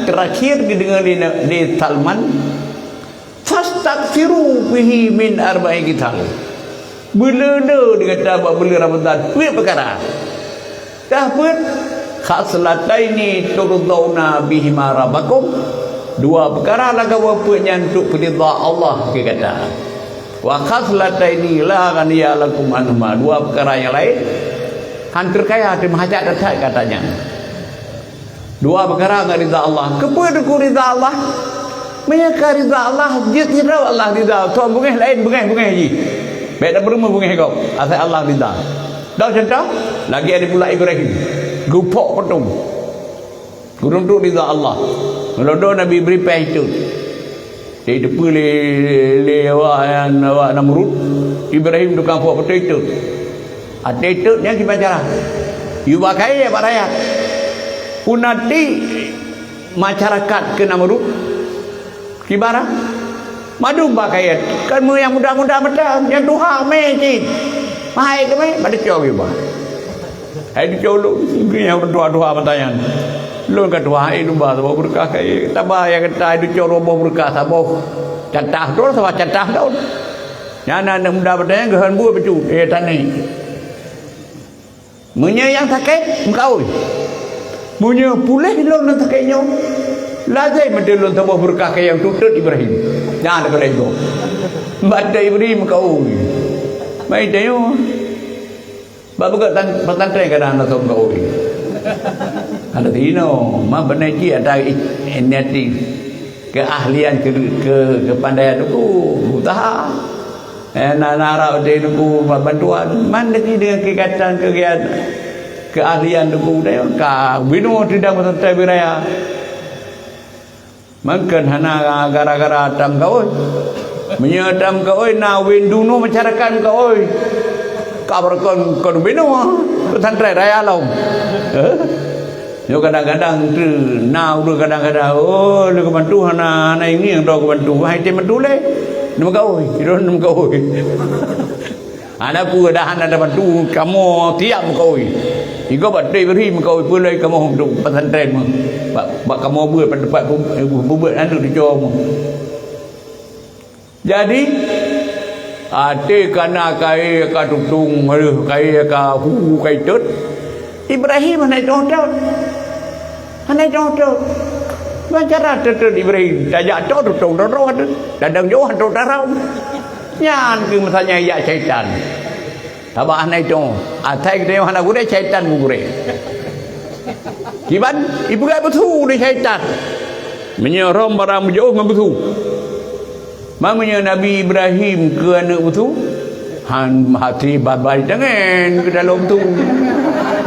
terakhir geudeungoe lé, lé Salman, "Fastaksiru fihi min arba'i khisal." Beuleu-leu digata bak buleuen Ramadhan peuet peukara. Dah peuet, "Khaslataini turdhauna bihima rabbakum." Dua peukara lagèe peuet nyan untuk peuridha Allah keu gata. "Wa khaslataini la ghina lakum anhuma." Dua peukara nyang laén, han teukaya teuma hajat that gata nyan. Dua peukara ngon ridha Allah. Keupeue teungku ridha Allah? Meunyoe ka ridha Allah, jeuet sidroe Allah ridha. Soe beungèh laén, beungèh-beungèh jih. Bèk na peurumoh beungèh gob, asai Allah ridha. Dong contoh, lagèe di pula Ibrahim. Geupok patong. Geuruntuk ridha Allah. Meunurot Nabi Ibrahim payah itot. Jadi, teupeu lé, lé awak nyan, awak Namrud, Ibrahim tukang pok beutôi itot. Até itot nyan kiban cara. Yue ba kayèe bak rakyat. Peue na ti masyarakat keu Namrud? Kiban mandum ba kayèe. Kan meunyoe nyang muda-muda mantong, nyang tuha mé cit. Mahai teumé, bak teucok yue ba. Hai ducok lôn, nyang ureueng tuha-tuha mata nyan. Lôn ka tuha, hai lôn ba saboh beureukat kayèe. Taba nyang gata hai ducok lôn boh beureukat saboh. Catah droe saboh catah droe. Nyan aneuk muda mata nyan geuhon buet bacut, eh, tani. Meunyoe nyang sakét, meukaôi. Meunyoe puléh lôn nyang sakét nyoe, lazem meuteulôn saboh beureukat kayèe nyang tutôt Ibrahim. Nyan aneuk lôn gob. Mata Ibrahim meukaôi. Mai tanyoe. Bak beugöt tan-, pesantren kadang hana song gaui. Hana teuinoe, ma beunai cit ata i-, inisiatif, keuahlian, keu-, keu-, keupandaian teungku, berusaha. Eh, na, na harap di teungku bantuan, man lagi dengan kegiatan, kegiatan keahlian teungku, ka binoe sidang pesantren wilayah. Mangkén hana gara-gara tam gaui. Meunyoe tam gaui na wéng dunoe masyarakat gaui. Ka beureukan kon binoe pesantren raya lom. Eh? Nyoe kadang-kadang tu na ureueng kadang-kadang, "Oh, lé keubantu hana, hana ingieng droe keubantu." Wahai tém bantu lé. Neumeugaui, droe neumeugaui. Hana peue dah hana tabantu, kamoe siap meukaui. Igob bak Ibrahim meukaui peulai kamoe untuk pesantren meuh. Bak, bak kamoe beuet bak teumpat peubuet aneuk cucoe meuh. Jadi, até kana kayèe ka tutong, adoh, kayèe ka hu, ka itot, Ibrahim hana itoh-toh. Hana itoh-toh. Ban cara teutôt Ibrahim, tajak toh tutong droe-droe tu. Dadang jauh tu tarau. Nyan keuh meusanya jak syaitan. Sabab hana itoh. Asai geutanyoe hana gurèe, syaitan meugurèe. Kiban, ipeugah beutôi lé syaitan. Meunyoe rhom barang meujeuôh ngon beutôi. Ma meunyoe Nabi Ibrahim keu aneuk beutôi, han hati babai tangen keu dalom tu.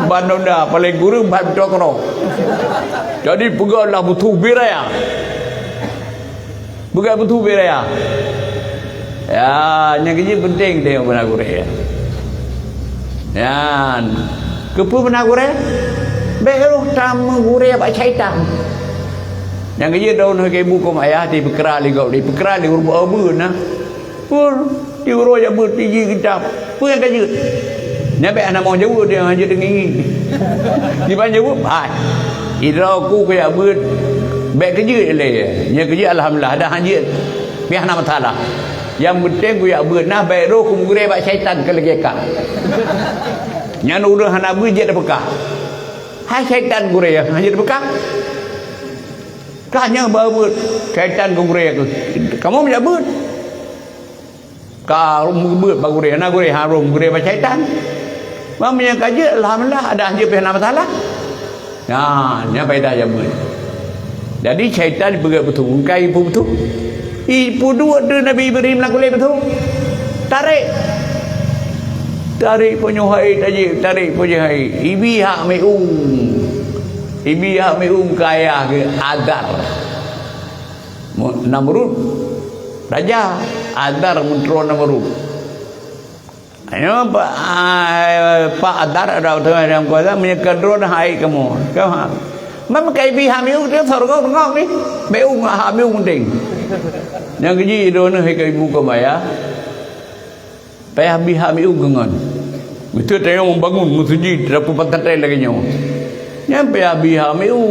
Ban nonda paléng kureueng ban beutôi keudroe. Jadi peugah lah beutôi bit raya. Peugah beutôi bit raya. Ya, nyang keujeuet penting teuh beuna gurèe. Nyan, keupeue beuna gurèe? Bèk roh tameugurèe bak syaitan. Nyang keujeuet daun hana ibu keu ayah dipeukra lé gob, dipeukra lé gurèe beuet na. Pur, di uroe jak beuet tiji kitab. Peue nyang ka jeuet? Nyan bèk hana mau jaweueb dia, hana jeuet ngieng-ngieng. Diban jaweueb, hai. Idroe ku kujak beuet, bèk keujeuet lé. Nyang keujeuet alhamdulillah, dah hana jeuet. Pih hana masalah. Nyang penting kujak beuet nah bèk roh ku meugurèe bak syaitan keu lagèe ka. Nyan ureueng hana beuet jeuet tapeugah. Hai syaitan gurèe, hana jeuet tapeugah. Ka nyoe bak beuet, syaitan geugurée keuh. Kamoe meujak beuet. Ka rhom geubeuet bak gurée, na gurée harôh gurée bak syaitan. Meunyoe ka jeuet, alhamdulillah, adak han jeuet pih hana masalah. Nah, nyan faedah jak beuet. Jadi, syaitan jipeugét beutôi, ka ipeubeutôi. Ipeuduek deuh Nabi Ibrahim lam kulét beutôi. Tarek. Tarek pujoe hai tajak, tarek pujoe hai. Ibi hak miueng. Ibi hak miueng keu ayah geuh Azar. Mu-, Namrud raja, Azar meutroe Namrud. Nyoe Pak, ah, Pak Azar ada utama dalam kuasa meunyoe keudroe hai kamoe. Kau ha. Mam kai bi hamiu tu sorga ngok ni. Beu ngok hamiu penting. Nyang keji droeneuh hai ka ibu ka maya. Payah bi hamiu ngon. Beutôi tayong membangun meuseujid, dapur pesantren lagèe nyoe. Nyan payah bi hamiu.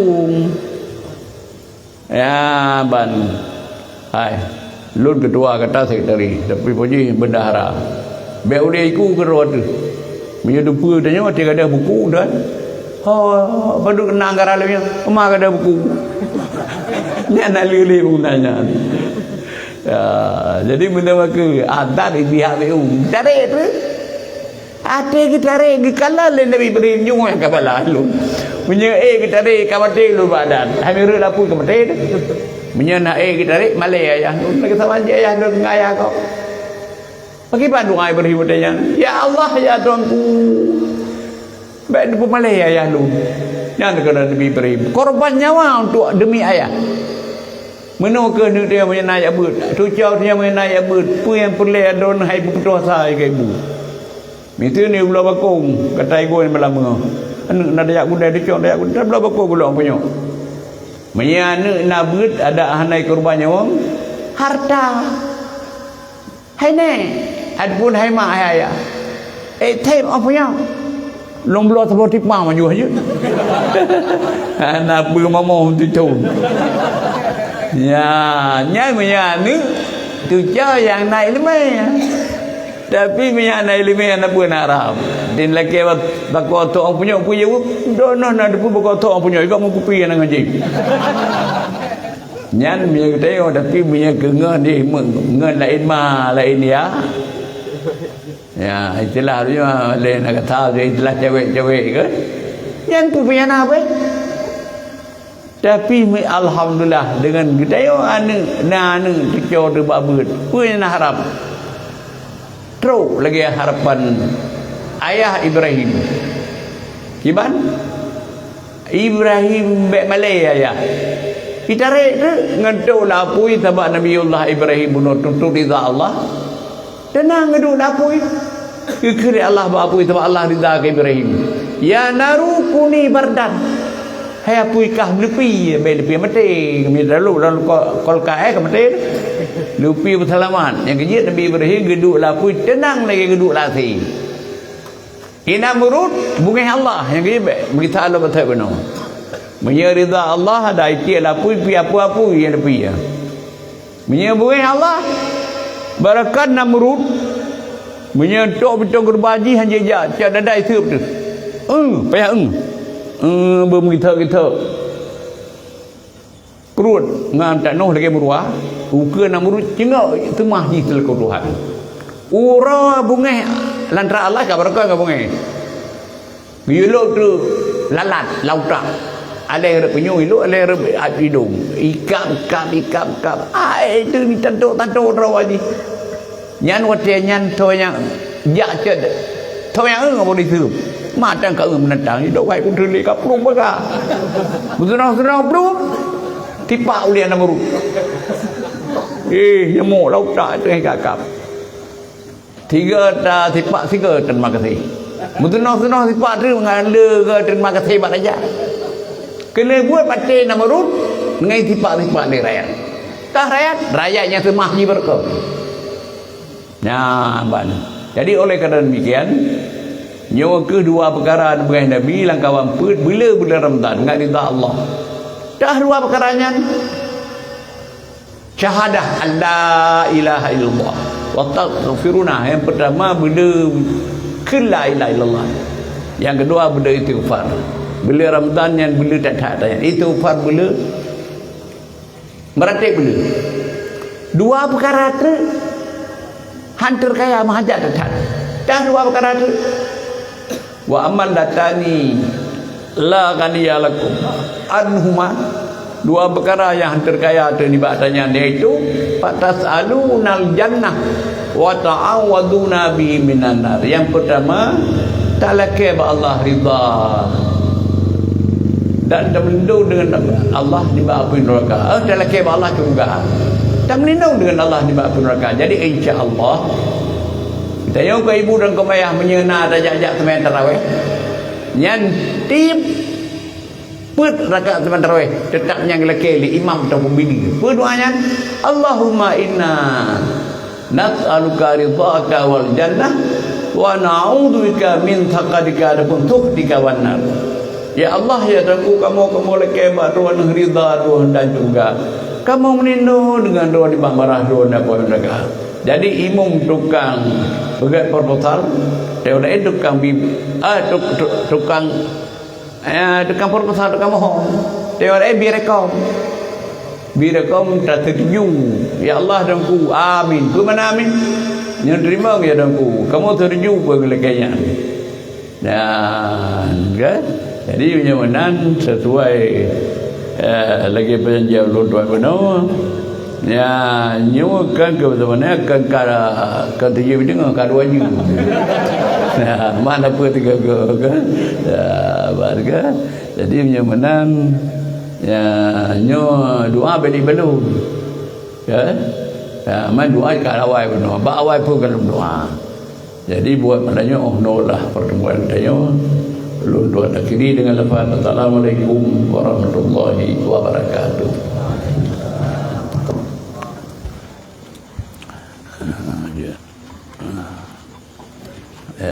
Ya, ban. Hai. Lôn ketua kata sekretari, tapi puji bendahara. Bèk ulèe iku keudroe teuh. Meunyoe teupeue tanyoe, até gadoh buku dan, oh, padub keunan anggaran lagèe nyoe, ma gadoh buku. Nyan na lé-lé guna nyan. Ya, jadi meunyoe ke adat di pihak B U, cari tu. Até geutarek, geukalon lé Nabi Ibrahim, "Nyoe nyang ka bala lôn. Meunyoe ék geutarek, ka maté lôn bak adat. Hai meureuek lapui ka maté teuh. Meunyoe na ék geutarek, malèe ayah lôn. Lagèe saban jih ayah lôn ngon ayah kau." Pakriban doa Ibrahim watèe nyan, "Ya Allah, ya Tuhanku, bèk neupeumalèe ayah lôn." Nyan keunan Nabi Ibrahim, korban nyawa untuk demi ayah. Meunoe keuh neuk teuh meunyoe na jak beuet, tucok teuh meunyoe na jak beuet, peue nyang peureulèe droeneuh hai beupeutuasa keu ibu. Miseue ni bloe bakong, gata igoe meulameue. Aneuk na tajak gudai, teucok tajak gudai, bloe bakong gulong punyok. Meunyoe aneuk na beuet, adak hana ikorban nyawöng, harta. Hai nèk, ataupun hai mak, hai ayah. Eh, them, oh, punyok. Lôn bloe saboh tipa maju aja. Hana peue mamoh teucok. Ya, nyan meunyoe aneuk, tucok nyang na ileumèe. Tapi meunyoe hana ileumèe, hana peue na harab. Din lakèe bak-, bak oto punyok, peue jaweueb, "Droeneuh na teupeue bak oto punyok, ikot meukupi hana ngaji." Nyan meunyoe geutanyoe, tapi meunyoe keu ngon, eh, ngon laén ma, laén ya. Ya, istilah tu nyoe, laén na kata, istilah cewek-cewek kan. Nyan peue nyang na beh. Tapi, alhamdulillah, deungon geutanyoe aneuk, na aneuk teucok teuh bak beuet. Peue nyang na harab? Trok lagèe harapan ayah Ibrahim. Kiban? Ibrahim bèk malèe ayah. Itarek teuk ngon trok lam apui sabab Nabiullah Ibrahim bunoe tuntut ridha Allah. Teunang geuduek lam apui. Geukheun lé Allah bak apui sabab Allah ridha keu Ibrahim. "Ya naru kuni bardan." Hai apui kah meuleupie, bèk leupie maté. Kami lalu dalam ko-, kolka, eh, ka maté. Leupie beuseulamat. Nyang keujeuet Nabi Ibrahim geuduek lam apui teunang lagèe geuduek lam asèe. Inan meurut bungéh Allah nyang geuibe, beugisa Allah beuthat bunoe. Meunyoe ridha Allah, ada iték lapui, pih apui-apui nyang leupie. Meunyoe bungéh Allah, barakat Namrud, meunyoe tok bitong keureuba jih han jijak, cak dadai seup teuh. Eung, payah eung. Eung, beumeugisa-gisa. Pruet ngon tanoh lagèe meuruwa, ukeue Namrud ceungok teumah jih seulaku Tuhan. Uroe bungéh lantara Allah ka beureukoh ngon bungéh. Geuyue lok teuk lalat, lautak. Alèh rot punyueng ilok, alèh rot idong. Ikab, ikab, ikab, ikab. Ai, teuk ni tantok-tantok droe jih. Nyan watèe nyan toh nyang jak cit. Toh nyang eu ngon polisi. Mantong ka eu meunantang, idok wai kuteulik ka plueng baka. Meuseunang-seunang plueng. Tipak ulèe Namrud. Eh, nyamok lautak teungoh kakap. Tiga ta tipak tiga terima kasih. Meuseunang-seunang tipak tu ngon le ke terima kasih bak raja. Keuneuk buet maté Namrud ngon tipak-tipak lé rakyat. Tah rakyat, rakyat nyang seumah jibeureukoh. Nyan ban. Jadi, oleh karena demikian, nyoe keuh dua peukara beungéh Nabi lam kawan peuet, beuleu bulan Ramadhan ngon ridha Allah. Tah dua peukara nyan, syahadah an la ilaha illallah wa tastaghfiruna. Nyang pertama, beuleu kheun la ilaha illallah. Nyang keudua, beuleu istighfar. Beuleu Ramadhan nyan beuleu that-that nyan. Istighfar beuleu Meuratéb beuleueh. Dua peukara treuk han teukaya meuhajat that-that. Dah dua peukara treuk. Wa ammal latani la ghaniya lakum anhuma. Dua peukara nyang han teukaya treuk nibak tanyan, yaitu fatas'alunal jannah wa ta'awwaduna bihi minan nar. Nyang peutama, talakée bak Allah ridha dan tameulindong deungon Allah nibak apui neuraka. Eh, talakée bak Allah syeuruga. Tameulindong deungon Allah nibak apui neuraka. Jadi, insya Allah, tanyoe keu ibu dan keu ayah meunyoe na tajak-jak seumayang tarawih, nyan tiep peuet rakaat seumayang tarawih, teutap nyang geulakée lé imam ataupun bini. Peue doa nyan? Allahumma inna nas'aluka ridhaka wal jannah, wa na'udzubika min sakhatika ataupun sukhtika wan nar. Ya Allah, ya Tuhanku, kamoe, kamoe lakée bak Droeneuh ridha Droeneuh dan syeuruga. Kamoe meulindong deungon Droeneuh nibak marah Droeneuh dan apui neuraka. Jadi, imum tukang peugét proposal, teuk laén tukang bi-, ah, tuk-, tuk-, tukang Eh, tukang proposal, tukang mohon. Tengok, eh, bi rekom. Bi rekom tasetuju. Ya Allah, Tuhanku. Amin. Peue makna amin? Nyoe teurimong, ya Tuhanku. Kamoe setuju peue lagèe nyan. Dan, kan? Jadi, meunyoe meunan sesuai, eh, lagèe perjanjian ulôn tuan bunoe. Ya, nyoe kan keu sebenarnya kan ka, kan tujoh jeuem, ka dua jeuem. Nah, mana apa tiga ke, kan? Ya, bah, kan? Jadi, meunyoe meunan, ya, nyoe doa beli belum. Kan? Ya, man doa ka awai bunoe. Bak awai pun galom doa. Jadi, buat malam nyoe, oh, nolah pertemuan tanyoe. Lôn tuan akhiri dengan lafaz, "Assalamualaikum warahmatullahi wabarakatuh."